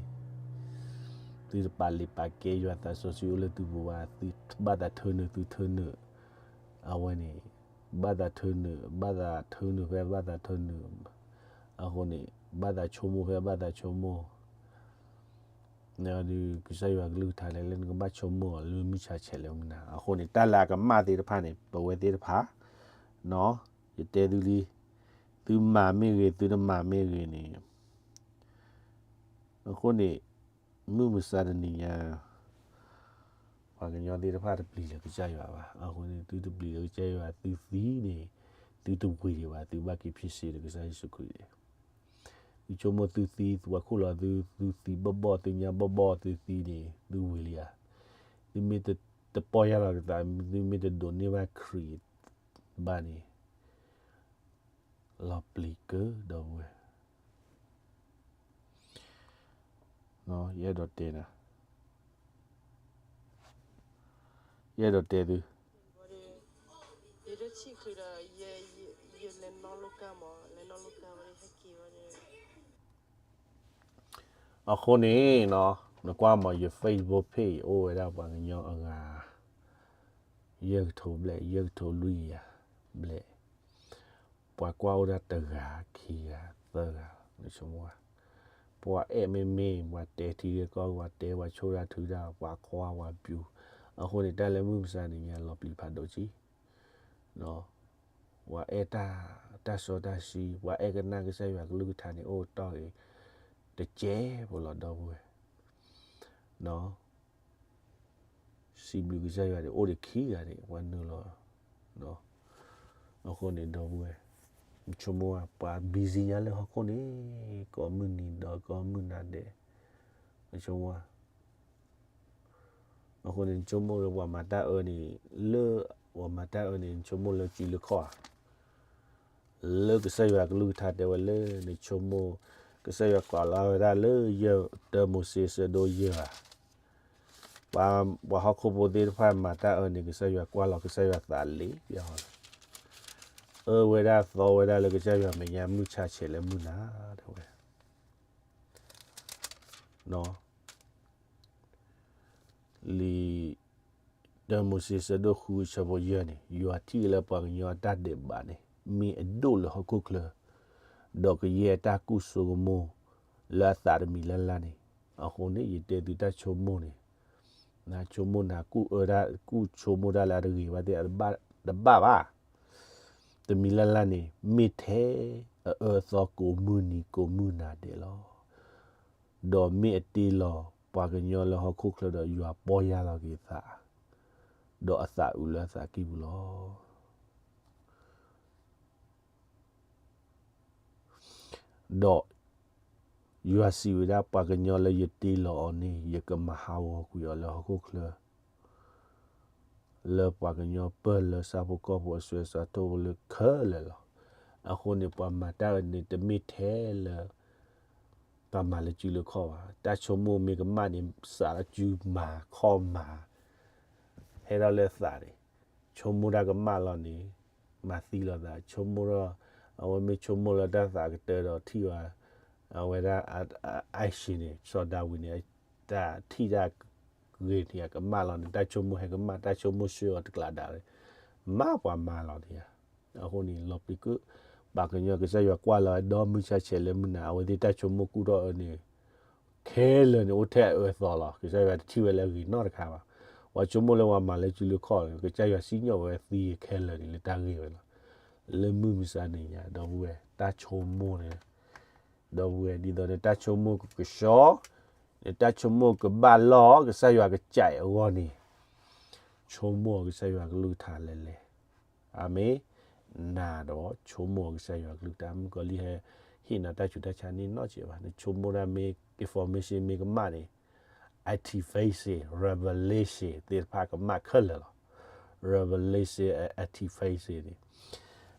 သုတပာ်လုၢ်ပာ်ကဲ ယွၤသးစီဆှံအိၣ်လၢသုပူၤဘၣ်, သုဘၣ်သးထၢနုာ် သုထၢနုာ်, အဝဲန့ၣ် ဘၣ်သးထၢနုာ်, ဘၣ်သးထၢနုာ်ဖဲဘၣ်သးထၢနုာ်, အဃိန့ၣ် ဘၣ်သးဆိကမိၣ်ဖဲဘၣ်သးဆိကမိၣ် နဒုး ကစၢ်ယွၤကလုၢ်ကထါလဲၣ် လၢနကဘၣ်ဆိကမိၣ်အီၤလၢမုၢ်ဆါဆဲးလၢမုၢ်နၤ. အဃိန့ၣ် တၢ်လၢအကမၣ်သ့ၣ်တဖၣ်န့ၣ် ပဝဲသ့ၣ်တဖၣ်, ယတဲသုလံ, သုမၤမ့ၢ်ဂ့ၤ သုတမၤမ့ၢ်ဂ့ၤန့ၣ်, အဃိန့ၣ် မုၢ်မဆါတနံၤညါ ပှၤကညီသ့ၣ်တဖၣ်တပျံၤလၢကစၢ်ယွၤဘၣ်. အဃိန့ၣ် သုတပျံၤလၢကစၢ်ယွၤ သုသံန့ၣ် သုတဝံၤဒံးဘၣ်, သုဘၣ်က့ၤဖံးစ့ၢ်ဒီးကစၢ်ယ့ၣ်ၡူးခရံာ်န့ၣ်, သုဆိကမိၣ်သုသံ ပှၤခိၣ်လီၤသု, သုသံဘီၣ်ဘီၣ် သုညါဘီၣ်ဘီၣ် သုသံန့ၣ် သုဝံၤလံဧါ. သုမ့ၢ်တပီၢ်ယၢ်လီၤက့ၤသး, သုမ့ၢ်တဒိးန့ၢ်ဘၣ်ခရံာ်ဘၣ်န့ၣ် လီၤပျံၤကၢဒီပုၢ်ဝဲၢ်, ယအဲၣ်ဒိးတဲနၤ, ယအဲၣ်ဒိးတဲသု အဃိန့ၣ် နကွၢ်မး ယ Facebook page အိၣ်ဝဲဒၣ်ပှၤကညီအဂၤ ယဲၢ်ကထိဘျဲၣ် ယဲၢ်ကထိလွံၢ်ကယၤဘျဲၣ်, ပှၤကွၢ်အိၣ်ဒၣ်တဂၤခံဂၤသၢဂၤ နဆိကမိၣ်ဧါ. ပှၤအဲၣ်မ့မ့ၢ် ပှၤတဲထံဂ့ၢ်ကီၢ်ဂ့ၢ် ပှၤတဲပှၤဆိၣ်တၢ်ထုတၢ် ပှၤကွၢ်ပှၤပျူၤ, အဃိန့ၣ် တၢ်လၢမုၢ်မဆါတနံၤညါ လီၤပျံၤဖးဒိၣ်က့ၤ ဒီး ပ ပှၤအဲၣ်တၢ်, တၢ်စီတၢ်ဆှံ, ပှၤအဲၣ်ကနၣ်ကစၢ်ယွၤကလုၢ်ကထါန့ၣ် အိၣ်တီၢ်ဂ့ၤ တကဲဖိလီၤ ဒီပုၢ်ဝဲၢ်. စံးဘျုးကစၢ်ယွၤန့ၣ် အိၣ်ဒီးခံဂၤန့ၣ် ပှၤနုာ်လီၤ. အဃိန့ၣ် ဒီပုၢ်ဝဲၢ်, ဆိကမိၣ် ပှၤ busy ညါလၢဟီၣ်ခိၣ်န့ၣ် ကိးမုၢ်နံၤဒီးကိးမုၢ်နၤဒဲး, ဆိကမိၣ် အဃိန့ၣ် နဆိကမိၣ်လၢပှၤမၤတၢ်အၢန့ၣ်, လၢပှၤမၤတၢ်အၢန့ၣ် နဆိကမိၣ်လၢစုလၢခီၣ်ဧါ. လၢကစၢ်ယွၤကလုၢ်ကထါတဲဝဲလၢ နဆိကမိၣ်, ကစၢ်ယွၤကွၢ်လီၤဝဲဒၣ်လၢယတၢမိၤၡ့ဆၢဒိၣ်ယဲၢ်ဧါ. ပှၤဟီၣ်ခိၣ်ဖိသ့ၣ်တဖၣ်မၤတၢ်အၢန့ၣ် ကစၢ်ယွၤကွၢ်လီၤ ကစၢ်ယွၤသးလ့ၤယၤလီၤ. အၢဝဲဒၣ်သီဝဲဒၣ်လၢကစၢ်ယွၤမဲာ်ညါ မုၢ်ဆါဆဲးလၢမုၢ်နၤ တဲဝဲ လံာ်တၢမိၤၡ့ဆၢဒိၣ်ဃုဆၢဖိယဲၢ်န့ၣ်, ယွၤထံၣ်လၢပှၤကညီအတၢ်ဒဲးဘးန့ၣ် မ့ၢ်အဒိၣ်လၢဟီၣ်ခိၣ်ချၢ, ဒီးကယဲၢ်အတၢ်ကူၣ်ဆိကမိၣ်လၢအသးတမံၤလၢ်လၢ်န့ၣ်, အဃိန့ၣ် ယတဲသုတၢ်ဆိကမိၣ်န့ၣ်, နဆိကမိၣ်နၤကူၣ်အၢတၢ် ကူၣ်ဆိကမိၣ်တၢ်လၢအတဂ့ၤဘၣ်သ့ၣ် တဘၣ်ဘၣ် တမံၤလၢ်လၢ်န့ၣ် မ့ၢ်ထဲအအၢအသီကိးမုၢ်နံၤကိးမုၢ်နၤဒဲးလီၤ. ဒီးမ့ၢ်အတ့လီၤပှၤကညီလၢဟီၣ်ခိၣ်ချၢဒီး ယွၤပီၢ်ယၢ်လီၤက့ၤသး, ဒီးအသးအုးလၢအသးကံၢ်ပူၤလီၤ. ဒီးယွၤစံးဝဲဒၣ် ပှၤကညီလၢယတ့လီၤအီၤန့ၣ် ယကမၤဟးဂီၤကွံာ်အီၤလၢဟီၣ်ခိၣ်ချၢ လၢပှၤကညီပၢၢ်လၢဆၣ်ဖိကီၢ်ဖိအစွဲစးထိၣ်ဖိလၢခဲလၢာ်လီၤ. အဃိန့ၣ် ပှၤမၤတၢ်အၢန့ၣ် တမ့ၢ်ထဲလၢ တၢ်မၤလၢစုလၢခီၣ်ဘၣ်. တၢ်ဆိကမိၣ်မ့ၢ်ကမၣ်န့ၣ် စးထီၣ်စုမၤခီၣ်မၤ ဟဲထီၣ်လၢသးန့ၣ်, ဆိကမိၣ်တၢ်ကမၣ်လီၤန့ၣ် မၤသံလီၤသး, ဆိကမိၣ်ထီၣ်, အဝဲမ့ၢ်ဆိကမိၣ်လၢတၢ်သးကတၢၢ်ဒီးထံၣ်ဘၣ်, အဝဲဒၣ် action န့ၣ် စီၤဒၤဝံးန့ၣ် တၢ်ထံၣ်တၢ်ဂ့ၤန့ၣ် အကမၣ်လီၤန့ၣ် တၢ်ဆိကမိၣ်ဟဲကမၣ်, တၢ်ဆိကမိၣ်ဆှၢအီၤတကျးဒၣ်ဝဲ, မၤပှၤမၤလီၤန့ၣ်ဧါ. အဃိန့ၣ် လီၤပျံၤကုၣ်, ပှၤကညီကစၢ်ယွၤကွၢ်လီၤဝဲဒီးမုၢ်ဆါဆဲးလၢမုၢ်နၤ အဝဲသ့ၣ်တၢ်ဆိကမိၣ်ကူၣ်ထီၣ်အၢန့ၣ် ခဲလၢာ်န့ၣ် အိၣ်ထဲအအၢအသီလီၤ. ကစၢ်ယွၤတထံၣ်ဝဲလၢအဂ့ၤနီတခါဘၣ်. ပှၤဆိကမိၣ်လၢပှၤမၤလၢစုလၢခီၣ်န့ၣ် ကစၢ်ယွၤစံၣ်ညီၣ်ဝဲသံခဲလၢာ်န့ၣ် လၢတၢ်ဂ့ၢ်ဝဲလီၤ. လၢမုၢ်မဆါန့ၣ်ညါ ဒီပုၢ်ဝဲၢ် တၢ်ဆိကမိၣ်န့ၣ်, ဒီပုၢ်ဝဲၢ် ဒ်သိးနတၢ်ဆိကမိၣ်ကကဆှီ, နတၢ်ဆိကမိၣ်ကဘၣ်လီၢ် ကစၢ်ယွၤကစံးအဂီၢ်န့ၣ်, ဆိကမိၣ်အီၤကစၢ်ယွၤကလုၢ်ကထါလဲၤလဲၤ အၤမ့ၣ်, နာ်ဒီးဆိကမိၣ်အီၤကစၢ်ယွၤကလုၢ်ကထါ မုၣ်ကီၤလံၢ်ဟဲ ဟ့ၣ်နၤတၢ်ဆူးတၢ်ဆါန့ၣ်နီတစဲးဘၣ်. နဆိကမိၣ်ဒၣ်မ့ၢ် information မ့ၢ်ကမၣ်န့ၣ် activation revelation သ့ၣ်တဖၣ်ကမၣ်ခဲလၢာ်လီၤ. Revelation activation န့ၣ်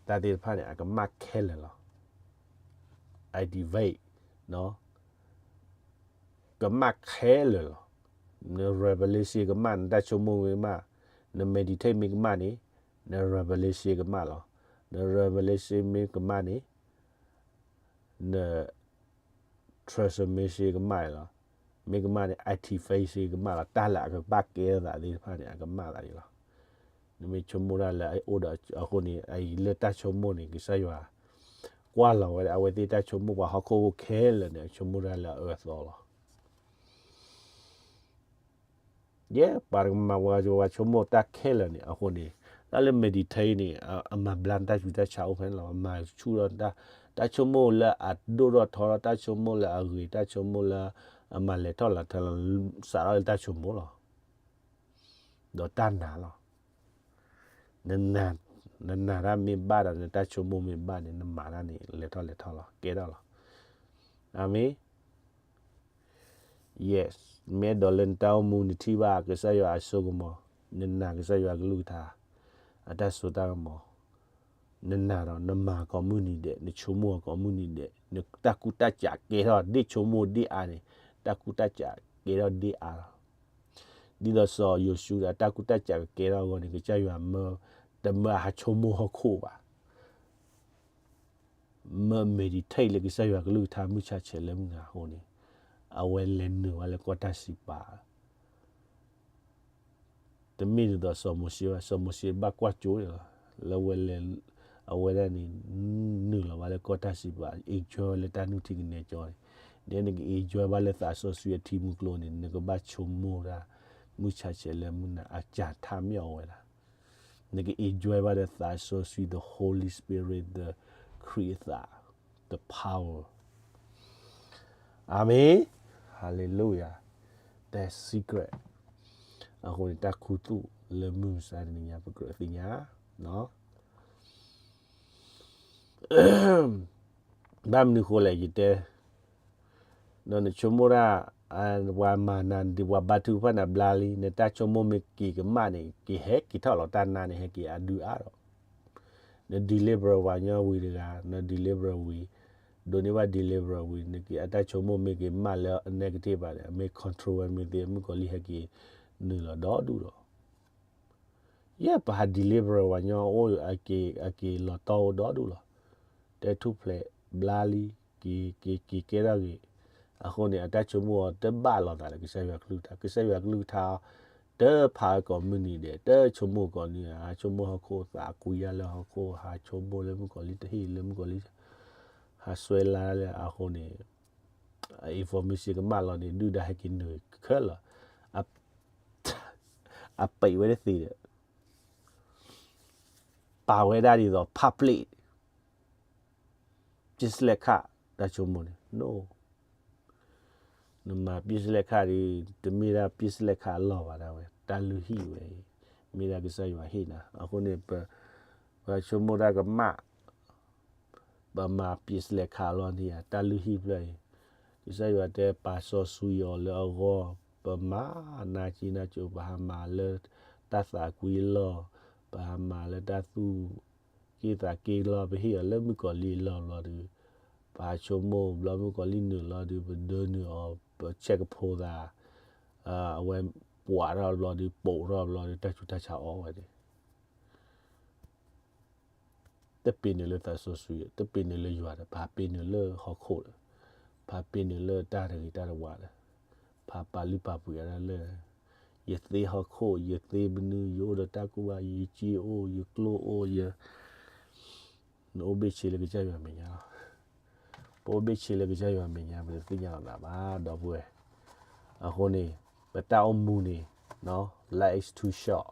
တၢ်သ့ၣ်တဖၣ်န့ၣ် အကမၣ်ခဲလၢာ်လီၤ. activate ကမၣ်ခဲလၢာ်လီၤ. န revelation ကမၣ် နတၢ်ဆိကမိၣ်မ့ၢ်ကမၣ်, န meditate မ့ၢ်ကမၣ်န့ၣ် န revelation ကမၣ်လီၤ. န revelation မ့ၢ်ကမၣ်န့ၣ် န transformation ကမၣ်လီၤ. မ့ၢ်ကမၣ်န့ၣ် activation ကမၣ်လီၤ. တၢ်လၢအကဘၣ်ကဲထီၣ်သးသ့ၣ်တဖၣ်န့ၣ် အကမၣ်သးန့ၣ်လီၤ. နမ့ၢ်ဆိကမိၣ်ဒၣ်လၢအအိၣ်ဒီးအဃိန့ၣ် အအံၤလၢတၢ်ဆိကမိၣ်န့ၣ် ကစၢ်ယွၤ ကွၢ်လီၤဝဲဒၣ် အဝဲသ့ၣ်တၢ်ဆိကမိၣ် ပှၤဟီၣ်ခိၣ်ဖိခဲလၢာ်န့ၣ် အဆိကမိၣ်ဒၣ်လၢအအၢအသီလီၤ. ယဲ ပှၤတကမၤဝဲ ပှၤဆိကမိၣ်တၢ်ခဲလၢာ်န့ၣ် အဃိန့ၣ် တၢ်လၢ meditate န့ၣ် အမၤဘျါနတၢ်ဆူးတၢ်ဆါအိၣ်ဖဲန့ၣ်လီၤ. မၤဆူၣ်ဒီး တၢ်ဆိကမိၣ်လၢအဒိၣ်ထီၣ်ထီထီၣ် တၢ်ဆိကမိၣ်လၢအဂ့ၤ တၢ်ဆိကမိၣ်လၢအမၤလဲၤထီၣ်လဲၤထီလီၤ စးထီၣ်လၢတၢ်ဆိကမိၣ်လီၤ. ဒီးတၢ်နာ်လီၤ. နနာ်တၢ်မ့ၢ်ဘၣ်ဒီး နတၢ်ဆိကမိၣ်မ့ၢ်ဘၣ်န့ၣ် နမၤတၢ်န့ၣ် လဲၤထီၣ်လဲၤထီလီၤ ကဲထီၣ်လီၤ. အၤမ့ၣ်. Yes, မ့ၢ်အဲၣ်ဒိးလၢနတၢ်အိၣ်မူ နထံၣ်ဘၣ်ကစၢ်ယွၤအစိကမီၤ, နနာ်ကစၢ်ယွၤကလုၢ်ကထါ အတၢ်စိတၢ်ကမီၤ, နနာ်ဒီး နမၤကိးမုၢ်နံၤဒဲး, နဆိကမိၣ်ကိးမုၢ်နံၤဒဲး, နတၢ်ကူတၢ်စးကဲထီၣ် ဒ့ၣ်ဆိကမိၣ်ဒ့ၣ်အါန့ၣ်, တၢ်ကူတၢ်စးကဲထီၣ်ဒ့ၣ်အါလီၤ. ဒ်သိးစီၤယိၤၡူဒီး တၢ်ကူတၢ်စးကကဲထီၣ်အဂီၢ်န့ၣ် ကစၢ်ယွၤမၢ တမၢအဟးဆိကမိၣ်ဟီၣ်ခိၣ်ဘၣ်. မၢ meditate လၢကစၢ်ယွၤကလုၢ်ကထါ မုၢ်ဆါဆဲးလၢမုၢ်နၤအဃိန့ၣ်, အဝဲလဲၤနုာ်ဝဲလၢကီၢ်တၢ်စံးပာ် တမ့ၢ်ဒ်သိးစီၤမိၤၡ့ဘၣ်, စီၤမိၤၡ့ဘၣ်ကွၢ်ကၠိန့ၣ်လီၤ. လၢဝဲလဲၤ, အဝဲဒၣ်န့ၣ် နုာ်လီၤဘၣ်လၢကီၢ်တၢ်စံးပာ် enjoy ဝဲလၢတၢ်နုၢ်ထံကနဲကၠီန့ၣ်, ဒီးနက enjoy ဘၣ်လၢသးစီဆှံအထံမူကျိန့ၣ် နကဘၣ်ဆိကမိၣ်ဒၣ် မုၢ်ဆါဆဲးလၢမုၢ်နၤ အစှၤထါမ့ၢ်အဝဲဒၣ် နက enjoy ဘၣ်ဒီးသးစီဆှံ the Holy Spirit, the ခရံာ်အသး, the power. အၤမ့ၣ်, hallelujah, the secret. အဃိန့ၣ် တၢ်ခူသူၣ်လၢမုၢ်မဆါတနံၤညါ ပကြၢးသ့ၣ်ညါ, ဘၣ်မနုၤဃိလဲၣ် ယတဲ, ဒီးနဆိကမိၣ်ဒၣ် ပှၤမၤနၤ ပှၤဘါထုကဖၣ်နၤဘျါလံ, နတၢ်ဆိကမိၣ်မ့ၢ်က့ၤကမၣ်န့ၣ် ကဟဲက့ၤထီၣ်လီၤတၢ်နါန့ၣ် ဟဲက့ၤအဒုအါဒီး, န deliver ပှၤညီဝံၤတဂၤ, န deliver ဝံၤ, ဒိးန့ၢ်ဘၣ် deliver ဝံၤ နက့ၤအတၢ်ဆိကမိၣ်မ့ၢ်က့ၤမၣ်လၢအ negative ဘၣ်န့ၣ် အမ့ၢ် control ဝဲမ့ၢ်သ့ မုၣ်ကီၤလံၢ်ဟဲက့ၤနုာ်လီၤဒီဒူၣ်ဒီး ယဲပဟး deliver ပှၤညီအိၣ် အက့ၤလီၤတီအိၣ်ဒီဒူၣ်လီၤ. တဲထူၣ်ဖျဲးဘျါလံ, က့ၤက့ၤက့ၤကဲထီၣ်ဂ့ၤ, အဃိန့ၣ် အတၢ်ဆိကမိၣ်အီၤ တဘၣ်လိာ်သးဒီးကစၢ်ယွၤကလုၢ်ကထါ, ကစၢ်ယွၤကလုၢ်ကထါ တဖးကိးမုၢ်နံၤဒဲး, တဆိကမိၣ်ကိးနံၤ, ဟးဆိကမိၣ်ဟီၣ်ခိၣ်သးကွံယါလၢဟီၣ်ခိၣ်, ဟးဆိကမိၣ်လၢမုၣ်ကီၤလံၢ်တဟ့ၣ်လၢမုၣ်ကီၤလံၢ်, ဟးစွဲလါလၢအဃိန့ၣ် information ကမၣ်လီၤန့ၣ် ဒုၣ်ဒါဟဲက့ၤနုာ်ခဲလၢာ်, အပံးဝဲတသ့ဒီး ပာ်ဝဲဒၣ်ဒ်သိး public, ပျ့စလဲခၣ် တၢ်ဆိကမိၣ်န့ၣ်, နမၤပျ့စလဲခၣ်ဒီး တမ့ၢ်ဒၣ်ပျ့စလဲခၣ်အလီၢ်ဘၣ်ဒၣ်ဝဲ, တၢ်လုၢ်ဟံၣ်ဝဲအံၤ, မ့ၢ်ဒၣ်ကစၢ်ယွၤဟ့ၣ်နၤ, အဃိန့ၣ် ပဆိကမိၣ်တၢ်ကမၣ် ပမၤပျ့စလဲခၣ်လီၤန့ၣ်ဧါ, တၢ်လုၢ်ဟံၣ်ဖျၢၣ်အံၤ, ကစၢ်ယွၤတဲပာ်စီဆှံအီၤလၢအဂီၢ်, ပမၤနါကံနါကိၤ, ပဟးမၤလၢတၢ်သးကွံအလီၢ်, ပဟးမၤလၢတၢ်သူၣ်က့ၣ်သးက့ၣ်လီၢ်, ပဟ့ၣ်အီၤလၢမုၣ်ကီၤလံၢ်အလီၢ်ဘျီဒီး, ပဟးဆိကမိၣ်ဘျီမုၣ်ကီၤလံၢ်နုာ်လီၤဒီး ပဒၢနုာ်အီၤ, ပဆဲးကဖိသး, အဝဲပှးထီၣ်ဘျီဒီး ပိာ်ထီၣ်ဘျီဒီး တၢ်ဆူးတၢ်ဆါအီၣ်ဝဲန့ၣ် တပ့ၤနုာ်လၢသးစီဆှံ, တပ့ၤနုာ်လၢယွၤဒီး ပဟးပ့ၤနုာ်လၢဟီၣ်ခိၣ်ဒီး, ပဟးပ့ၤနုာ်လၢတၢ်တဂ့ၤတၢ်တဝါဒီး, ပဟးပာ်လုၢ်ပာ်ပှ့ၤအီၤဒၣ်လၢ ယသ့ဟီၣ်ခိၣ်, ယသ့မနုၤ, ယအိၣ်ဒီးတၢ်ကူၣ်ဘၣ်, ယစ့အိၣ်, ယကျိၣ်အိၣ်, ယ နအိၣ်ဘ့ၣ်ဆ့လၢကစၢ်ယွၤမဲာ်ညါလီၤ. ပအိၣ်ဘ့ၣ်ဆ့လၢကစၢ်ယွၤမဲာ်ညါ ပတသ့ၣ်ညါလီၤနၤဘၣ် ဒီပုၢ်ဝဲၢ်. အဃိန့ၣ် ပတၢ်အိၣ်မူန့ၣ် life is too short.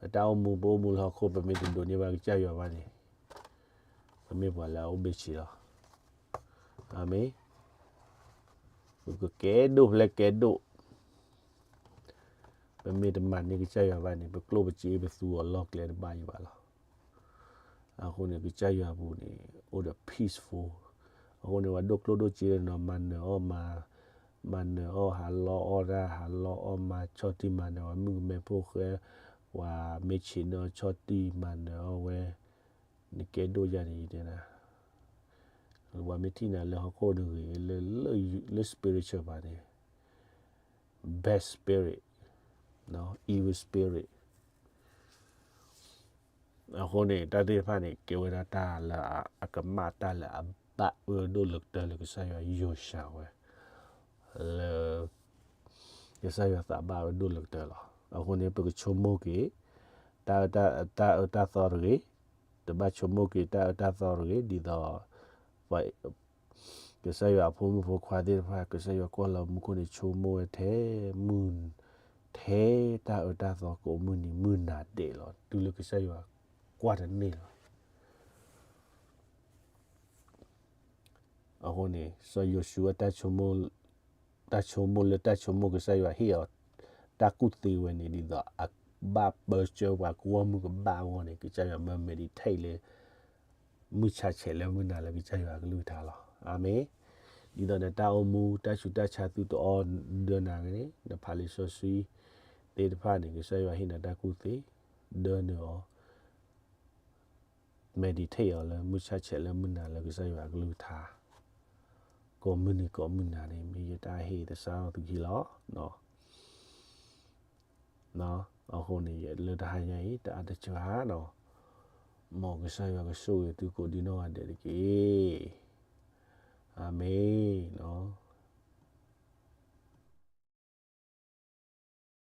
ပတၢ်အိၣ်မူ ပအိၣ်မူလၢဟီၣ်ခိၣ် ပမ့ၢ်တဒိးန့ၢ်ဘၣ်ကစၢ်ယွၤဘၣ်န့ၣ် ပမ့ၢ်ပှၤလၢအအိၣ်ဘ့ၣ်ဆ့လီၤ. အၤမ့ၣ်. ပကကဲဒိၣ်ဖျဲးကဲဒိၣ် ပမ့ၢ်တမၤန့ၢ်ကစၢ်ယွၤဘၣ်န့ၣ် ပကျိၣ်ပစ့ပသူအီၤလီၢ်ကျဲတဘၣ်အံၤဘၣ်လီၤ. အဃိန့ၣ် ကစၢ်ယွၤအပူၤန့ၣ် အိၣ်ဒီး peaceful. အဃိန့ၣ် ပှၤဒိၣ်ကျိၣ်ဒိၣ်စ့ဒီးနီၤ မၤနၢၤအီၣ်မၤ, မၤနၢၤအီၣ် ဟးလီအီၣ်တၢ် ဟးလီအီၣ်မၤ ဆီၣ်တံၢ်မၤနၢၤ ပှၤမုၣ်ကမဲဖိဃဲ, ပှၤမ့ၢ်ဆံးန့ၢ်အီၤ ဆီၣ်တံၢ်မၤနၢၤအီၣ်ဝဲ, နကဲဒိၣ်ယၤန့ၣ် ယတဲနၤ, ပှၤမ့ၢ်ထံၣ်နၤလၢဟီၣ်ခိၣ်တဂ့ၤ လၢ spiritual ဘၣ်န့ၣ် bad spirit, evil spirit. အဃိန့ၣ် တၢ်သ့ၣ်တဖၣ်န့ၣ် ကဲဝဲဒၣ်တၢ်လၢအကမၣ် တၢ်လၢအဘၣ်အၢဒိၣ်လၢကတၢၢ်လၢကစၢ်ယွၤယိၤၡးဝဲ, လၢ ကစၢ်ယွၤသးဘၣ်အၢဒိၣ်လၢကတၢၢ်လီၤ. အဃိန့ၣ် ပကဆိကမိၣ်က့ၤ တၢ်, တၢ်အၢတၢ်သီတဂ့ၤ, တဘၣ်ဆိကမိၣ်က့ၤတၢ်အၢတၢ်သီတဂ့ၤ ဒ်သိး ကစၢ်ယွၤအဖိမုၣ်ဖိခွါသ့ၣ်တဖၣ် ကစၢ်ယွၤကွၢ်လီၤမူခိၣ်န့ၣ် ဆိကမိၣ်ဝဲထဲမုၢ်, ထဲတၢ်အၢတၢ်သီကိးမုၢ်နံၤမုၢ်နၤဒဲးလီၤ. တုၤလၢကစၢ်ယွၤကွၢ်တန့ၢ်လီၤ. အဃိန့ၣ် စီၤယိၤၡူအတၢ်ဆိကမိၣ်လၢတၢ်ဆိကမိၣ်ကစၢ်ယွၤဟ့ၣ်အီၤ တၢ်ကူၣ်သ့ဝဲန့ၣ် ဒ်သိးအဘၣ်ပၢဆှၢပှၤကဝီၤမုၢ်ကဘၣ်အဂီၢ်န့ၣ် ကစၢ်ယွၤမၢ meditate လၢ မုၢ်ဆါဆဲးလၢမုၢ်နၤလၢကစၢ်ယွၤအကလုၢ်ကထါလီၤ. အၤမ့ၣ်. ဒ်သိးနတၢ်အိၣ်မူ တၢ်ဆူးတၢ်ဆါသုတအီၣ်ဒၢနၤန့ၣ် နဖးလံာ်စီဆှံသ့ၣ်တဖၣ်န့ၣ် ကစၢ်ယွၤဟ့ၣ်နၤတၢ်ကူၣ်သ့, ဒၢနုာ်အီၤ meditate အီၤလၢ မုၢ်ဆါဆဲးလၢမုၢ်နၤလၢကစၢ်ယွၤအကလုၢ်ကထါ, ကိးမုၢ်နံၤကိးမုၢ်နၤန့ၣ် မ့ၢ်ယတၢ်ဟ့ၣ်သဆၣ်ထီၣ်သုခံလီၤ. အဃိန့ၣ် လၢတဟါညါအံၤ တအါတစှၤနီၤ, မ်ကစၢ်ယွၤကဆိၣ်ဂ့ၤသုကိးဒံနီၢ်ဂၤဒဲးတက့ၢ်. အၤမ့ၣ်နီၤ.